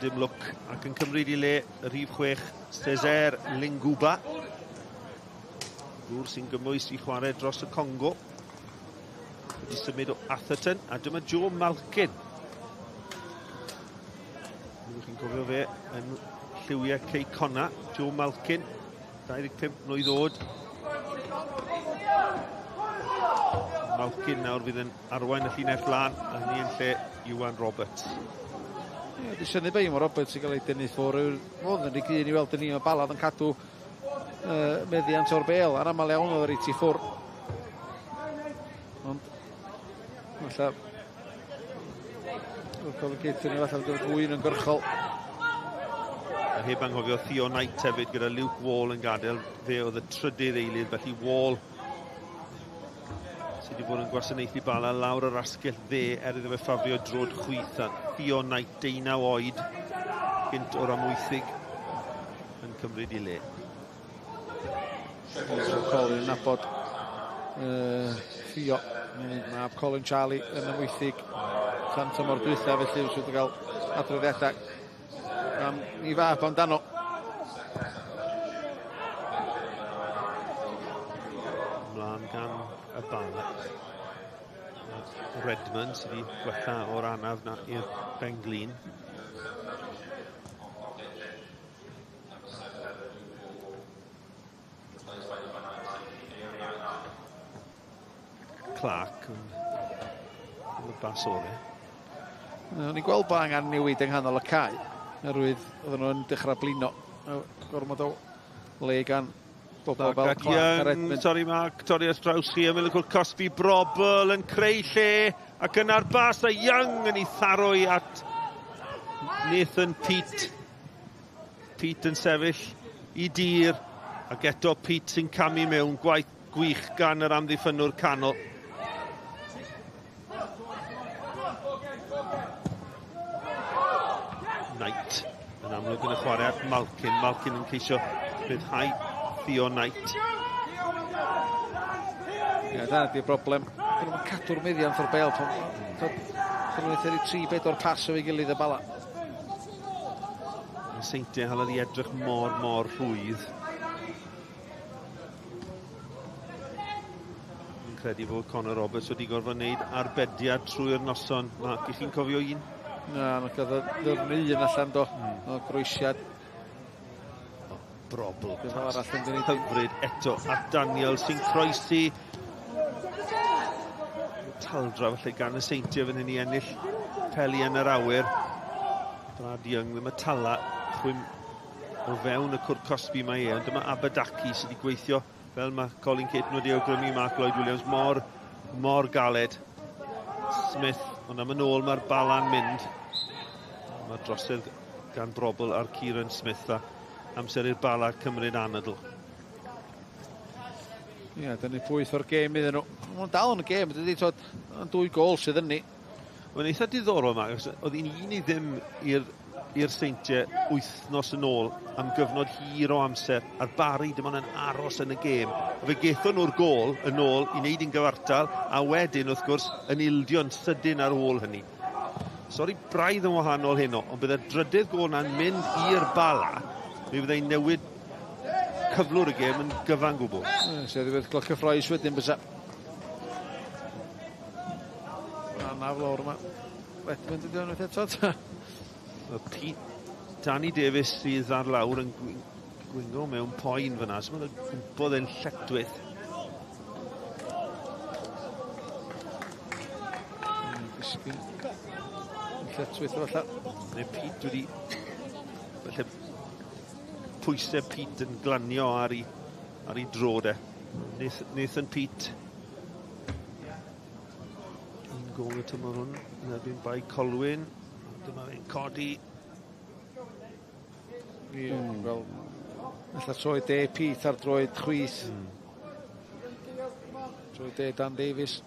Dim lwc ac yn cymryd i le y rhif 6 Césaire Linguba. Gŵr sy'n gymwys i chwarae dros y Congo. Wedi symud o Atherton a dyma Joe Malkin. Ydych chi'n cofio fe yn lliwiau Cei Conna. Joe Malkin, 25 mlwydd oed. Malkin nawr fydd yn arwain y llinell flaen, a hynny yn lle Iwan Roberts. Ie, di synnu be Iwan Roberts yn cael ei dynnu ffwrdd. Oedd yn rhy i weld yn ni, mae Balad yn cadw meddiant o'r bel, a'r aml iawn oedd reit i ffwrdd. Ond, falle, o'r Colin Caton i falle bod fwy yn ymgyrchol. A heb anghofio Theo Knight hefyd gyda Luke Wall yn gadael, fe oedd y trydydd eilydd, felly Wall sydd wedi bod yn gwasanaethu Bala lawr yr asgell dde er iddo fe ffafrio drod chwith, a Theo Knight, 19 oed, gynt o'r Amwythig, yn cymryd i le. Colin yn nabod Theo, mab Colin Charlie yn Amwythig tan tymor dwytha, felly wrth wedi cael adroddiadau am i fab amdano. Ymlaen gan y Bala. Redmond sydd wedi gwella o'r anaf na i'r benglin. Clark yn y bas ore. O'n i'n gweld bod angen newid yng nghanol y cae, oherwydd oedden nhw'n dechrau blino. Gormod o le gan bobl fel Clark a Redmond. Sorry Mark, torri ar draws chi, ymyl y cwrt cosbi, Brobl yn creu lle, ac yna'r bas a Young yn ei tharo i at Nathan Peate. Peate yn sefyll i dir, ac eto Peate sy'n camu mewn, gwaith gwych gan yr amddiffynnwr canol. Knight yn amlwg yn y chwarae at Malkin. Malkin yn ceisio rhyddhau Theo Knight. Ie, dyna di'r broblem. Dyn nhw'n cadw'r meddiant o'r bel. Dyn nhw'n eithaf 3-4 pas o'i gilydd y Bala. Y Seintiau halodd i edrych mor, mor rhwydd. Yn credu fod Conor Roberts wedi gorfod wneud arbediad trwy'r noson. Mark, i chi'n cofio un? Na, mae'n cael ddyrnu un allan do, o groesiad. Brobl. Hyfryd eto at Daniel sy'n croesi. Taldra felly gan y Seintiau fan hyn i ennill peli yn yr awyr. Brad Young ddim y tala chwim o fewn y cwrt cosbi mae e, ond dyma Abadaki sydd wedi gweithio fel mae Colin Caton wedi awgrymu Mark Lloyd Williams mor, mor galed. Smith, ond am yn ôl mae'r Bala'n mynd. Mae'r drosedd gan Brobl ar Kieran Smith a amser i'r Bala cymryd anadl. Ie, dyna ni pwyth o'r gêm iddyn nhw. Mae'n dal yn y gêm, dydy, twod, 2 gôl sydd yn ni. Mae'n eitha diddorol yma, oedd hi'n 1-0 i'r Seintiau wythnos yn ôl am gyfnod hir o amser, a'r Barry dim ond yn aros yn y gêm. Fe gethon nhw'r gôl yn ôl i wneud yn gyfartal, a wedyn wrth gwrs yn ildio'n sydyn ar ôl hynny. Sori, braidd yn wahanol heno, ond byddai'r drydydd gôl na'n mynd i'r Bala, mi fyddai'n newid cyflwr y gêm yn gyfan gwbl. Sef ddiwedd cloc y ffroes wedyn bysa. Anaf lawr yma. Redmond ydi o'n eto. Pete, Danny Davies sydd ar lawr yn gwingo mewn poen fyna, so mae'n gwmpodd e'n lletwyth. Disgyn yn lletwyth efallai. Neu Pete wedi... Felly pwysau Pete yn glanio ar ei drod e. Nathan Peate. Un gôl y tymor hwn yn erbyn Bae Colwyn. Dyma fe'n codi. Ie, wel, alla troed de Pete ar droed chwith. Troed de Dan Davies.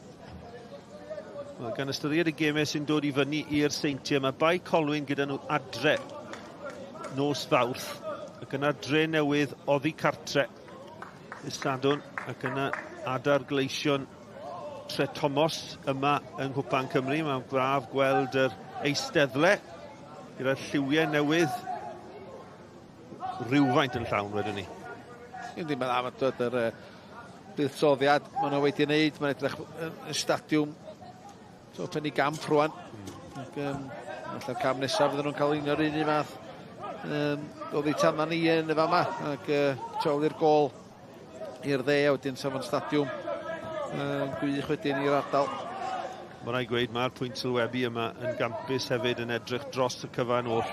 Wel, gan ystyried y gemau sy'n dod i fyny i'r Seintiau, mae Bae Colwyn gyda nhw adre nos Fawrth, ac yna Dre Newydd oddi cartre y Sadwrn, ac yna Adar Gleision Trethomas yma yng Nghwpan Cymru. Mae'n braf gweld yr eisteddle gyda'r lliwiau newydd rhywfaint yn llawn wedyn ni. Yndi, mae'n dda, dod yr buddsoddiad maen nhw wedi wneud, mae'n edrych yn stadiwm so, pen i gamp rwan. Ac, falla'r cam nesaf fydden nhw'n cael un o'r un fath oddi tan ni yn y fama ac tu ôl i'r gôl i'r dde a wedyn safon stadiwm gwych wedyn i'r ardal. Mae rhaid gweud mae'r pwynt sylwebu yma yn gampus hefyd, yn edrych dros y cyfan oll.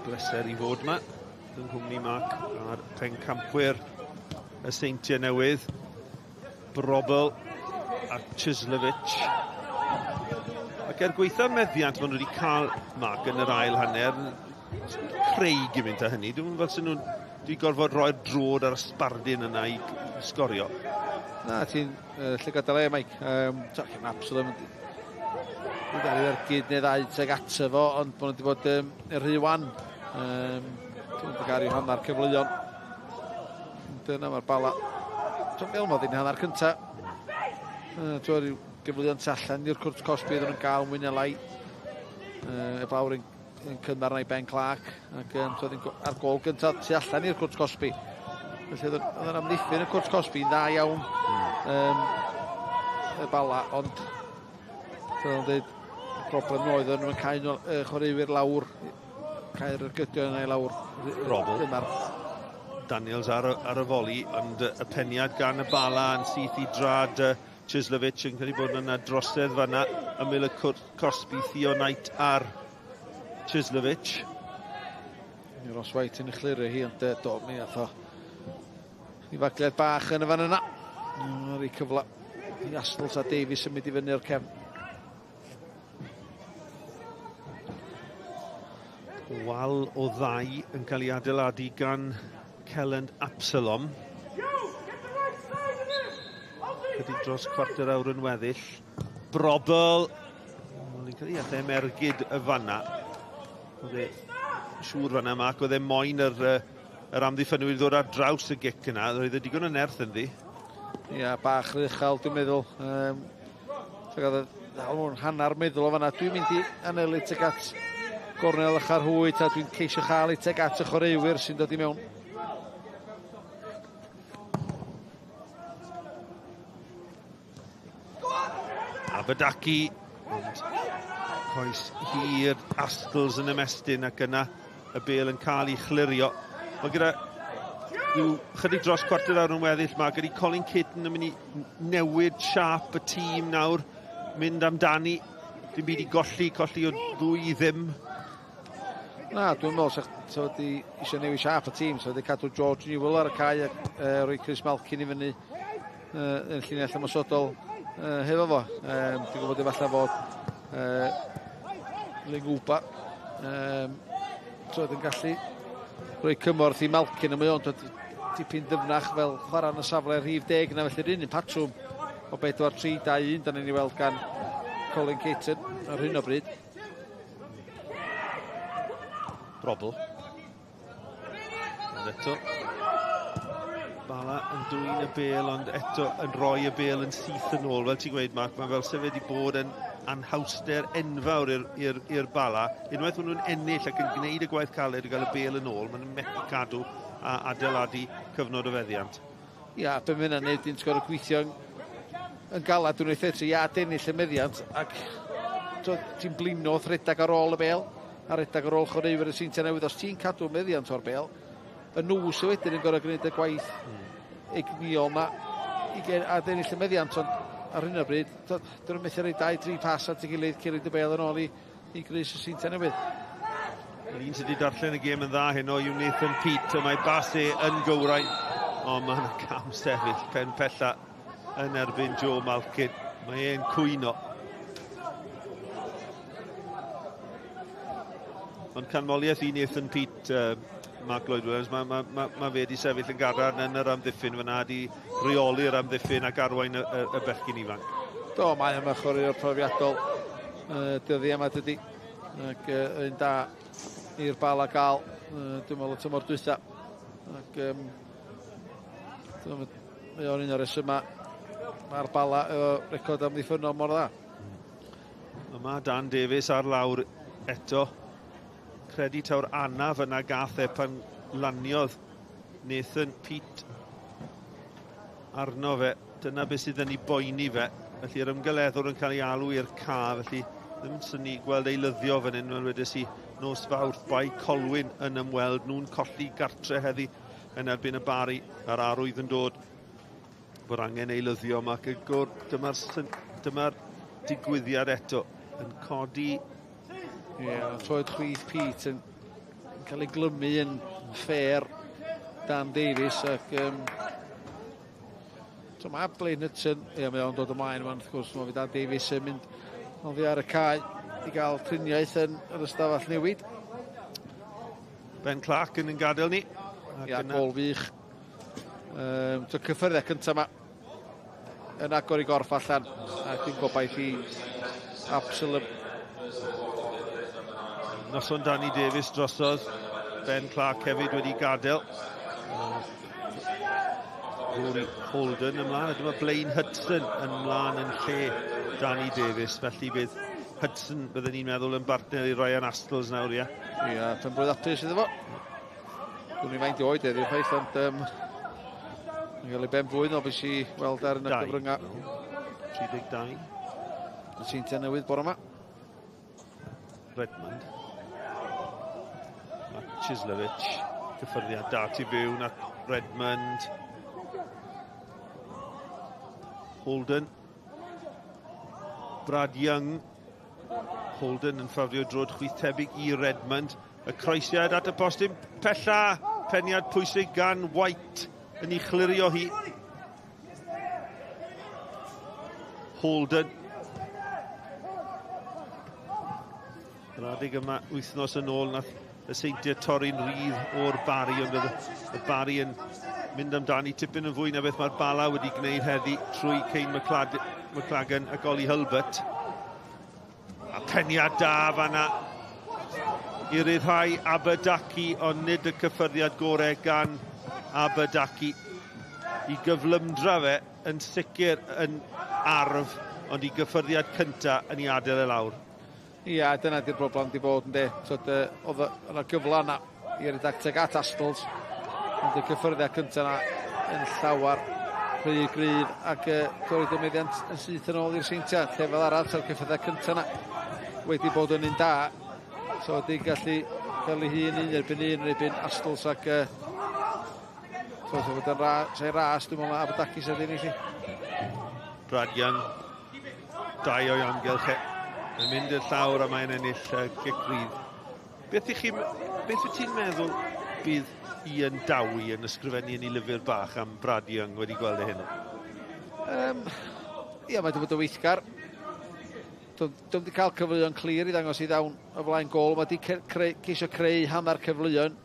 Bleser i fod yma yng nghwmni Mark a'r pencampwyr y Seintiau Newydd. Brobbel a Chislovich. Ac er gweitha meddiant maen nhw wedi cael, Mark, yn yr ail hanner, creu gymaint â hynny. Dwi'n meddwl fel nhw'n wedi gorfod rhoi'r drod ar y sbardun yna i sgorio. Na, ti'n llygad dy le, Mike. Absalom wedi gael ei ergyd neu ddau teg ato fo, ond bod nhw wedi bod rhy wan. Dwi'n gael ei hanner cyfleon. Dyna mae'r Bala. Dwi'n meddwl mod i'n hanner cynta. Dwi'n rhyw gyfleon tu allan i'r cwrt cosbi iddyn nhw'n gael mwy neu lai. Eblawr yn cynnar na i Ben Clark ac ar gôl gyntaf tu allan i'r cwrt cosbi. Felly oedd yn amddiffyn y cwrt cosbi yn dda iawn y Bala, ond fel o'n dweud, y broblem oedd yn nhw'n cael chwaraewyr lawr, cael yr gydio yna i lawr. Robl. Daniels ar y foli, ond y peniad gan y Bala yn syth i drad Chislovich, yn credu bod yna drosedd fanna ymyl y cwrt cosbi, Theo Knight ar Chislovich. Ross White yn chlirio hi, ond do, mi ath o i fagliad bach yn y fan yna. Ar ei cyfle i Astles a Davies yn mynd i fyny o'r cefn. Wal o ddau yn cael ei adeiladu gan Celland Absalom. Chydig dros cwarter awr yn weddill. Brobbel. Ni'n cael ei ateb ergyd y fanna. Oedd e siŵr fanna, Mark, oedd e moyn yr amddiffynwyr i ddod ar draws y gic yna. Roedd e digon o nerth ynddi. Ia, bach rhy uchel, dwi'n meddwl. Ddal nhw'n hanner meddwl o fanna. Dwi'n mynd i anelu tuag at gornel ucha'r rhwyd a dwi'n ceisio chael i tuag at y chwaraewyr sy'n dod i mewn. Abadaki, ond coes hir Astles yn ymestyn ac yna y bêl yn cael ei chlirio. Mae gyda rhyw chydig dros cwarter awr yn weddill, mae gyda Colin Caton yn mynd i newid siâp y tîm nawr, mynd amdani, dim byd i golli, colli o 2-0. Na, dwi'n meddwl sa wedi eisiau newid siâp y tîm, sa wedi cadw George Newell ar y cae ac rhoi Chris Malkin i fyny yn llinell ymosodol hefo fo. Dwi'n gwybod efallai fod Linguba yn gallu rhoi cymorth i Malkin, a mae o'n dod dipyn dyfnach fel chwarae yn y safle rhif 10 yna, felly'r un patrwm o 4-3-2-1 da ni'n ei weld gan Colin Caton ar hyn o bryd. Brobbel. Ond eto Bala yn dwyn y bêl, ond eto yn rhoi y bêl yn syth yn ôl. Fel ti'n gweud, Mark, mae fel sef wedi bod yn anhawster enfawr i'r Bala. Unwaith maen nhw'n ennill ac yn gwneud y gwaith caled i gael y bêl yn ôl, maen nhw'n methu cadw a adeiladu cyfnod o feddiant. Ia, be mae hynna'n neud, ti'n gorfod gweithio yn galad unwaith eto i adennill y meddiant, ac ti'n blino wrth redag ar ôl y bêl, a redag ar ôl chwaraewyr y Seintiau Newydd. Os ti'n cadw meddiant o'r bêl, y nhw sydd wedyn yn gorfod gwneud y gwaith egnïol yma i adennill y meddiant, ond ar hyn o bryd, dyn nhw'n methu rhoi 2-3 pas at ei gilydd cyn rhoid y bêl yn ôl i grys y Seintiau Newydd. Yr un sydd wedi darllen y gêm yn dda heno yw Nathan Peate, a mae Basse yn gywrain. Ond mae yna cam sefyll pen pella yn erbyn Joe Malkin. Mae e'n cwyno. Ond canmoliaeth i Nathan Peate, Mark Lloyd Williams, ma fe wedi sefyll yn gadarn yn yr amddiffyn fyna, wedi rheoli'r amddiffyn ac arwain y bechgyn ifanc. Do, mae yma chwaraewr profiadol dyddiau yma dydy. Ac un da i'r Bala gael, dwi'n meddwl y tymor dwytha. Ac Mae o'n un o'r resymau mae'r Bala efo record amddiffynnol mor dda. Yma Dan Davies ar lawr eto. Credu taw'r anaf yna gath e pan laniodd Nathan Peate arno fe. Dyna beth sydd yn ei boeni fe. Felly yr ymgeleddwr yn cael ei alw i'r ca, felly ddim yn synnu gweld eilyddio fan hyn, fel wedes i, nos Fawrth, Bae Colwyn yn ymweld. Nhw'n colli gartre heddi yn erbyn y Bari, a'r arwydd yn dod bod angen eilyddio. Mae dyma'r dyma digwyddiad eto yn codi. Ie, yeah, troed chwith Peate yn cael ei glymu yn ffer Dan Davies ac so mae Blaine Hudson, ie, mae o'n dod ymlaen yma, wrth gwrs, mae Dan Davies yn mynd oddi ar y cae i gael triniaeth yn yr ystafell newid. Ben Clark yn gadael ni. Ia, gol wych. So cyffyrddiad cyntaf yma yn agor i gorff allan, a dim gobaith i Absalom. Noson Danny Davies drosodd. Ben Clark hefyd wedi gadael. Rory Holden ymlaen, a dyma Blaine Hudson ymlaen yn lle Danny Davies. Felly bydd Hudson, byddwn ni'n meddwl, yn bartner i Ryan Astles nawr, ie. Ia, pen-blwydd hapus iddo fo. Dwi'n i faint i oed heddiw chwaith, ond yn cael ei ben blwydd o beth i weld ar yn y cyfryngau. 32. Y Seintiau Newydd bore yma. Redmond. A Chislovich. Cyffyrddiad da tu fewn at Redmond. Holden. Brad Young. Holden yn ffafrio droed chwith tebyg i Redmond. Y croesiad at y postyn pella. Peniad pwysig gan White yn ei chlirio hi. Holden. Yr adeg yma wythnos yn ôl nath y Seintiau torri'n rhydd o'r Bari, ond oedd y Bari yn mynd amdani tipyn yn fwy na beth mae'r Bala wedi gwneud heddi trwy Kane McLagan ac Ollie Hulbert. A peniad da fanna i ryddhau Abadaki, ond nid y cyffyrddiad gorau gan Abadaki. I gyflymdra fe yn sicr yn arf, ond i gyffyrddiad cynta yn ei adael e lawr. Ia, dyna di'r broblem di bod, ynddi. So, oedd yna gyfle yna i redeg tuag at Astles, ond y cyffyrddiad cynta yna yn llawer rhy gryf ac torri y meddiant yn syth yn ôl i'r Seintiau. Lle fel arall, sa'r cyffyrddiad cynta yna wedi bod yn un da. So, wedi gallu cael ei hun un erbyn un yn erbyn Astles ac so, so fod yn ra, sa'i ras, dwi'n meddwl, Abadaki sydd wedi ennill. Brad Young, dau o'i amgylch e. Yn mynd i'r llawr a mae'n ennill gic rydd. Beth wyt ti'n meddwl bydd Ian Dowie yn ysgrifennu yn ei lyfr bach am Brad Young wedi gweld e hyn? Ia, mae wedi bod yn weithgar. Dwi'n wedi cael cyfleoedd clir i ddangos i ddawn o flaen gol. Mae wedi ceisio creu hanner cyfleoedd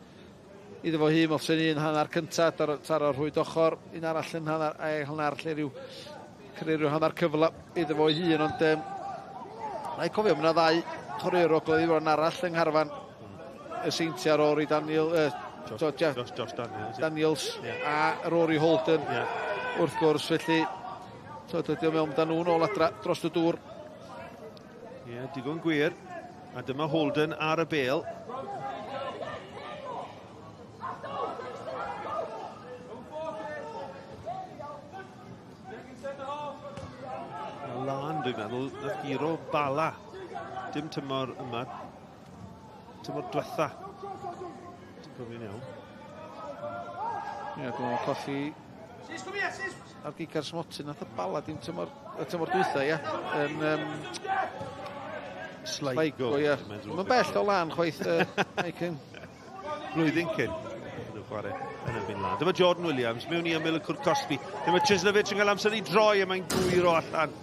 iddo fo hun, sy'n un hanner cyntaf, taro'r rhwyd ochr, un arall yn hanner, hanner lle rhyw, creu rhyw hanner cyfle iddo fo hun, ond na i cofio, mae yna ddau chwaraewr o Ogledd Iwerddon arall yng ngharfan y Seintiau, Rory Daniel, Josh, Josh Daniels, Daniels a Rory Holden, wrth gwrs, felly so, dydy o mewn amdan nhw'n ôl adra dros y dŵr. Ie, yeah, digon gwir. A dyma Holden ar y bêl. Lan, dwi'n meddwl, nath guro Bala. Dim tymor yma, tymor diwetha. Ti'n cofio'n iawn. Ie, dwi'n meddwl colli ar gic ar smotyn, nath y Bala dim tymor, y tymor dwytha, ia. Yn Sligo, ia. Mae'n bell o lan chwaith, Mike. Blwyddyn cyn yn chwarae yn erbyn Lan. Dyma Jordan Williams mewn i ymyl y cwrt cosbi. Dyma Chislovich yn cael amser i droi a mae'n gwyro allan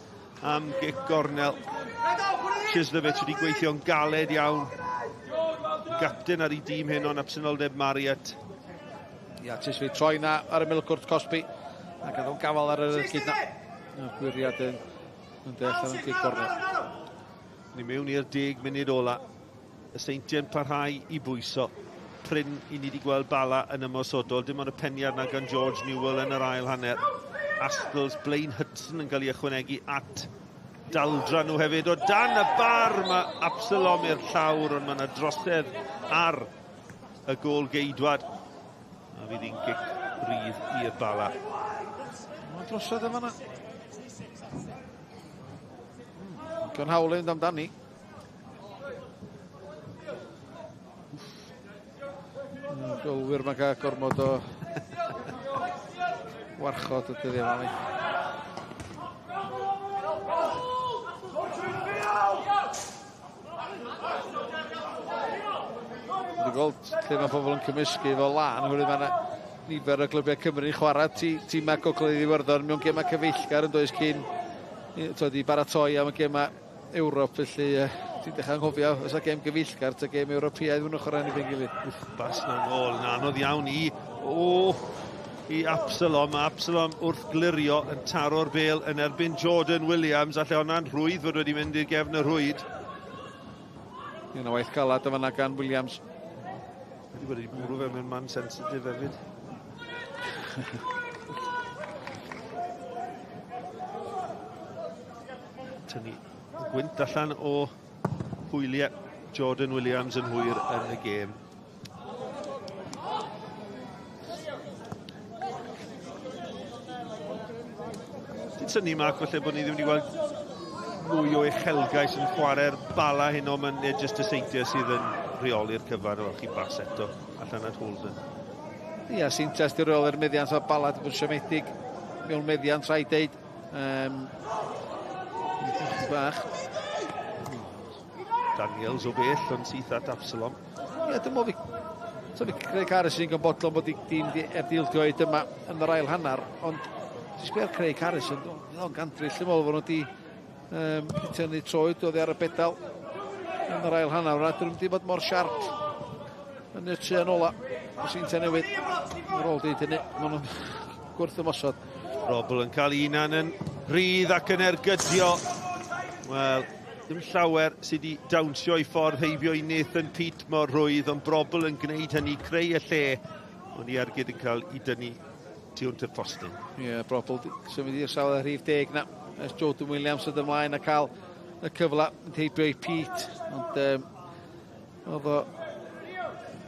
am gic gornel. Chislovich wedi gweithio'n galed iawn. Gapten ar ei dîm hyn o'n absenoldeb Marriott. Ia, Chislovich troi na ar ymyl y cwrt cosbi. A gael o'n gafal ar yr ergyd na. Y gwyriad yn deall am gic gornel. Ni mewn i'r 10 munud ola. Y Seintiau'n parhau i bwyso. Prin i ni wedi gweld Bala yn ymosodol. Dim ond y peniad na gan George Newell yn yr ail hanner. Astles, Blaine Hudson yn cael ei ychwanegu at daldra nhw hefyd. O dan y bar mae Absalom i'r llawr, ond mae yna drosedd ar y gôl geidwad. A fydd hi'n gic rydd i'r Bala. Mae'n drosedd yma na. Gan hawl i fynd amdani. Golwyr mae'n cael gormod o warchod y dyddiau yma. Dwi'n gweld lle mae pobl yn cymysgu efo lan, oherwydd mae yna nifer o glybiau Cymru'n chwarae tîmau Gogledd Iwerddon mewn gemau cyfeillgar yn does cyn i baratoi am y gemau Ewrop, felly ti'n dechrau anghofio os yna gêm gyfeillgar ta gêm Ewropeaidd maen nhw'n chwarae yn ei gilydd. Wff, bas na nôl, yn anodd iawn i Absalom. Mae Absalom wrth glirio yn taro'r bêl yn erbyn Jordan Williams, alle hwnna'n rhwydd fod wedi mynd i'r gefn y rhwyd. Un o waith galad o fanna gan Williams. Wedi bod wedi bwrw fe mewn man sensitif hefyd. Tynnu gwynt allan o hwyliau Jordan Williams yn hwyr yn y gêm. Ti'n synnu, Mark, falle bod ni ddim wedi gweld mwy o uchelgais yn chwarae'r Bala heno, mae'n jyst y Seintiau sydd yn rheoli'r cyfan o chi bas eto allan at Holden. Ia, Seintiau sydd reoli'r meddiant o Bala wedi bod yn siomedig mewn meddiant, rhaid deud. Bach. Daniels o bell, ond syth at Absalom. Ie, dwi'n meddwl fi... So fi Craig Harrison yn bodlon bod i dîm er dildio i dyma yn yr ail hanner, ond ti'n sbio ar Craig Harrison, o'n gandryll, dwi'n meddwl fod nhw wedi tynnu troed oddi ar y bedal yn yr ail hanner. Dyn nhw'n wedi bod mor siarp yn y tri ola. Y Seintiau Newydd ar ôl deud hynny, maen nhw'n gwrth ymosod. Robl yn cael unan yn rhydd ac yn ergydio. Wel, dim llawer sydd wedi dawnsio i ffordd heibio i Nathan Peate mor rhwydd, ond Brobl yn gwneud hynny, creu y lle, ond i ergyd yn cael ei dynnu tu hwnt i'r postyn. Ie, yeah, Brobl symud i'r safle rhif 10 na. Ers Jordan Williams sydd ymlaen a cael y cyfle yn heibio i Peate, ond oedd o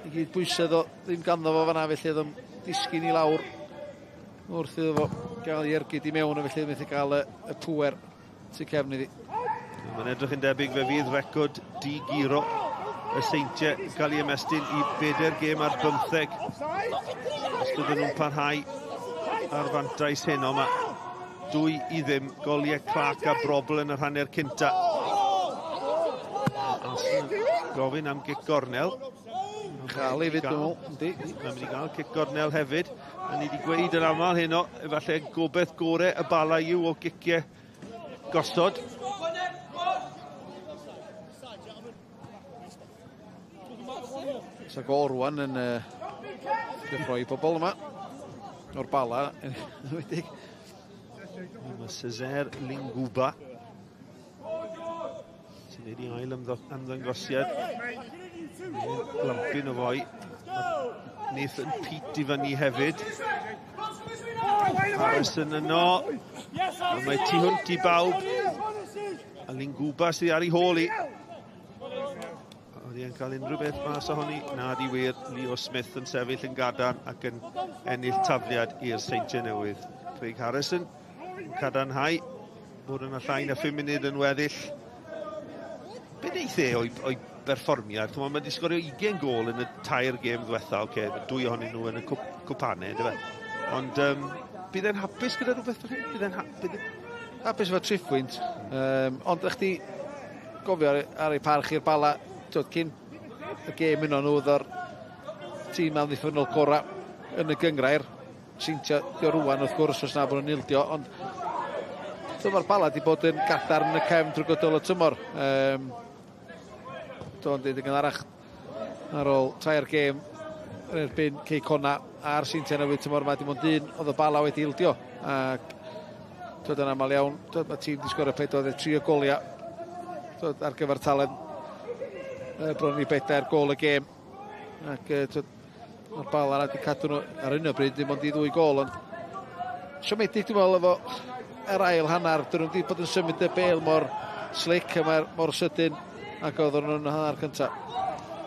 i gyd bwysedd o ddim ganddo fo fanna, felly oedd o'n disgyn i lawr wrth iddo fo gael ei ergyd i mewn, a felly methu gael y pŵer tu cefn iddi. Mae'n edrych yn debyg fe fydd record di-guro y Seintiau yn cael ei ymestyn i 4 gêm ar 15. Os bydden nhw'n parhau ar fantais heno, mae 2-0 goliau Clark a Brobl yn yr hanner cynta. Gofyn am gic gornel. Cael ei fyd, dwi'n meddwl. Yndi. Mae'n mynd i gael cic gornel hefyd. A ni wedi gweud yn aml heno, efallai gobeith gore y Bala yw o giciau gosod. Sa gol rwan yn cyffroi pobl yma. O'r Bala, yn enwedig. Mae Césaire Linguba sy'n neud i ail ymddangosiad. Glampin o foi. Nathan Peate i fyny hefyd. Harrison yno. A mae tu hwnt i bawb. A Linguba sydd ar ei hôl i. Oedd e'n cael unrhyw beth mas ohoni? Na, di wir. Leo Smith yn sefyll yn gadarn ac yn ennill tafliad i'r Seintiau Newydd. Craig Harrison yn cadarnhau bod yna llai na 5 munud yn weddill. Be wneith e o'i berfformiad? Mae wedi sgorio 20 gôl yn y 3 gêm ddiwetha. Oce, dwy ohonyn nhw yn y cwpanau, yndyfe? Ond bydd e'n hapus gyda rhywbeth fel hyn? Bydd e'n hapus efo 3 pwynt. Ond ych chi gofio ar ei parch i'r Bala, cyn y gêm yno nhw oedd o'r tîm amddiffynnol gorau yn y gynghrair. Seintiau dio rwan wrth gwrs os na bod nhw'n ildio, ond mae'r Bala wedi bod yn gadarn yn y cefn drwy gydol y tymor. Do'n dweud yn gynharach ar ôl 3 gêm yn erbyn Cei Connah a'r Seintiau Newydd tymor yma, dim ond un oedd y Bala wedi ildio. Ac yn aml iawn, mae tîm wedi sgorio 43 o goliau ar gyfer talent bron i 4 gôl y gêm. Ac mae'r Bala wedi cadw nhw ar hyn o bryd, dim ond i 2 gôl, ond siomedig dwi'n meddwl efo yr ail hanner, dyn nhw wedi bod yn symud y bêl mor slick a mor sydyn ac oedden nhw'n hanner cyntaf.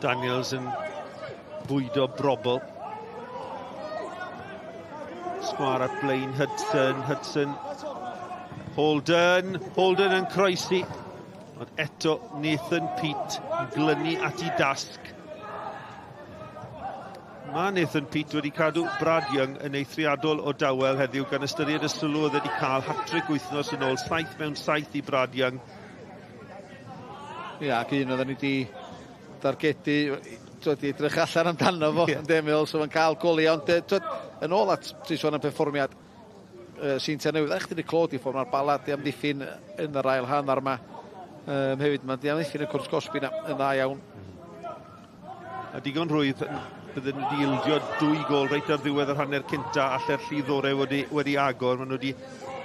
Daniels yn bwydo Brobbel. Sgwâr at Blaine Hudson, Hudson, Holden, Holden yn croesi. Ond eto Nathan Peate yn glynu at ei dasg. Mae Nathan Peate wedi cadw Brad Young yn eithriadol o dawel heddiw gan ystyried y sylw oedd wedi cael hat-trick wythnos yn ôl, 7 mewn 7 i Brad Young. Ia, ac un oedden ni wedi dargedu, wedi edrych allan amdano fo, yn deimlo, so mae'n cael goliau, ond yn ôl at ti'n sôn am perfformiad Seintiau Newydd, a chdi wedi clod i ffordd mae'r Bala di amddiffyn yn yr ail hanner yma. Hefyd, mae'n di amddiffyn y cwrs gosbi na yn dda iawn. A digon rhwydd, bydden nhw wedi ildio 2 gôl reit ar ddiwedd yr hanner cynta, alle'r llif ddore wedi agor. Maen nhw wedi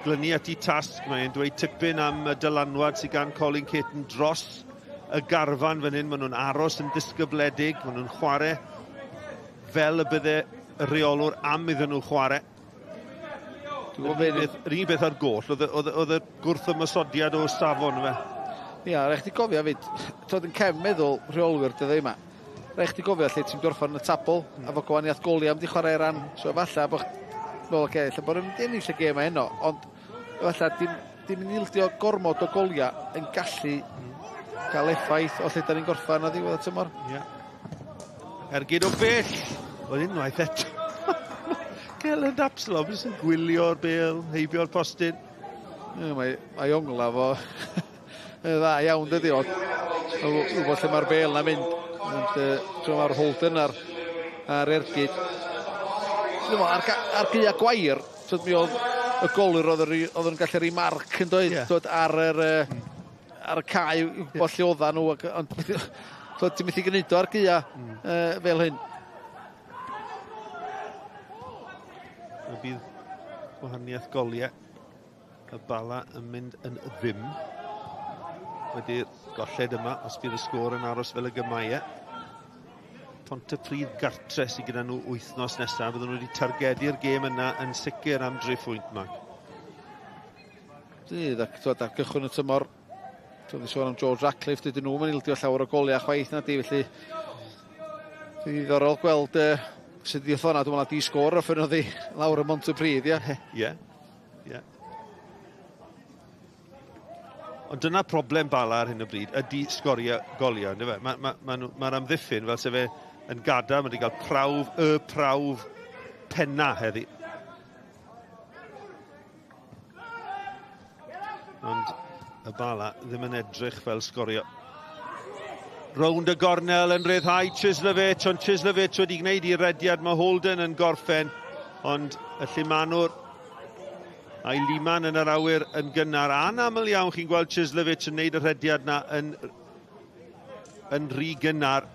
glynu at eu tasg. Mae'n dweud tipyn am y dylanwad sydd gan Colin Caton dros y garfan fan hyn. Maen nhw'n aros yn ddisgybledig, maen nhw'n chwarae fel y bydde y rheolwr am iddyn nhw chwarae. Yr un beth ar goll, oedd y gwrth-ymosodiad o safon fe. Ia, rhaid chdi gofio hefyd, twod yn cefn meddwl rheolwyr dyddiau yma, rhaid chdi gofio lle ti'n gorffan yn y tabl, a fo gwahaniaeth goliau am di chwarae ran, so efallai bod, wel, oce, lle bod yn mynd i ennill y gêm heno, ond efallai dim yn ildio gormod o goliau yn gallu cael effaith o lle da ni'n gorffan a ddiwedd y tymor. Ia. Ergyd o bell, oedd unwaith eto. Kellen Absalom jyst yn gwylio'r bêl, heibio'r postyn. Mae ongla fo dda iawn dydi, ond wybod lle mae'r bêl na'n mynd. Ond mae'r Holden ar ergyd. Ar gaea gwair, mi oedd y golwyr oedd yn gallu rhoi marc yn dweud, dod ar y cae, wybod lle oedden nhw, ond ti'n methu gwneud o ar gaea fel hyn. Y bydd gwahaniaeth goliau y Bala yn mynd yn ddim wedi'r golled yma, os bydd y sgôr yn aros fel y gymau. Pontypridd gartre sydd gyda nhw wythnos nesaf, bydden nhw wedi targedu'r gêm yna yn sicr am 3 phwynt, Mark. Bydd, ac ar gychwyn y tymor, ti'n sôn am George Ratcliffe, dydyn nhw yn ildio llawer o goliau chwaith na di, felly diddorol gweld sydd wedi hwnna, dwi'n meddwl di sgôr o ffynnodd hi lawr y Pontypridd, ia? Ie, ie. Ond dyna problem Bala ar hyn o bryd, ydy sgorio goliau, yndyfe? Mae'r amddiffyn, fel sef e yn gadael, mae wedi cael prawf, y prawf penna heddi. Ond y Bala ddim yn edrych fel sgorio. Rownd y gornel yn rhyddhau Chislovich, ond Chislovich wedi gwneud i rediad, mae Holden yn gorffen, ond y Llumanwr a'i Liman yn yr awyr yn gynnar. Anaml iawn chi'n gweld Chislovich yn gwneud y rhediad na yn rhy gynnar.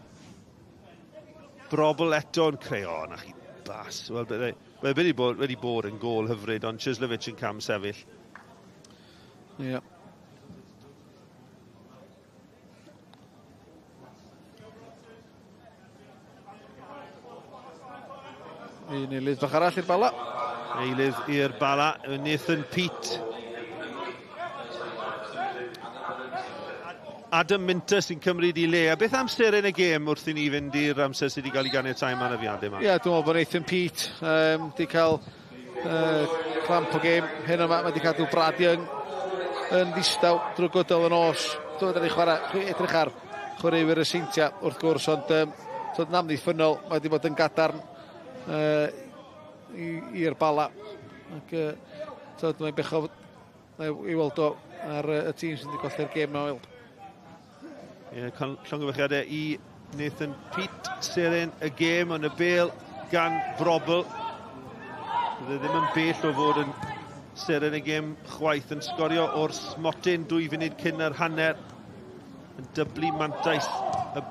Brobl eto yn creu, o, na chi bas. Wel, wedi bod yn gôl hyfryd, ond Chislovich yn cam sefyll. Ie. Un eilydd bach arall i'r Bala. Eilydd i'r Bala, Nathan Peate. Adam Minter sy'n cymryd i le. A beth amser yn y gêm wrth i ni fynd i'r amser sydd wedi cael ei ganiatáu am anafiadau yma? Ie, dwi'n meddwl bod Nathan Peate wedi cael clamp o gêm. Hyn yma, mae wedi cadw Brad Young yn ddistaw drwy gydol y nos. Dwi'n meddwl chwarae, edrych ar chwaraewyr y Seintiau wrth gwrs, ond yn amddiffynnol, mae wedi bod yn gadarn i'r Bala. Ac mae'n bechod i weld o ar y tîm sydd wedi golli'r gêm yma. Ie, llongyfarchiadau i Nathan Peate, seren y gêm, ond y bêl gan Brobl. Bydd e ddim yn bell o fod yn seren y gêm chwaith, yn sgorio o'r smotyn 2 funud cyn yr hanner. Yn dyblu mantais y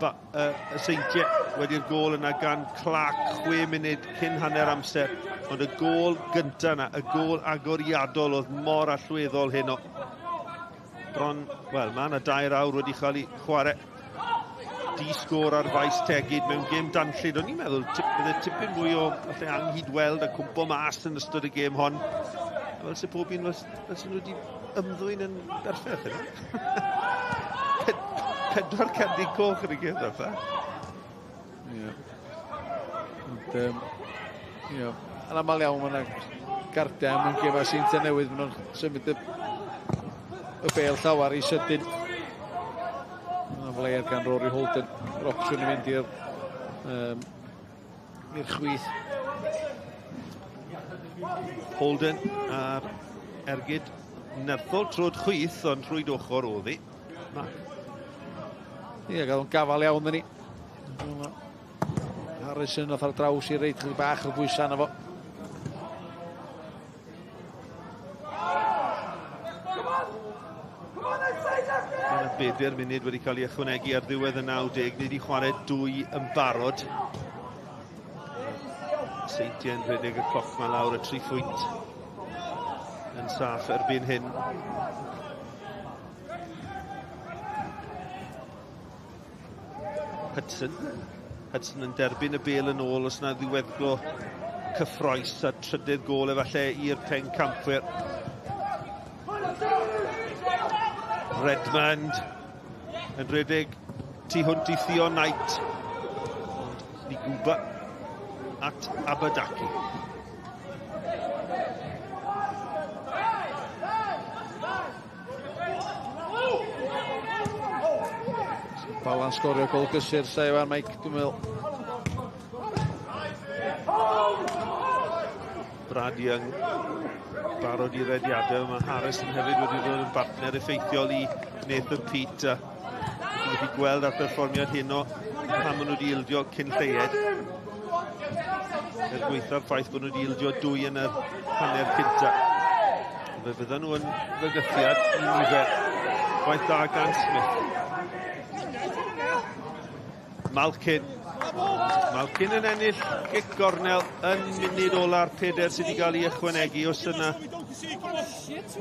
Seintiau wedi'r gôl yna gan Clark 6 munud cyn hanner amser. Ond y gôl gyntaf yna, y gôl agoriadol oedd mor allweddol heno. Bron, wel, mae yna 2 awr wedi cael ei chwarae. Di sgôr ar faes Tegid mewn gêm danllyd. O'n i'n meddwl bydde tipyn mwy o falle anghydweld a cwmpo mas yn ystod y gêm hon. A fel sy'n pob un fel, fel sy'n nhw wedi ymddwyn yn berffaith. Yna. 4 cerdyn coch yn y gêm ddiwetha. Ie. Ond, ie, yn aml iawn mae yna gardiau mewn gemau Seintiau Newydd, maen nhw'n symud y, y bel llawer i sydyn. Mae'n flair gan Rory Holden, yr opsiwn i fynd i'r i'r chwith. Holden a'r ergyd nerthol trwyd chwith, ond rhwyd ochr oedd hi. Mark. Ie, gael o'n gafal iawn ni. Harrison oedd ar draws i reit chydig bach o bwysau arno fo. Mae yna 4 munud wedi cael ei ychwanegu ar ddiwedd y 90. Ni wedi chwarae 2 yn barod. Seintiau'n rhedeg y cloc ma lawr y 3 phwynt yn saff erbyn hyn. Hudson. Hudson yn derbyn y bel yn ôl os yna ddiweddglo cyffroes a trydydd gôl efallai i'r pencampwyr. Redmond yn rhedeg tu hwnt i Theo Knight. Ond Niguba at Abadaki. Balan sgorio gol gysur, Seiwan Mike, dwi'n meddwl. Brad Young barod i rediadau. Mae Harrison hefyd wedi dod yn bartner effeithiol i Nathan Peate. A wedi gweld ar perfformiad heno pan maen nhw wedi ildio cyn lleied. Er gwaetha'r ffaith bod nhw wedi ildio 2 yn yr hanner cynta. Fe fyddan nhw yn fygythiad i nifer. Gwaith da gan Smith. Malkin. Malkin yn ennill gic gornel yn munud ola'r 4 sydd wedi cael ei ychwanegu. Os yna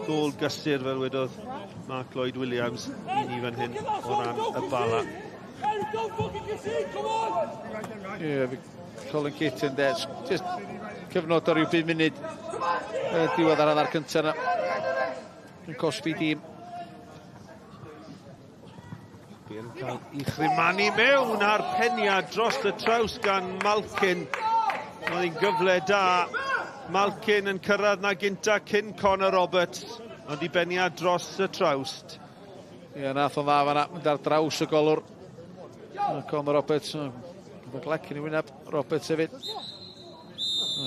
gôl gysur fel wedodd Mark Lloyd Williams i ni fan hyn o ran y Bala. Ie, Colin Kitchen de, just cyfnod o ryw 5 munud diwedd ar hanner cyntaf yna. Yn cosbi dîm. Bel yn cael ei chrymanu mewn a'r peniad dros y traws gan Malkin. Oedd hi'n gyfle da. Malkin yn cyrraedd na gynta cyn Connor Roberts, ond i beniad dros y trawst. Ie, nath o'n dda fan'na, mynd ar draws y golwr. Connor Roberts, efo glec yn ei wyneb, Roberts hefyd.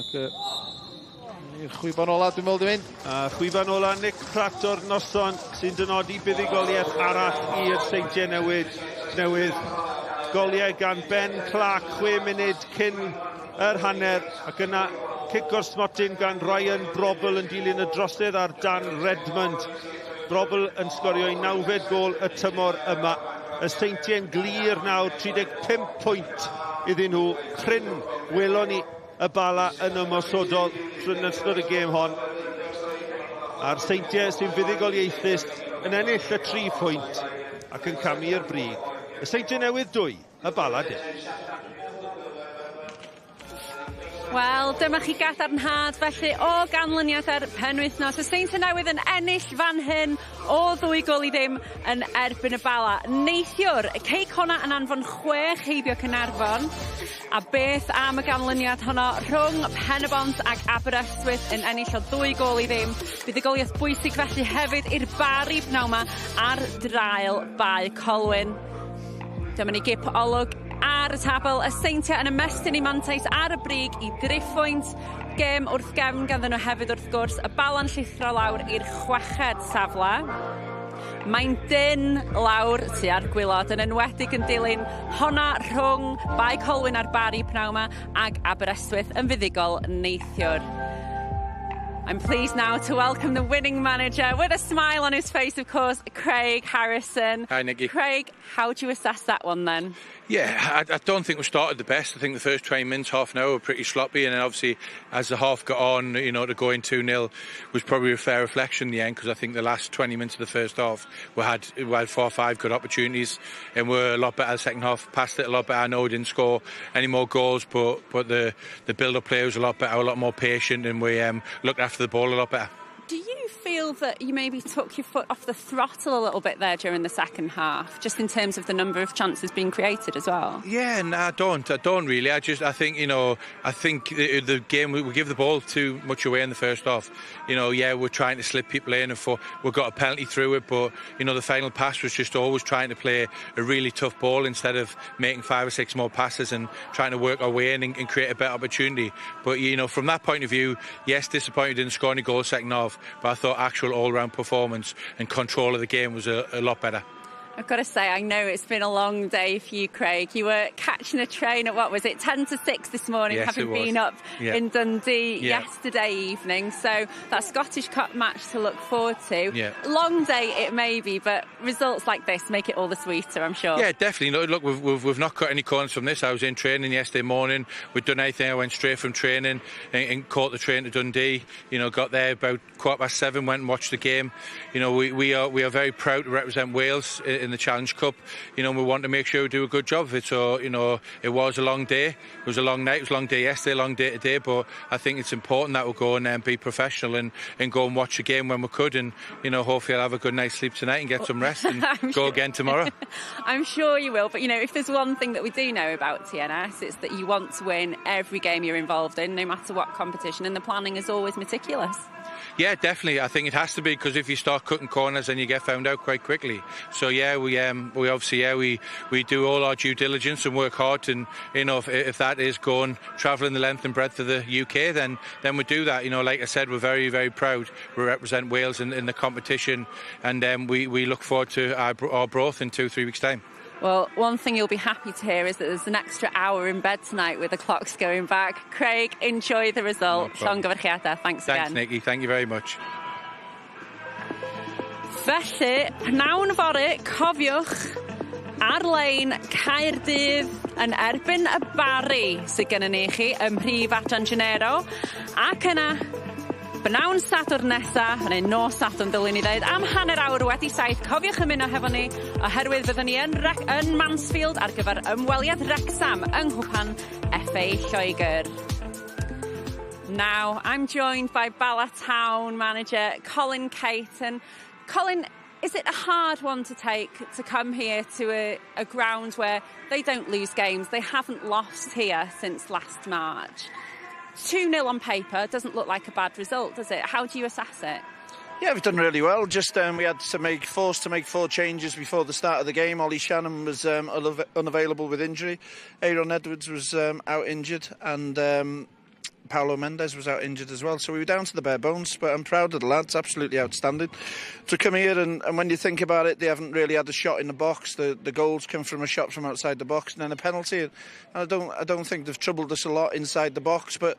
Ac i'r chwiban ola, dwi'n meddwl, dwi'n mynd. A chwiban ola Nick Pratt o'r noson sy'n dynodi buddugoliaeth arall i'r Seintiau Newydd. Goliau gan Ben Clark 6 munud cyn yr hanner, ac yna cic o'r smotyn gan Ryan Brobbel yn dilyn y drosedd ar Dan Redmond. Brobbel yn sgorio ei 9fed gôl y tymor yma. Y Seintiau'n glir nawr, 35 pwynt iddyn nhw. Prin welon ni y Bala yn ymosodol trwy yn ystod y gêm hon. A'r Seintiau sy'n fuddugoliaethus yn ennill y 3 pwynt ac yn camu i'r brig. Y Seintiau Newydd 2, y Bala 0. Wel, dyma chi gadarnhad felly o ganlyniad ar penwythnos. Y Seintiau Newydd yn ennill fan hyn o 2 gôl i ddim yn erbyn y Bala. Neithiwr, Cei Connah yn anfon 6 heibio Caernarfon. A beth am y ganlyniad honno rhwng Pen-y-bont ac Aberystwyth yn ennill o 2 gôl i ddim. Buddugoliaeth bwysig felly hefyd i'r Barri pnawn 'ma ar draul Bae Colwyn. Dyma ni gip olwg ar y tabl, y Seintiau yn ymestyn i mantais ar y brig i driphwynt. Gêm wrth gefn ganddyn nhw hefyd wrth gwrs, y Bala'n llithro lawr i'r 6fed safle. Mae'n dyn lawr tua'r gwaelod, yn enwedig yn dilyn honna rhwng Bae Colwyn a'r Barri pnawn 'ma ag Aberystwyth yn fuddugol neithiwr. I'm pleased now to welcome the winning manager with a smile on his face, of course, Craig Harrison. Hi, Nikki. Craig, how do you assess that one then? Yeah, I don't think we started the best. I think the first 20 minutes, half an hour, were pretty sloppy, and then obviously as the half got on, you know, to go in 2-0 was probably a fair reflection in the end, because I think the last 20 minutes of the first half we had 4 or 5 good opportunities, and we're a lot better the second half, passed it a lot better. I know we didn't score any more goals, but the build-up play was a lot better, a lot more patient, and we looked after the ball a lot better. Do you feel that you maybe took your foot off the throttle a little bit there during the second half, just in terms of the number of chances being created as well? Yeah, no, I don't really. I think, you know, I think the game, we give the ball too much away in the first half. You know, yeah, we're trying to slip people in, and we got a penalty through it, but, you know, the final pass was just always trying to play a really tough ball instead of making 5 or 6 more passes and trying to work our way in and create a better opportunity. But, you know, from that point of view, yes, disappointed didn't score any goals second half, but I thought actual all-round performance and control of the game was a lot better. I've got to say, I know it's been a long day for you, Craig. You were catching a train at, what was it, 10 to 6 this morning, yes, having been up in Dundee yesterday evening. So that Scottish Cup match to look forward to. Yeah. Long day it may be, but results like this make it all the sweeter, I'm sure. Yeah, definitely. Look, we've not cut any corners from this. I was in training yesterday morning. We'd done anything. I went straight from training and caught the train to Dundee. You know, got there about 7:15, went and watched the game. You know, we are very proud to represent Wales in the Challenge Cup. You know, we want to make sure we do a good job of it. So, you know, it was a long day. It was a long night. It was a long day yesterday, a long day today. But I think it's important that we go and be professional and go and watch the game when we could. And, you know, hopefully I'll have a good night's sleep tonight and get some rest and go again tomorrow. I'm sure you will. But, you know, if there's one thing that we do know about TNS, it's that you want to win every game you're involved in, no matter what competition. And the planning is always meticulous. Yeah, definitely. I think it has to be, because if you start cutting corners, then you get found out quite quickly. So, yeah, we obviously, we do all our due diligence and work hard, and, you know, if that is going travelling the length and breadth of the UK, then we do that. You know, like I said, we're very, very proud. We represent Wales in the competition, and we look forward to our Arbroath in 2-3 weeks' time. Well, one thing you'll be happy to hear is that there's an extra hour in bed tonight with the clocks going back. Craig, enjoy the result. No problem. Llongyfarchiadau, thanks again. Thanks, Nikki. Thank you very much. Felly, pnawn fory, cofiwch, ar-lein Caerdydd yn erbyn y Barri sydd gennym ni chi ym Mhrif Adran Genero. Ac yna, bnawn Sadwrn nesa, neu nos Sadwrn dylwn ni ddeud, am 7:30, cofiwch ymuno hefo ni, oherwydd fyddwn ni yn Mansfield ar gyfer ymweliad Wrexham yng Nghwpan FA Lloegr. Now, I'm joined by Bala Town manager Colin Caton. Colin, is it a hard one to take to come here to a ground where they don't lose games? They haven't lost here since last March. 2-0 on paper doesn't look like a bad result, does it? How do you assess it? Yeah, we've done really well. Just we had to forced to make 4 changes before the start of the game. Ollie Shannon was unavailable with injury. Aaron Edwards was out injured, and Paulo Mendes was out injured as well. So we were down to the bare bones, but I'm proud of the lads, absolutely outstanding. To come here and when you think about it, they haven't really had a shot in the box. The goals come from a shot from outside the box and then a penalty. And I don't think they've troubled us a lot inside the box, but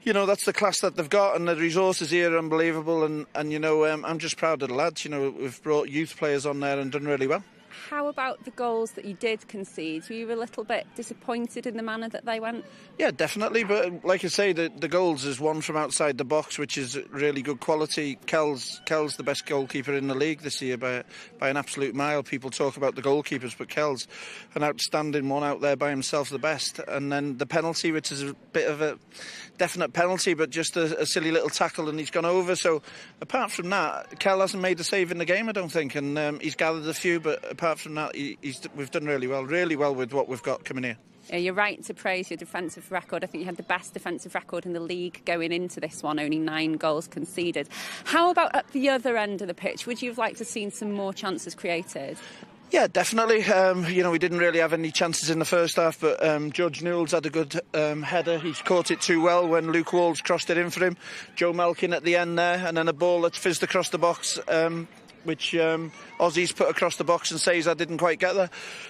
you know, that's the class that they've got, and the resources here are unbelievable. And you know, I'm just proud of the lads. You know, we've brought youth players on there and done really well. How about the goals that you did concede? Were you a little bit disappointed in the manner that they went? Yeah, definitely. But like I say, the goals is one from outside the box, which is really good quality. Kel's the best goalkeeper in the league this year by an absolute mile. People talk about the goalkeepers, but Kel's an outstanding one out there by himself, the best. And then the penalty, which is a bit of a definite penalty, but just a silly little tackle and he's gone over. So apart from that, Kel hasn't made a save in the game, I don't think. And he's gathered a few, but apart from that, we've done really well with what we've got coming here. Yeah, you're right to praise your defensive record. I think you had the best defensive record in the league going into this one, only 9 goals conceded. How about at the other end of the pitch? Would you have liked to have seen some more chances created? Yeah, definitely. You know, we didn't really have any chances in the first half, but George Newell's had a good header. He's caught it too well when Luke Walls crossed it in for him. Joe Malkin at the end there, and then a ball that's fizzed across the box. which Aussies put across the box and Cesar didn't quite get there.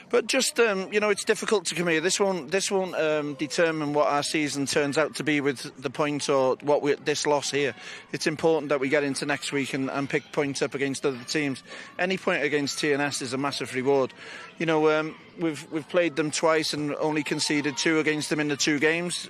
But just, it's difficult to come here. This won't determine what our season turns out to be with the points or this loss here. It's important that we get into next week and pick points up against other teams. Any point against TNS is a massive reward. We've played them twice and only conceded two against them in the two games.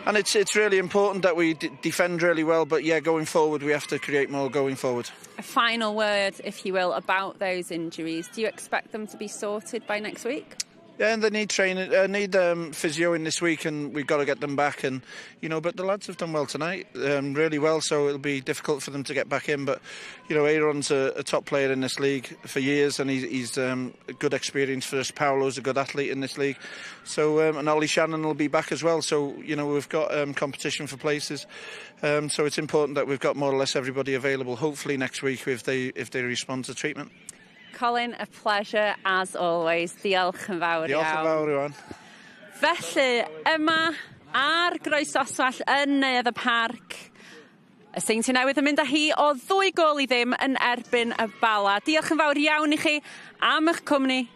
And it's really important that we defend really well. But yeah, going forward, we have to create more going forward. A final word, if you will, about those injuries. Do you expect them to be sorted by next week? Yeah, and they need training, need physio in this week, and we've got to get them back. And but the lads have done well tonight, really well. So it'll be difficult for them to get back in. But Aaron's a top player in this league for years, and he's a good experience for us. Paolo's a good athlete in this league, so and Ollie Shannon will be back as well. So we've got competition for places. So it's important that we've got more or less everybody available. Hopefully next week if they respond to treatment. Colin, a pleasure as always. Diolch yn fawr. Diolch yn fawr, Iwan. Felly, yma ar Groesoswallt yn Neuadd y Parc, y Seintiau Newydd yn mynd â hi o 2-0 yn erbyn y Bala. Diolch yn fawr iawn i chi am eich cwmni.